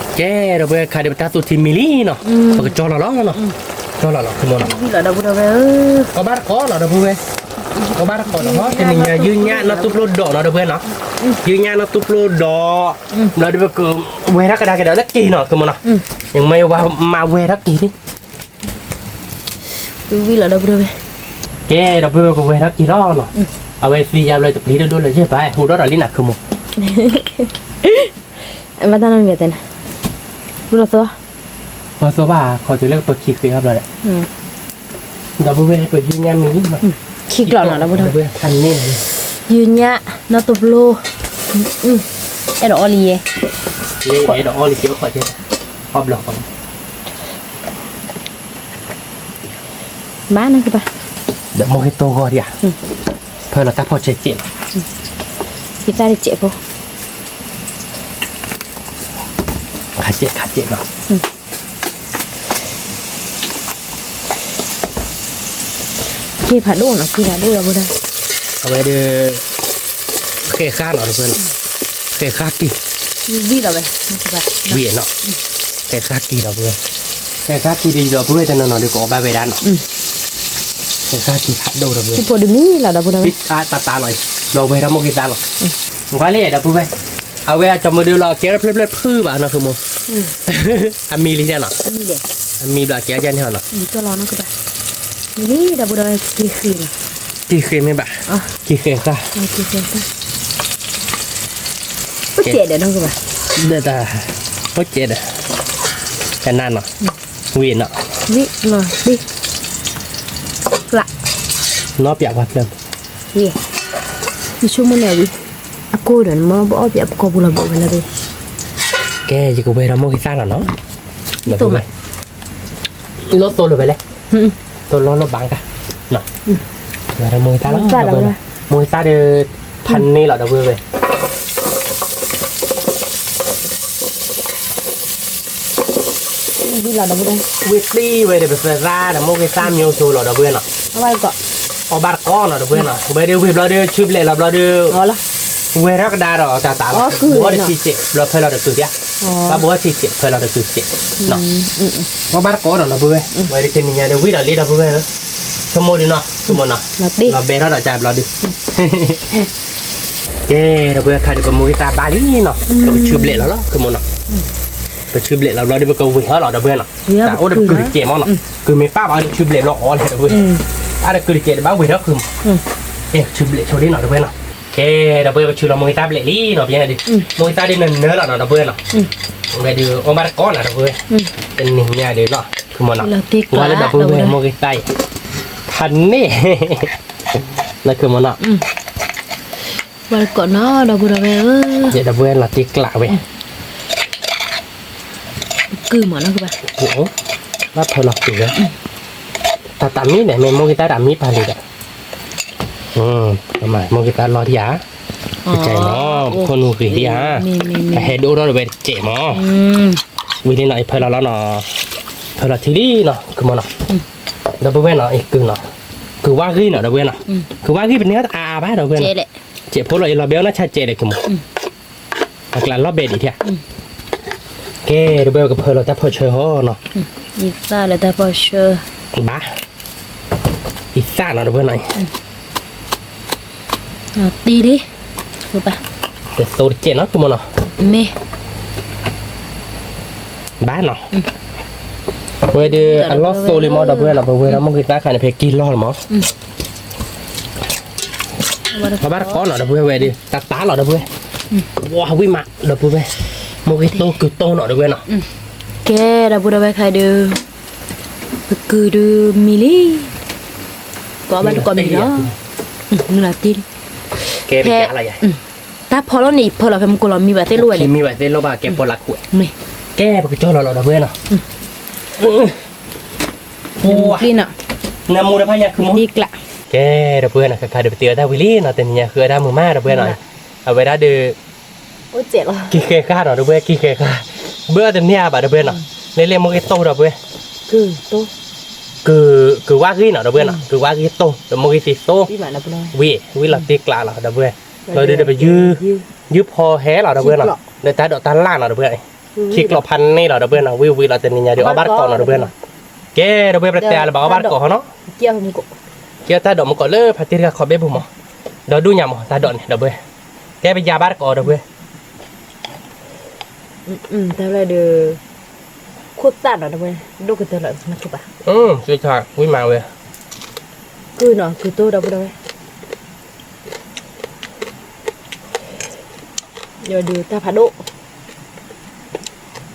ကဲ ဒီပုၢ်ဝဲၢ် ခါဒုး ပတၢ်သူၣ်ထံမံၤလံနီၤ, ပကကၠီလီၤလီၤနီၤ, ကၠီလီၤလီၤ ဃုမီၤနီၤ, အီၣ်ဘၣ်တကိးနီၤ ဒီပုၢ်ဝဲၢ်, အီၣ်ဘၣ်တကိးနီၤ, တနံၤညါ ယုၢ်ညၣ်နီၢ်သူၣ်ဖျိဒီးနီၤ ဒီပုၢ်ဝဲၢ်နီၤ, ယုၢ်ညၣ်နီၢ်သူၣ်ဖျိဒီး, ဘျီဒုးပကဝဲၤထီၣ်ကဒါက့ၤဒီးလၢက့ၤနီၤ ဃုမီၤနီၤ, ယမ့ၢ်ဝဲမၤဝဲထီၣ်က့ၤလံ ဝံၤလီၤ ဒီပုၢ်ဝဲၢ်, ကဲ ဒီပုၢ်ဝဲၢ် ကဝဲၤထီၣ်က့ၤလီၤနီၤ, အဝဲသံယါဘျီတပျံၤတဒိၣ်လၢၤယဲၢ်ဘၣ် ဟူးဒီးလံနၤ ဃုမီၤ ဘၣ်တၢ်နီတမံၤတဲနၤ, ဒိၣ်လီၤသီ, ပသီဘၣ် ခီတုၤလၢပခံဃ့ဘၣ်ဘျီဒီး, ဒီပုၢ်ဝဲၢ် ပယုၢ်ညၣ်မံၤလံ, ခံကျိးနီၤ ဒီပုၢ်ဝဲၢ်, ဖးန့ၢ်, ယုၢ်ညၣ်, နီၢ်တဘျိ, အဲၣ်ဒိးအီၣ်လံယဲ, အဲၣ်ဒိးအီၣ်လံက့ၤ အီၣ်ဘျီဃီ မၤနကဘၣ်, ဒီးမိၢ်ဟ့ၣ်တိၢ်ဂီၢ်ဒံးဧါ, ဖၢလီၤတၢ်ဖီၣ်ဆဲးစဲးလီၤ, ယသၣ်တစဲးဖိ, ခါစဲးခါစဲးလီၤ, က့ၤဖးဒိၣ်နီၤ က့ၤဖးဒိၣ်လီၤဘိဒၣ်, အဝဲဒုး, ဃဲၤဃါလီၤတပှဲၤလီၤ, ဃဲၤဃါက့ၤ, ဝံၤလီၤဝဲ, ဝံၤနီၤ, ဃဲၤဃါက့ၤဒီးပှဲၤ, ဃဲၤဃါက့ၤဒီး ဒီပုၢ်ဝဲၢ်တနီၤနီၤဒီး ကအီၣ်ဘၣ်ဝဲဒၣ်နီၤ, ဃဲၤဃါက့ၤဖးဒိၣ်ဒီးပှဲၤ, ဖိဒုးမံလီၤဒီးပှဲၤ, တၢ်တၢ်လီၤ, လီၤဝဲဒီးမိၢ်က့ၤသးလီၤ, ကွၢ်လံဒီပုၢ်ဝဲၢ်, အဝဲအကၠီမုၢ်ဒုးလီၤကဲထီၣ်ဖျၢၣ်ဖျၢၣ်ဖုဘၣ်နီၤ ဃုမီၤ, အမံၤလံနီၤ, အမံၤဘျီကဲအကဲန့ၣ်နီၤ, က့ၤဃ့မ့ၢ်ဘၣ်, က့ၤဃ့ဃါ, အိၣ်ကဲဒီး, အိၣ်ကဲဒီး, ကနၣ်နီၤ, ဝံၤနီၤ, နီၢ်ပၠးပှၤဖျၢၣ်, ယဆိကမိၣ်န့ၣ်ဝံၤ, အကိၢ်ဒီးနမ့ၢ်ပအီၣ်ပၠးပကိာ်ပူၤလီၤဘၣ်ဝဲလၢ, ကဲ ယကဝဲၤဒီးမိၢ်ဂ့ၤသၣ်လီၤနီၤ, လီၤသိလၢၤဝဲလဲၣ်, သိလီၤလီၤဘၣ်ကါ, ဝဲၤဒီးမိၢ်ဂ့ၤသၣ်လီၤ, မိၢ်ဂ့ၤသၣ်ဒီး, ဖးန့ၢ်လီၤဒီပုၢ်ဝဲၢ် ဝံၤပျံၤဝဲဒီး ပသၢသၣ်ဒီး မိၢ်ဂ့ၤသၣ် မျိုးစုံ လီၤ ဒီပုၢ်ဝဲၢ်နီၤ, အီၣ်ဘၣ်တကိးနီၤ ဒီပုၢ်ဝဲၢ်နီၤ, ဝဲဒုးဝံၤဘျီဒုး ဆူဘျဲးလီၤဘျီဒုး, ဝဲၤထီၣ်ကဒါဒီးတၢ်သးလီၤ, ဘိးထံစဲး ဘျီဖဲလီၤတကုာ်ဒံး, ဘၣ်ဘိးထံစဲးဖဲလီၤတကုာ်စဲး, အီၣ်ဘၣ်တကိးနီၤ ဒီပုၢ်ဝဲၢ်, ဝဲဒုးတနံၤညါဒုး ဝံၤဒီးလံ ဒီပုၢ်ဝဲၢ်ဧၢ, ဆိကမိၣ်ဒုးနီၤ ဆိကမိၣ်နီၤ, လီၤဘဲထီၣ်ဒီးကဘျီဒုး ကဲ ဒီပုၢ်ဝဲၢ် ခါဒုး ပမိၢ်ဂ့ၤသၣ်ဘါလံနီၤ, ပကဆူဘျဲးလီၤလီၤ ဆိကမိၣ်နီၤ, ပဆူဘျဲးလီၤဘျီဒုး ပကဝံၤဟီလီၤ ဒီပုၢ်ဝဲၢ်နီၤ, တၢ်အိၣ်ဒီးကုာ်တစဲးမးနီၤ, ကုာ်မ့ၢ်ပၢ်ဘၣ်ဒီး ဆူဘျဲးဘျီအီၤလဲၣ်ဒီပုၢ်ဝဲၢ်, အါဒီးကုာ်တစဲးတဘၣ်ဝံၤထီၣ်ကုာ်မး, ကဲ ပဆူဘျဲးဆိဒ်နီၤ ဒီပုၢ်ဝဲၢ်နီၤ, ကဲ ဒီပုၢ်ဝဲၢ် ပဆူလီၤမိၢ်ဂ့ၤသၣ်ဘျဲးလံနီၤ, ပညါဒုး, မိၢ်ဂ့ၤသၣ်ဒုးနၢၤနၢၤလီၤနီၤ ဒီပုၢ်ဝဲၢ်နီၤ, ဝဲဒုး အီၣ်ဘၣ်တကိးနီၤ ဒီပုၢ်ဝဲၢ်, တနံၤညါဒုးနီၤ ဆိကမိၣ်နီၤ, ဝဲလၢဒီပုၢ်ဝဲၢ်မိၢ်ဂ့ၤသၣ်အံၤ, ဖးန့ၢ် လၢဆိကမိၣ်နီၤ, ဘၣ်တကိးနီၤ ဒီပုၢ်ဝဲၢ်ဧၢ, ဒီပုၢ်ဝဲၢ်လီၤတ့ကျးဝဲ, ကုာ်မးနီၤ ဘၣ်ဖၢလီၤကုာ်ဝဲ, တၢ်တၢ်မံန့ၣ် မ့ၢ်မိၢ်ဂ့ၤသၣ်တၢ်မံပာ်လံဒီး, မိၢ်ဂ့ၤသၣ်လီၤဒံးဧါ, ကဲနီၤ ပခိၣ်နူာ်ဂ့ၤဒံးဧါ, အဟဲဒိၣ်ထီၣ်ဒီးဝဲတစဲးမး, ဝံၤလံနီၤ အဖၢလီၤလီၤနီၤ, ဖၢလီၤထံလံနီၤ ဆိကမိၣ်နီၤ, ဒီပုၢ်ဝဲၢ်နီၤ အကုာ်နီၤ, ကုာ်ဝါဂ့ၤနီၤ ဒီပုၢ်ဝဲၢ်နီၤ, ကုာ်ဝါဂ့ၤပန့ၢ်အါအါဘၣ် ဒီပုၢ်ဝဲၢ်နီၤ, စဲးဖိလီၤ ယလီၤဘဲအီၣ်နီၢ်ဆါစဲးဒီး ဆိကမိၣ် အကျါလီၤဘဲဒံးထံဧါ, ကဲ ဒီပုၢ်ဝဲၢ် ကဖၢလီၤတၢ်ဖီၣ်ဆၢဟီနီၤ, ယသၣ်လၢတၢ်ဖီၣ်ဆၢ, ဘၣ်, ယသၣ်နီၤ ဒီပုၢ်ဝဲၢ်နီၤ, တံၢ်လံ, တသိတစဲးနီၤ ဆိကမိၣ်နီၤ, မ့ၢ်, ဘၣ်နီၤ, ဝဲဒုး အလီၢ်သိလံမး ဒီပုၢ်ဝဲၢ်နီၤ, ပဝဲဒၣ်မိၢ်ဂ့ၤသၣ်ခါန့ၣ် ဖဲက့ၤလီၤလီၤမး အီၣ်ဘၣ်တကိးနီၤ ဒီပုၢ်ဝဲၢ်ဝဲဒုး တၢ်တၢ်လီၤ ဒီပုၢ်ဝဲၢ်, ဝါဝံၣ်မး ဒီပုၢ်ဝဲၢ်, မိၢ်ဂ့ၤတိၢ်ကုာ်တိၢ်နီၤ ဒီပုၢ်ဝဲၢ်နီၤ, ကဲ ဒီပုၢ်ဝဲၢ် ခဲအံၤဒုး ပကုာ်ဒုးမံလံ, ကအီၣ်ဘၣ်တကိးမံလီၤ, မုၢ်လီၤတံၢ်လံ, ကဲ တၢ်ဖီၣ်လီၤန့ၣ် ယဖၢလီၤဖဲမုၢ်ကိၢ်လီၤ မံဘၣ်သ့ၣ်လိၣ်ဝဲလဲၣ်, မံဘၣ်သ့ၣ်လိၣ်ဘၣ် ကဲပီလၢခိၣ်ဝဲ, မ့ၢ် ကဲ ပကကၠီလီၤလီၤ ဒီပုၢ်ဝဲၢ်နီၤ, နမူတဖၣ်ညါခုမူ, ကဲ ဒီပုၢ်ဝဲၢ်နီၤ, ခဲခါဒီးပတ့အီၣ်တၢ်ဝံၤလံနီၤ, တနံၤညါဃုအီၣ်တၢ်မုာ်မး ဒီပုၢ်ဝဲၢ်နီၤ, အဝဲဒၣ်ဒီး က့ၤဃဲၤဃာ်နီၤ ဒီပုၢ်ဝဲၢ် က့ၤဃဲၤဃာ်, ဘၢအီၣ်တန့ၢ်အဘၣ် ဒီပုၢ်ဝဲၢ်နီၤ, လဲၤလဲၤမိၢ်ဂ့ၤတိၢ် ဒီပုၢ်ဝဲၢ်, ကဝါဂ့ၤနီၤ ဒီပုၢ်ဝဲၢ်နီၤ, ကဝါဂ့ၤတိၢ် ဒီးမိၢ်ဂ့ၤသ့သိ, ဝံၤ ဝံၤလီၤတ့ကျးလီၤ ဒီပုၢ်ဝဲၢ်, လီၤဒုးဒီးပယုၢ်ဖီဟဲလီၤ ဒီပုၢ်ဝဲၢ်နီၤ, ဒီးတၢ်ဒိးတၢ်လၢ်နီၤ ဒီပုၢ်ဝဲၢ်, ခံကျိးဖးန့ၢ်လီၤ ဒီပုၢ်ဝဲၢ်နီၤ, ဝံၤဝံၤလီၤတနံၤညါဒီးအီၣ်ဘၣ်တကိးနီၤ ဒီပုၢ်ဝဲၢ်နီၤ, ကဲ ဒီပုၢ်ဝဲၢ် ပတဲလၢဘၣ်အီၣ်ဘၣ်တကိးဟီနီၤ, ကဲတၢ်ဒိးမူကိးလၢဖါတံၢ်တဂၤခီဘ့ၣ်ပူၤမး, ဒီဒူၣ်ညါမး တၢ်ဒိးန့ၣ် ဒီပုၢ်ဝဲၢ်, ကဲပယါဘၣ်တကိး ဒီပုၢ်ဝဲၢ် တၢ်လၢဒီး ခိၣ်သၣ်နီၤ ဒီပုၢ်ဝဲၢ်, ဒိၣ်ကတၢၢ်လီၤ နခိၣ်သၣ်, ဝံၤမးဝဲ, ကုၢ်နီၤ ကုၢ်တိၢ် ဒီပုၢ်ဝဲၢ်, ဒီးတၢ်ဖးဒိၣ်, ဝံၤမ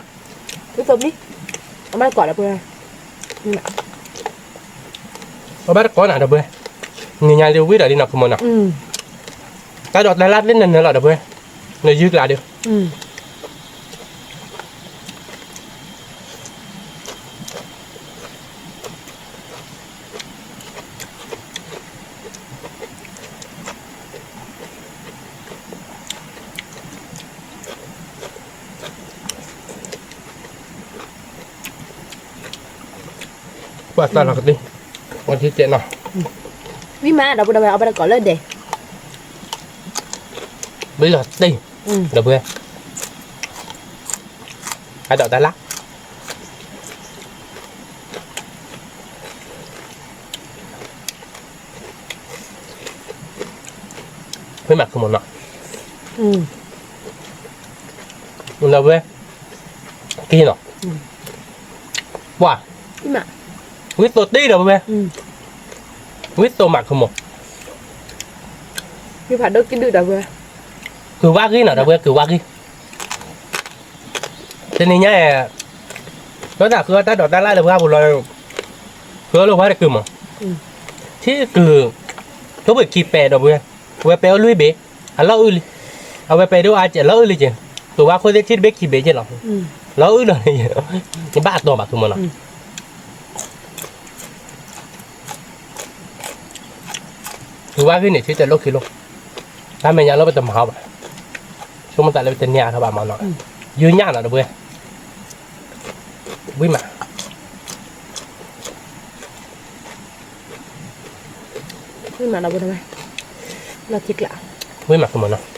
း, ဝံၤသိးပျံၤ, အီၣ်ဘၣ်တကိး ဒီပုၢ်ဝဲၢ်, အီၣ်ဘၣ်တကိးနီၤ ဒီပုၢ်ဝဲၢ်, နံၤညါလံဝံၤဒီးလံနီၤ ခိၣ်မီၤနီၤ, တၢ်ဒိးတၢ်လၢ်သ့ၣ်နနၢၤလီၤ ဒီပုၢ်ဝဲၢ်, နယုၢ်ကျးဒီး ပှၤသးလီၤကတ့ၢ်, ပှၤထံၣ်တဲနီၤ, ဝံၤမး ဒီပုၢ်ဝဲၢ် အီၣ်ဘၣ်တကိးလၢဒဲး, ဝံၤလီၤတ့ၢ်, ဒီပုၢ်ဝဲၢ်, တၢ်ဒိးတၢ်လၢ် ဖဲမးခိၣ်မီၤနီၤ, ဒီပုၢ်ဝဲၢ်, က့ၤနီၤ, ပှၤ, ဝံသိးတ့ၢ် ဒီပုၢ်ဝဲၢ်, ဝံသိးမးခိၣ်မီၤ, ဖးဒိၣ်ကံၣ်ဒုၣ် ဒီပုၢ်ဝဲၢ်, ကုၢ်ဝါဂ့ၤနီၤ ဒီပုၢ်ဝဲၢ် ကုၢ်ဝါဂ့ၤ တနံၤညါအံၤ, ဒီးသးဃုအီၣ်တၢ်ဒိးတၢ်လၢ်လၢပှၢ်ပူၤလီၤ, ဃုအီၣ်လၢပှၢ်တကုၢ်မး, ထံကုၢ်, ထိၣ်ဘ့ၣ်ခံပဲာ် ဒီပုၢ်ဝဲၢ်, အဝဲပဲာ်အိၣ်လွံၢ်ဘ့ၣ်, အလီၢ်အုၣ်လံ, အဝဲပဲာ်ဒိၣ်အါကဲး အလီၢ်အုၣ်လံကဲး, ကိၤဝါခိၣ်သ့ၣ်ထံၣ်တဘ့ၣ်ခံဘ့ၣ်ကဲးလီၤ, လီၤအုၣ်လီၤန့ၣ်, ဘၣ်အတီၤဘၣ်ခိၣ်မီၤနီၤ ကုၢ်ဝါဂ့ၤန့ၣ် ထံၣ်တဲလိၣ်ခံလိၣ်, တၢ်မဲာ်ညါလၢပတမၤအီၤဘၣ်, ဆိကမိၣ်သးလၢပတန့ၢ်အါထီၣ်ဘၣ်မးနီၤ, ယုၢ်ညၣ်နီၤ ဒီပုၢ်ဝဲၢ်, ဝံၤမး, ဝံၤမး ဒီပုၢ်ဝဲၢ်, လီၤထံကျး, ဝံၤမး ခိၣ်မီၤနီၤ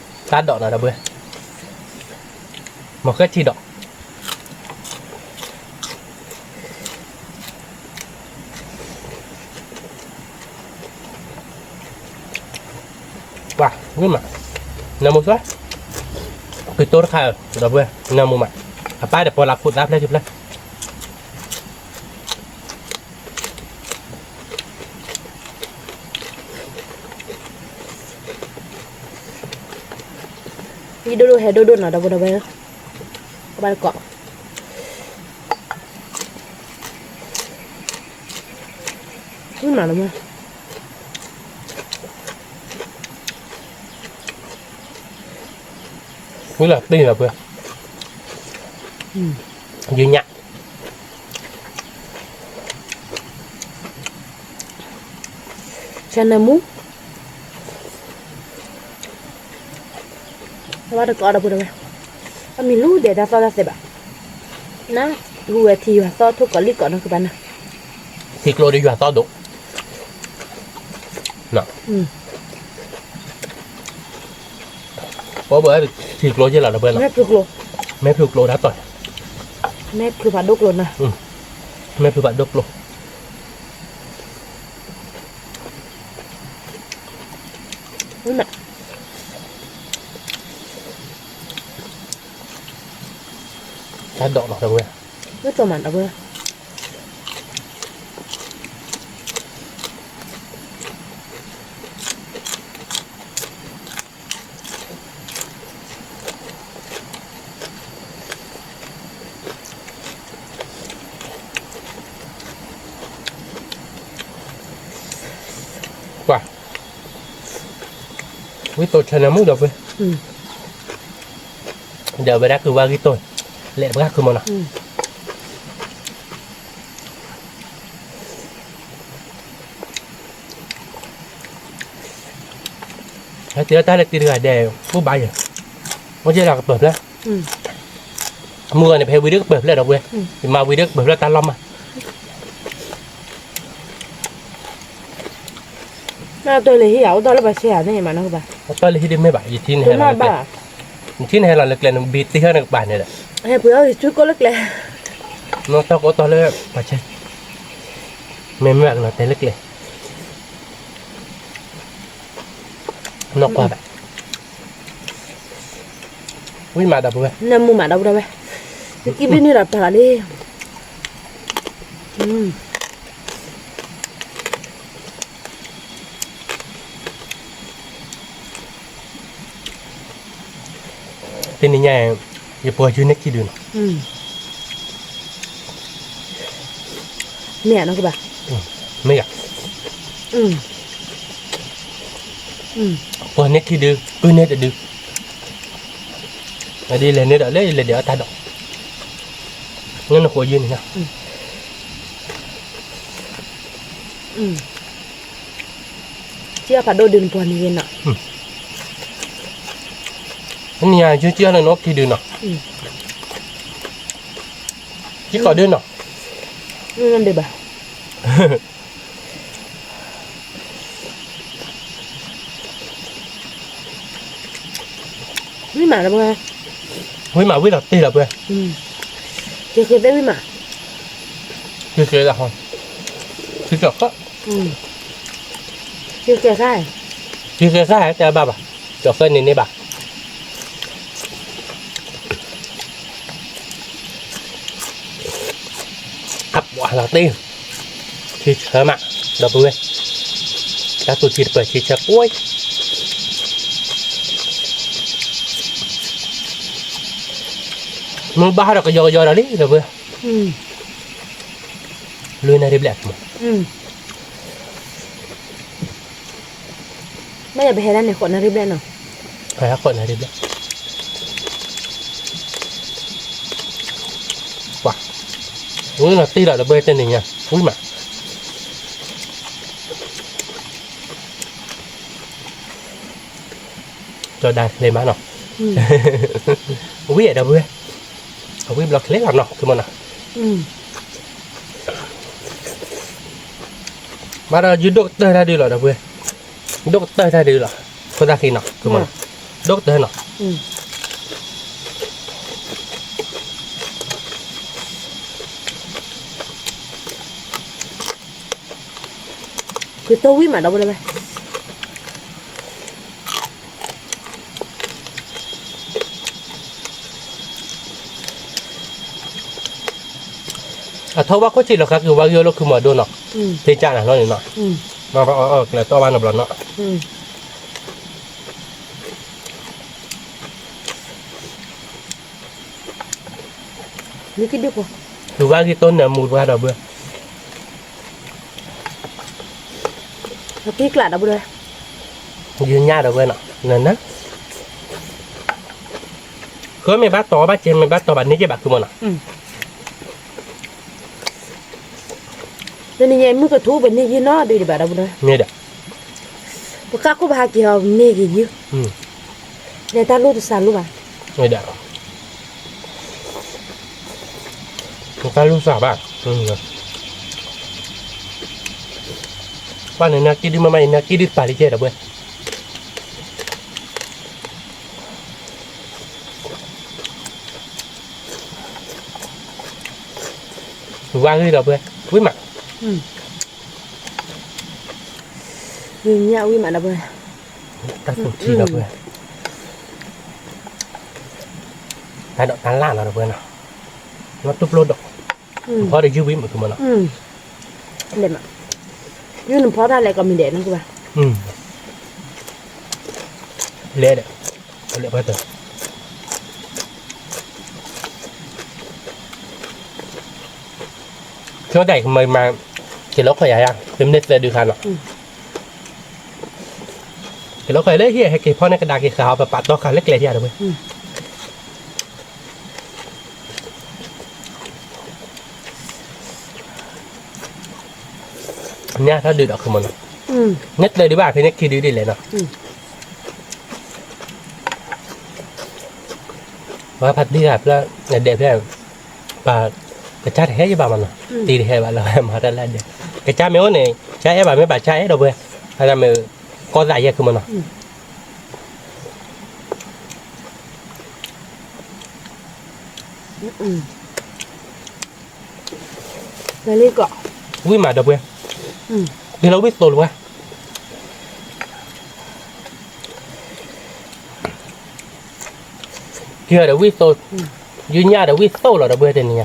တၢ်ဒိးနီၤ ဒီပုၢ်ဝဲၢ်, မ့ၢ်ဃဲထံဒိး, ပှၤ ဝံၤမး, နၢမူဆိ, ကတိၤတခါဧၢ ဒီပုၢ်ဝဲၢ်, နၢမူမး, အပၢ်ဒီးပီလၢခိၣ်သၣ်ဖျၢၣ်ခံဖျၢၣ် ဟံၣ်ဒိၣ်ဒိၣ်ဟဲဒိၣ်ဒိၣ်နီၤ ဒီပုၢ်ဝဲၢ်, ကဘၣ်တကိး, မ့ၢ်မးလီၤမး, ဝံၤလီၤတ့ၢ်လီၤပှဲၤ, ယညၣ် ဆနၢမူ, ဘၣ်တကိးဒီပုၢ်ဝဲၢ်, အမံၤလူဒဲးတၢ်သီၣ်တၢ်သဲဘၣ်, နၢ်ဟူဝဲထံယွၤသီၣ်ထိၣ်ကိးလံၢ်ကိးနီၢ်ကဘၣ်နၢ်, ထံကျိဒီးယွၤသီၣ်ဒိၣ် ပဘၣ်ထံကျိက့လီၤဒီပုၢ်ဝဲၢ်နီၤ, မဲဖုကျိ, မဲဖုကျိတၢ်တီၢ်, မဲဖုဖးဒိၣ်ကျိနီၤ, မဲဖုဖးဒိၣ်ကျိ, တၢ်ဒိးနီၤဒီပုၢ်ဝဲၢ်, ဝဲတိၢ်မးဒီပုၢ်ဝဲၢ်. ဝံသိးဆၢနၢမူဒီးပှဲၤ, ဒီးဝဲဒၣ်ကုၢ်ဝါဂံၢ်တိၢ်, လဲၤတပှၢ်ခုမီၤနီၤ, ဟဲတုၤလၢတၢ်လၢတံၤတဂၤဒဲး, အိၣ်ဘၣ်ယဲ, အိၣ်ကဲလီၤကပၢၤဖျၢၣ်, မုၢ်ဂီၤန့ၣ် ပဟဲဝံၤဒီးကပၢၤဖျၢၣ်ဒီးပှဲၤ, ယမၤဝံၤဒီးကပၢၤဖျၢၣ်တၢ်လီၢ်မး တၢ်လၢဟံၣ်ယၤအိၣ်တ့ၢ်လၢပှၤဆဲးဧါန့ၣ်မးနီၤကဘၣ်, တၢ်လၢဟံၣ်ဒ်မ့ၢ်ဘၣ်, ယထံၣ်န့ၣ်ဟဲလီၤလၢကျဲန့ၣ် ဘံတ့ၢ်ဟဲနကပၤန့ၣ်ဒီး, ဟဲပှ့ၤအီၣ်ယစုကိၣ်လၢကျဲ, နီၢ်တီၢ်ကအိၣ်တီၢ်လၢပှၤဆဲး, မ့မ့ၢ်ဘၣ်ကလီၤတဲာ်လၢကျဲ, နီၢ်ကွၢ်ဘၣ်, ဝံၣ်မးဒီပုၢ်ဝဲၢ်, နၢမူမးဒီပုၢ်ဝဲၢ်, နကံၣ်ဘ့ၣ်န့ၣ်ဒီးပာ်လီၤလံ တနံၤညါအံၤ ယပှ့ၤယုၢ်န့ၢ်ခံဒုနီၤ, မ့ၢ်ဧါနီၤကဘၣ်, မ့ၢ်ဧါ, ပှ့ၤန့ၢ်ခံဒု, ကုၢ်န့ၢ်တဒု, အဒ်လဲၣ်န့ၣ်ဒီးလၢယလဲၤဒံးအီၣ်တၢ်ဒီး, နနဃိးယုၢ်န့ၣ်ညါ ကၢ်ဖးဒိၣ်ဒုနပှ့ၤန့ၢ်ဂ့ၤနီၤ, နံၤယၤယုၢ်ကၢ်လၢနအိၣ်ခံဒုနီၤ, ကၢ်ကီးဒုနီၤ, ဘၣ် ဝံၣ်မးလၢပှဲၤ, ဝံၣ်မးဝံၣ်ဒီးတ့ၢ်လီၤပှဲၤ, က့ၤဃ့သ့ဝံၣ်မး, က့ၤဃ့လၢဟီ, က့ၤကီးဃၣ်, က့ၤဃ့ဃၣ်, က့ၤဃ့ဃၣ်တဲဘၣ်ဘၣ်, ကီးဃၣ်န့ၣ်န့ၢ်ဘၣ် အပှၤလီၤတ့ၢ်, ဆံဆၢမး, ဒီပုၢ်ဝဲၢ်, တၢ်သူၣ်ထံတပၢၢ်ဆံဆၢကွံာ်, မ့ၢ်ဘၣ်ဒီးကယီကယီဒီးလံ ဒီပုၢ်ဝဲၢ်, လွံၢ်နၣ်ရံၣ်ဘျဲၣ်, မ့ၢ်ယပဟဲဒၣ်န့ၣ် ဃိးနၣ်ရံၣ်ဘျဲၣ်နီၤ, ဃိးနၣ်ရံၣ်ဘျဲၣ်, ဝံၤနီၤတ့ၢ်လီၤဒီပုၢ်ဝဲၢ်တနံၤညါ, ဝံၣ်မး ကၠီၤဒၣ်လဲၤမးနီၤ, ဝံၣ်ဒီပုၢ်ဝဲၢ်, အဝံၣ်ဘျီချ့လီၤနီၤ သုမနီၤ, ဘၣ်ဒီးယုၢ်ဒိၣ်ကတၢၢ်တၢ်ဒုးလီၤဒီပုၢ်ဝဲၢ်, ဒိၣ်ကတၢၢ်တၢ်ဒုးလီၤ, ဖိသၣ်ဃံနီၤ သုမနီၤ, ဒိၣ်ကတၢၢ်နီၤ ကတိၢ်ဝံၣ်မးဒီပုၢ်ဝဲၢ်, အထီၣ်ဘၣ်ခိၣ်ဆံးလီၤဃာ်က့ၤဝါဂံၢ်အိၣ်လၢခုမီၤဒိၣ်နီၤ, သ့ၣ်ကၢ်နၤနီၤန့ၣ်နီၤ, မ့ၢ်အီၣ်ကျဲတီၢ်ဘၣ်နီတဘျီနီၤ, မ့ၢ်ကဒုၣ်ပှၤ, သူဝါဂံၢ်တိၢ်နၢမူတပှၢ်ဒီပုၢ်ဝဲၢ်, အကံၢ်ကျးဒီပုၢ်ဝဲၢ်နီၤ, နနၢ်, ဃၢမ့ၢ်ဘၣ်တီဘၣ်ကဲမ့ၢ်ဘၣ်တီဘၣ်န့ၢ်က့ၤဘၣ်ခုမီၤနီၤ, တနံၤညါမုၢ်ကထူပန့ၢ်ယုၢ်နီၤဒုးဒံးဘၣ်ဒီပုၢ်ဝဲၢ်, မ့ၢ်ဒီး ပကၢ်ခိၣ်ဘၣ်ဟးက့ၤအီၤန့ၢ်က့ၤယုၢ်, လဲၤတၢ်လိၣ်တစးလိၣ်ဘၣ်, မ့ၢ်ဒီး တၢ်လိၣ်စးဘၣ်, ပှၤန့ၣ်နၢ်ကံၢ်ဒုၣ်မးမးအံၤ နၢ်ကံၢ်ဒုၣ်တပာ်လံကဲဒီပုၢ်ဝဲၢ် ဝါဂ့ၤဒီပုၢ်ဝဲၢ်, ဝံၣ်မး, ညၣ်ဝံၣ်မးဒီပုၢ်ဝဲၢ်, တၢ်သူၣ်ထံဒီပုၢ်ဝဲၢ်, တၢ်ဒိးတၢ်လၢ်နီၤဒီပုၢ်ဝဲၢ်နီၤ, နီၢ်တူၢ်ပျိဒီး, ဖီဒီးယုၢ်ဝံၣ်မးသုမနီၤ, လဲၤမး, ယုၢ်နဖီတၢ်လဲၤကီးမံၤဒဲးနီၤကဘၣ်, လဲၤဒီး, လဲၤပှဲၤတၢ် ဆိဒၣ်ကမၤမၤ, က့ၤလီၤခီၣ်ယၤယၤ ပမ့ၢ်သၢဒုခါနီၤ, ကလီၤခီလၢဟံၣ်ဟဲက့ၤဖီန့ၣ်ကဒါက့ၤဃာ်အီၤ ပပာ်တီဃာ်လၢကျဲထံၣ်ဧါဒီးဝဲ, ညၣ်ထီၣ်ဒုးဒီးခုမနီၤ, ညၣ်တဒုးဘၣ်ဖဲန့ၣ်ခံဒုဒ်လဲၣ်နီၤ, ပှၤဖးတံၢ်ဂၤဖျၢၣ် နဒဲးဖျၢၣ် ပှၤ ကစၢ်တဟဲယဘၣ်မနီၤ, တံၢ်တဟဲဘၣ်လၢမၤတၢ်လၢအဒဲး, ကစၢ်မ့ၢ်အိၣ်န့ၣ် ကစၢ်အဲၣ်ဘၣ်မ့ၢ်ဘၣ်ကစၢ်အဲၣ်ဒီးဝဲ, အမ့ၢ် ကီၢ်သးယဲၢ်ခုမနီၤ, ဝံၣ်မးဒီပုၢ်ဝဲၢ်, က့ၤလီၤဝံၣ်သိလီၤဝဲ, က့ၤဒီးဝံၣ်သိ, ယုၢ်ညၣ်ဒီးဝံၣ်သိလီၤဒီပုၢ်ဝဲၢ်တနံၤညါ,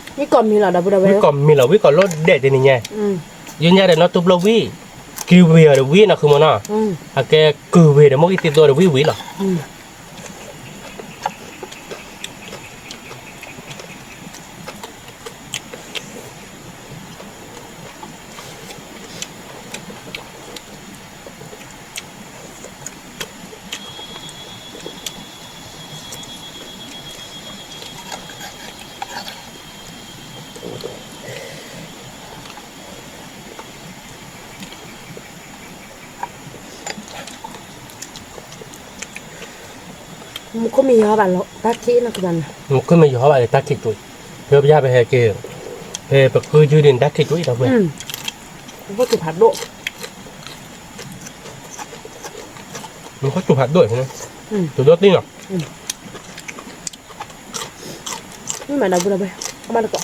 ဝံၣ်ကိးမံၤလီၤဒီပုၢ်ဝဲၢ်, ဝံၣ်ကိးမံၤလီၤ ဝံၣ်ကိးလီၤဒဲးတနံၤညါ, ယုၢ်ညၣ်ဒီးနီၢ်တူၢ်ပျိၢ်ဝံၣ်, က့ၤဝံၤအီၤဒီးဝံၣ်နီၢ်ခုမနီၤ, အကဲကုၢ်ဝံၤဒီးမိၢ်ကံၢ်သံသိဒီးဝံၣ်ဝံၤလီၤ. မူခိၣ်မ့ၢ်ယီၤဘၣ်လီၤတၢ်ခံးနီၢ်ကဘၣ်န့ၣ်, မူခိၣ်မ့ၢ်ယီၤဘၣ်လၢတၢ်ခံးကွံာ်, ဖဲပယါပဟဲက့ၤ, ဖဲပကုၢ်ယုၢ်ဒ်န့ၣ်တၢ်ခံးကွံာ်ဒီးဝဲ, မူခိၣ်စူၤဖးဒိၣ်, မူခိၣ်စူၤဖးဒိၣ်, စူၤဒိၣ်တံၢ်နီၤ. မ့ၢ်မးဒီပုၢ်ဝဲၢ်, အမါတကိး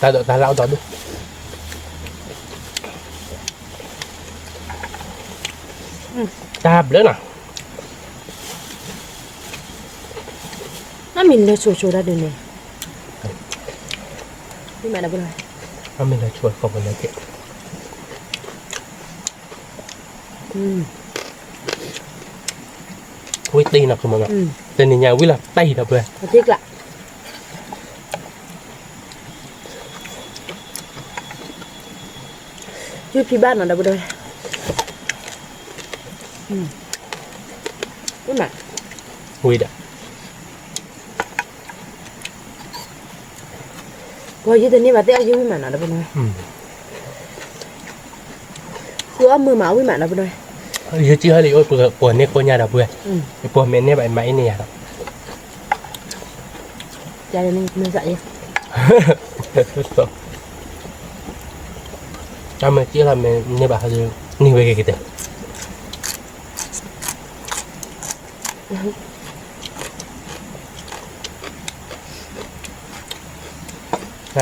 တၢ်ဒိးတၢ်လၢအီၣ်ဒီဒူၣ်, တၢ်ဘျၢနီၤ, နမ့ၢ်လဲၤဆိဆိတၢ်ဒုးန့ၣ်, မ့ၢ်မးဒီပုၢ်ဝဲၢ်, နမ့ၢ်လဲၤဆိဃီပလဲၤက့ၤ ဝံၣ်တ့ၢ်နီၢ်ကမနီၤ, တနံၤညါဝံၣ်လီၤတ့ၢ်ဒီပုၢ်ဝဲၢ်, ယုၢ်ဖံးဘၣ်နီၤဒီပုၢ်ဝဲၢ်, ဝံၣ်မး, ဝံၣ်ဒီး ပှၤယုၢ်တန့ၢ်ဘၣ်တဲအီၤယုၢ်ဝံၣ်မးနီၤဒီပုၢ်ဝဲၢ်, ဃုအီၣ်မုာ်မးဝံၣ်မးဒီပုၢ်ဝဲၢ်, ယုၢ်ကံဟီလံ ပှၤန့ၢ်ကိညါဒီပုၢ်ဝဲၢ်, ပှၤမ့ၢ်န့ၢ်ဘၣ်မၤအံၤန့ၣ်ယၤဒီး တၢ်မ့ၢ်က့ၤလီၤမ့ၢ်န့ၢ်ဘၣ်ဟီဒုး န့ၢ်ဝဲက့ၤကတဲ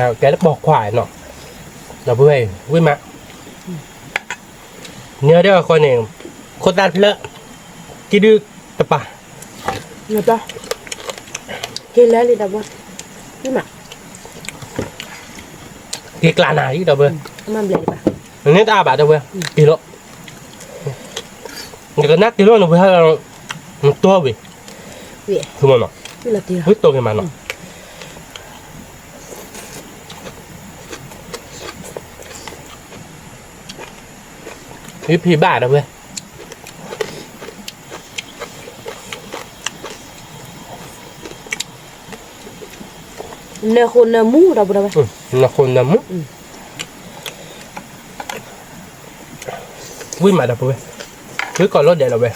ာ်, ကဲလၢပိာ်ခွါနီၤ, ဒီပုၢ်ဝဲၢ် ဝံၣ်မး, နၢၤဒီးအဃိန့ၣ် ခိၣ်သၣ်တဖျၢၣ်, ကံၣ်ဒုၣ်တပၤ, က့ၤလဲၤလံဒီပုၢ်ဝဲၢ်, ဝံၣ်မး, က့ၤကျးနၤလံဒီပုၢ်ဝဲၢ်, နန့ၢ်တအါဘၣ်ဒီပုၢ်ဝဲၢ်, က့ၤလီၤ, နကနၣ်က့ၤလီၤနဝဲဟဲလီၤ, နတီဝံၤ, ဝံၤတီက့ၤမးနီၤ, ဝံၣ်ဖံးဘၣ်ဒီပုၢ်ဝဲၢ်, နၢၤဃိနၢၤမူဒီပုၢ်ဝဲၢ်, နၢၤဃိနၢၤမူ, ဝံၣ်မးဒီပုၢ်ဝဲၢ်, ဝံၣ်ကိးလီၤဒဲးလီၤဝဲ,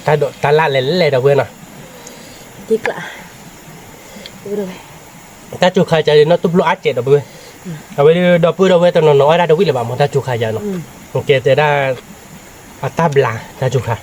တၢ်ဒိးတၢ်လၢ်လဲၤလဲၤဒီပုၢ်ဝဲၢ်နီၤ, တၢ်စူၤခါကၢ်ဒီးနီၢ်တူၢ်ဖျိအါစဲးဒီပုၢ်ဝဲၢ်, အဝဲဒီးဒီပုၢ်ဒီဝဲၢ်တနီၤနီၤအီၣ်ဒၣ်တဝံၣ်လၢၤဘၣ်မ့ၢ်တၢ်စူၤခါကၢ်နီၤ, ကဲတဲဒၣ် အတၢ်ဘျးတၢ်စူၤခါ က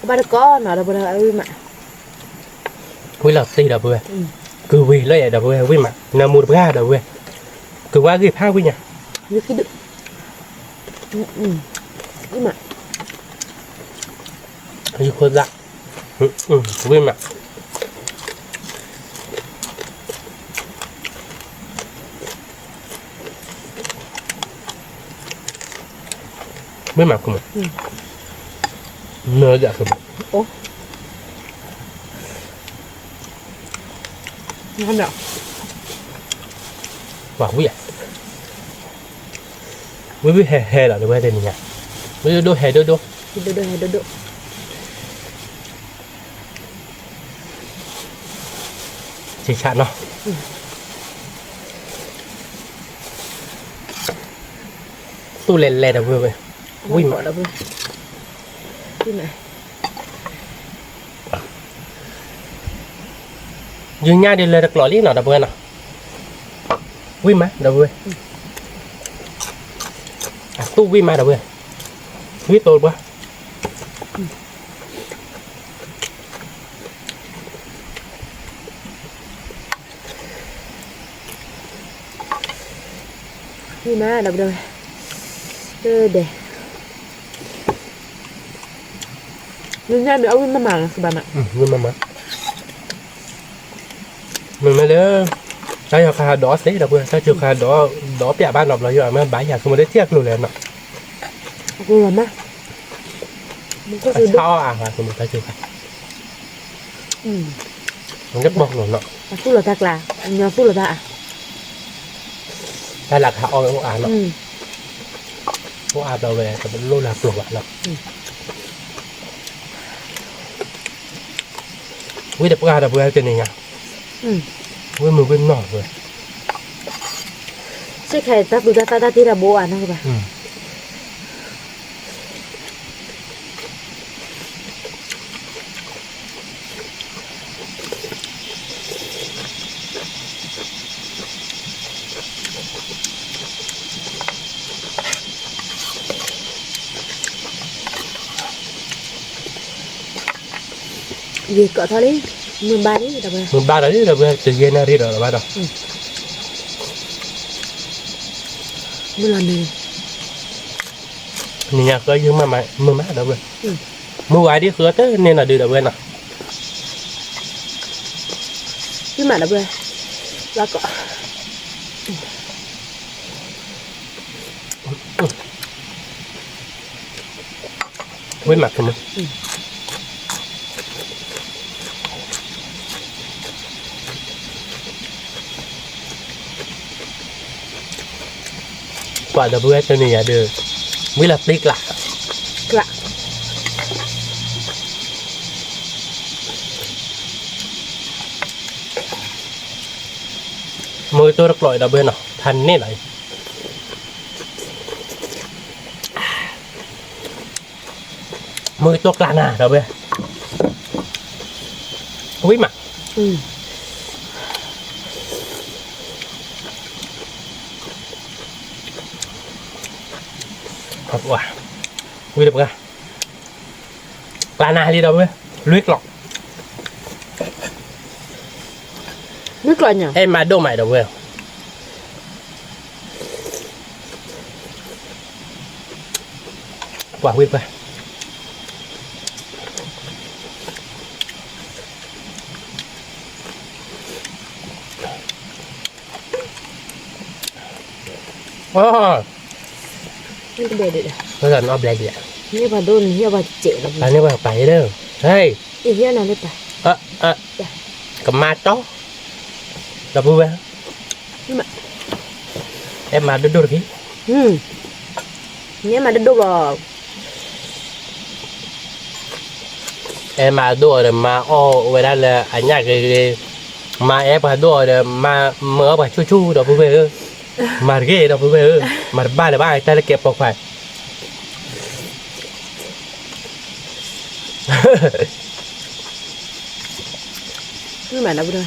ဘၣ်တကိးနီၤဒီပုၢ်ဝဲၢ်, ဝံလီၤတ့ၢ်ဒီပုၢ်ဝဲၢ်, ကုၢ်ဝံၤလၢယဲဒီပုၢ်ဝဲၢ် ဝံမး, နၢမူတပှၢ်ဒီပုၢ်ဝဲၢ်, ကုၢ်ဝါဂ့ၢ်ဖးဝံညါ, ယခိၣ်သၣ်, ဝံမး မ့ၢ်မၤခိၣ်မး, မ့ၢ်ဒၣ်ခိၣ်မး, ပှၤဝံၣ်ဧါ, ဝံၣ်ဝံၣ်ဟဲဟဲလီၤ တဝဲတနံၤညါ, ဝံၣ်ဒိၣ်ဒိၣ်ဟဲဒိၣ်ဒိၣ်, ဒိၣ်ဒိၣ်ဟဲဒိၣ်ဒိၣ် ဆံးဆးနီၤ, သူၣ်လဲၤလဲၤဒီပုၢ်ဝဲၢ်, ဝံၣ်မး, ယညၣ်ဒ်လၢတကျိးလံနီၤ ဒီပုၢ်ဝဲၢ်နီၤ, ဝံၣ်မး ဒီပုၢ်ဝဲၢ်, အသူၣ်ဝံၣ်မး ဒီပုၢ်ဝဲၢ်, ဝံၣ်သိပှၢ် ဝံၣ်မး ဒီပုၢ်ဝဲၢ်, တဒဲး, နညၣ်မ့ၢ်အဝံၣ်မးမးလီၤ စဘၣ်နၤ, ဝံၣ်မးမး, မ့မ့ၢ်လၢ တၢ်ယီၤခါဒီးသ့ ဒီပုၢ်ဝဲၢ်, တၢ်စူၤခါဒီး ဒီးပျးဘၣ်နီတဘျီယီၤ မ့ၢ်ဘၣ်ယၤ ဆိကမိၣ်လၢထံၣ်အကျိၤလဲၣ်နီၤ, အကျိၤလီၤမး, ဆါအီၣ်အါ ဆိကမိၣ်တၢ်စူၤခါ မ့ၢ်တပီၢ်ကျိၤနီၤ, အသူၣ်လီၤတၢ်ကျါ, အညီသူၣ်လီၤတၢ်အါ, တၢ်လၢခါအီၣ်ဝဲအိၣ်အါနီၤ, အိၣ်အါဘျီဝဲ တလိၣ်လၢကျိၤဘၣ်နီၤ, ဝံၣ်တပှၢ်ဒီပုၢ်ဝဲၢ်တနံၤညါ, ဝံၣ်မုာ်ဝံၣ်နီၢ်ဝဲ စ့ၢ်ကီးတၢ်သူၣ်တၢ်သၣ်တၢ်တ့တၢ်ဘိအါနီၤကဘၣ်, ယကိးထီၣ်လံ, မုၢ်ဘၣ်လံဒီပုၢ်ဝဲၢ်, မုၢ်ဘၣ်ဒီးလံဒီပုၢ်ဝဲၢ်, တယဲၢ်နၣ်ရံၣ်ဒီးဘၣ်ဒီး, မုၢ်လီၤနုၤ နံၤညါဃီယုၢ်မးမး မုာ်မးဒီပုၢ်ဝဲၢ်, မုၢ်ဝါဒ်ဃုအီၣ်တန့ၢ်နီၤဒုးဒီပုၢ်ဝဲၢ်နီၤ, ယုၢ်မးဒီပုၢ်ဝဲၢ်, လၢကိး ဝံၣ်မးကမုၢ်, ကွၢ်ဒီပုၢ်ဝဲၢ်တနံၤညါဒီး, ဝံၣ်လီၤသ့ကျး, ကျး မုၢ်တိၢ်တကျိးအံၤဒီပုၢ်ဝဲၢ်နီၤ ဖးန့ၢ်လီၤအံၤ, မုၢ်တိၢ်ကျါနၤဒီပုၢ်ဝဲၢ်, ဝံၣ်မး, ဝံၣ်တပှၢ်, ကျါနၤလံဒီပုၢ်ဝဲၢ်, လွံၢ်ကျိး, လွံၢ်ကျိးညါ, အဲၣ်မၤဒိၣ်မးဒီပုၢ်ဝဲၢ်, ကွၢ်ဝံၣ်တပှၢ် အီၣ်, ဘျဲၣ်ဒံး, ပှၤန့ၢ်ပှၤပာ်အံၤဒီး, ဟဲ, ကမၤတီ, ဒီပုၢ်ဝဲၢ်, အဲၣ်မၤဒိၣ်ဒိၣ်တက့ၢ်, အဲၣ်မၤဒိၣ်ဒိၣ်ဘၣ် အဲၣ်မၤဒိၣ်အီၤဒီးမၤအီၣ်ဝဲဒၣ်လၢအညၣ်ဂ့ၤဂ့ၤ, မၤအဲၣ်ပှၤဒိၣ်အီၤဒီး မၤမုာ်အီၣ်ပှၤဆူၣ်ဆူၣ်ဒီပုၢ်ဝဲၢ်ဧၢ, မၤတဂ့ၤဒီပုၢ်ဝဲၢ်ဧၢ, မၤတဘၣ်လၢၤဘၣ် တၢ်လၢကဲပိာ်ခွါ မၤဒီပုၢ်ဝဲၢ်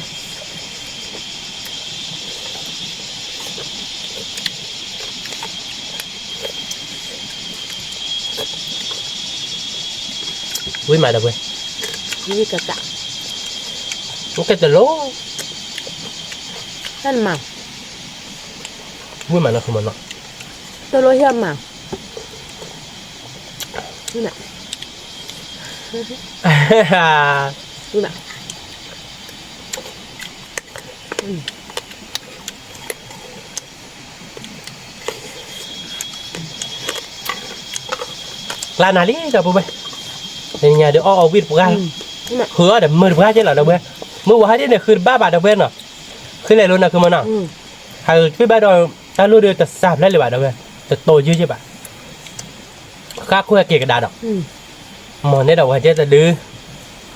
ဝံၣ်မးဒီပုၢ်ဝဲၢ်, ဝံၣ်ကကး, ကဲတလိၣ်, တၢ်နမၤ, ဝံၣ်မးနီၤ ဃုမနီၤ, တလိၣ်ဟ့ၣ်အီၤမၤ, ဝံၣ်မး, ဝံၣ်မး. ကျါနၤလံ ဒီပုၢ်ဝဲၢ်, တနံၤညါဒီးအီၣ်အီဝံၣ်တပှၢ်လီၤ, ဃုအီၣ်ဒီးမုာ်တပှၢ်က့လီၤ ဒီပုၢ်ဝဲၢ်, မုၢ်ဝါဟါဒ်န့ၣ် ဃုတဘၣ်ဘၣ် ဒီပုၢ်ဝဲၢ်နီၤ, ဃုလဲၤလိာ်နၤ ဃုမနီၤ, ဟးဂ့ၤထွံၣ်ဘၣ်ဒီး တၢ်လိၣ်ဒီးတစးဖျဲၣ်လၢၤဘၣ် ဒီပုၢ်ဝဲၢ်, တတိၤယုၢ်က့ဘၣ်, ဃၣ်ခိၣ်ဟဲက့ၤကဒါဒီး မ်န့ၣ်ဒီးဝဲကဲတဒု,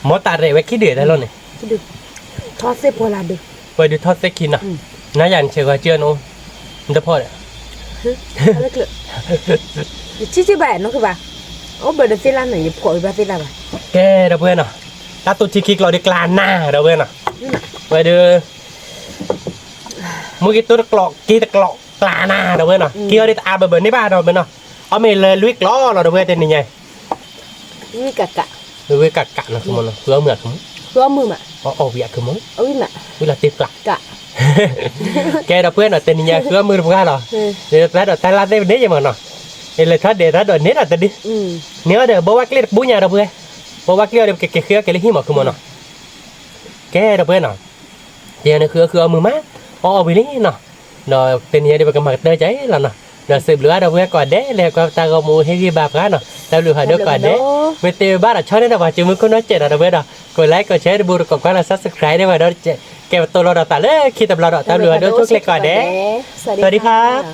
မ်တၢ်ရဲၣ်ဝဲခံဒုတၢ်လီၢ်န့ၣ်, ထီၣ်သ့ၣ်ပှၤလၢဒု, ဝဲဒုထီၣ်သ့ၣ်ခံနီၤ, နၤယၤနဆဲးဂီၤကၢနအိၣ်, နတဖီၣ်ဒီး, နထံၣ်က့ဘၣ်နီၤ ကဘၣ်, အိၣ်ဘၣ်ဒီးသ့ၣ်လၢ်န့ၣ် ယဖီၣ်ဝဲဘၣ်သ့ၣ်လၢ်ဘၣ်, ကဲ ဒီပုၢ်ဝဲၢ်နီၤ, တၢ်တိၢ်ထံခံကျိၤဒီးကျါနၤ ဒီပုၢ်ဝဲၢ်နီၤ, ဝဲဒု မုၢ်က့ၤတိၢ်တကျိၤ က့ၤတကျိၤ ကျါနၤ ဒီပုၢ်ဝဲၢ်နီၤ, က့ၤအီၤဒ်တအါဘၢဘၢန့ၣ်ဘၣ် ဒီပုၢ်ဝဲၢ်နီၤ, အီၣ်မ့ၢ်လၢလွံၢ်ကျိၤလီၤ ဒီပုၢ်ဝဲၢ် တနံၤညါ, ဝံၣ်ကးကး, ဝံၣ်ကးကးနီၤ ဃုမနီၤ, ဃုအီၣ်မုာ်အီၤ ဃုမ, ဃုအီၣ်မုာ်မး, အီၣ်အီၣ်ဝံၣ်အီၤ ဃုမ, ဝံၣ်လီၤတ့ပျၢ်, ကဲ ဒီပုၢ်ဝဲၢ်နီၤ, တနံၤညါ ဃုအီၣ်မုာ်တပှၢ်လီၤ, ဒီးသးဒီးတၢ်လၢ်သ့ၣ်ပန့ၣ်ယမနီၤ, လဲၤထီၣ်ဒဲးသးဒီးန့ၣ်ဒီးတဒု, န့ၢ်အီၤဒီးဘိဝဲကျ့တပူၤညါ ဒီပုၢ်ဝဲၢ်, ဘိဝဲကျ့အီၤဒီး ကက့ၤဃ့အီၣ်က့ၤလၢဟံၣ်မး ဃုမနီၤ, ကဲ ဒီပုၢ်ဝဲၢ်နီၤ, တနံၤညါန့ၣ် ဃုအီၣ်ဃုအီၣ်မုာ်မး, အီၣ်အီၣ်ဝံၣ်လံနီၤ, ဒီးတနံၤညါဒီး ပကမၤကတၢၢ်ကဲအံၤလီၤနီၤ, ဒီးစံးဘျုးဘၣ် ဒီပုၢ်ဝဲၢ်ကိးဂၤဒဲး လၢကွၢ်တၢ်ဂီၤမူ ဟ့ၣ်ဂံၢ်ဘါပှၤနီၤ, တၢ်ဘျုးဖးဒိၣ်ကိးဂၤဒဲး, မ့ၢ်တ့ၢ်ဘၣ်ဒီးဆီန့ၢ်ဒီးပှၤစုမုၢ်ခိၣ်နီၢ်စဲးနီၤ ဒီပုၢ်ဝဲၢ်ဒီး, ကိးlikeကိးshare တဘိတကိးကွၢ်လီၤ subscribe ဒဲးဝဲဒီး, ကဲပတိၢ်လီၤဒီးသးလၢခံတဘျီဒီး တၢ်ဘျုးဖးဒိၣ်ဆိၣ်ချ့ကိးဂၤဒဲး, စဝၤဒံၣ်ခါ.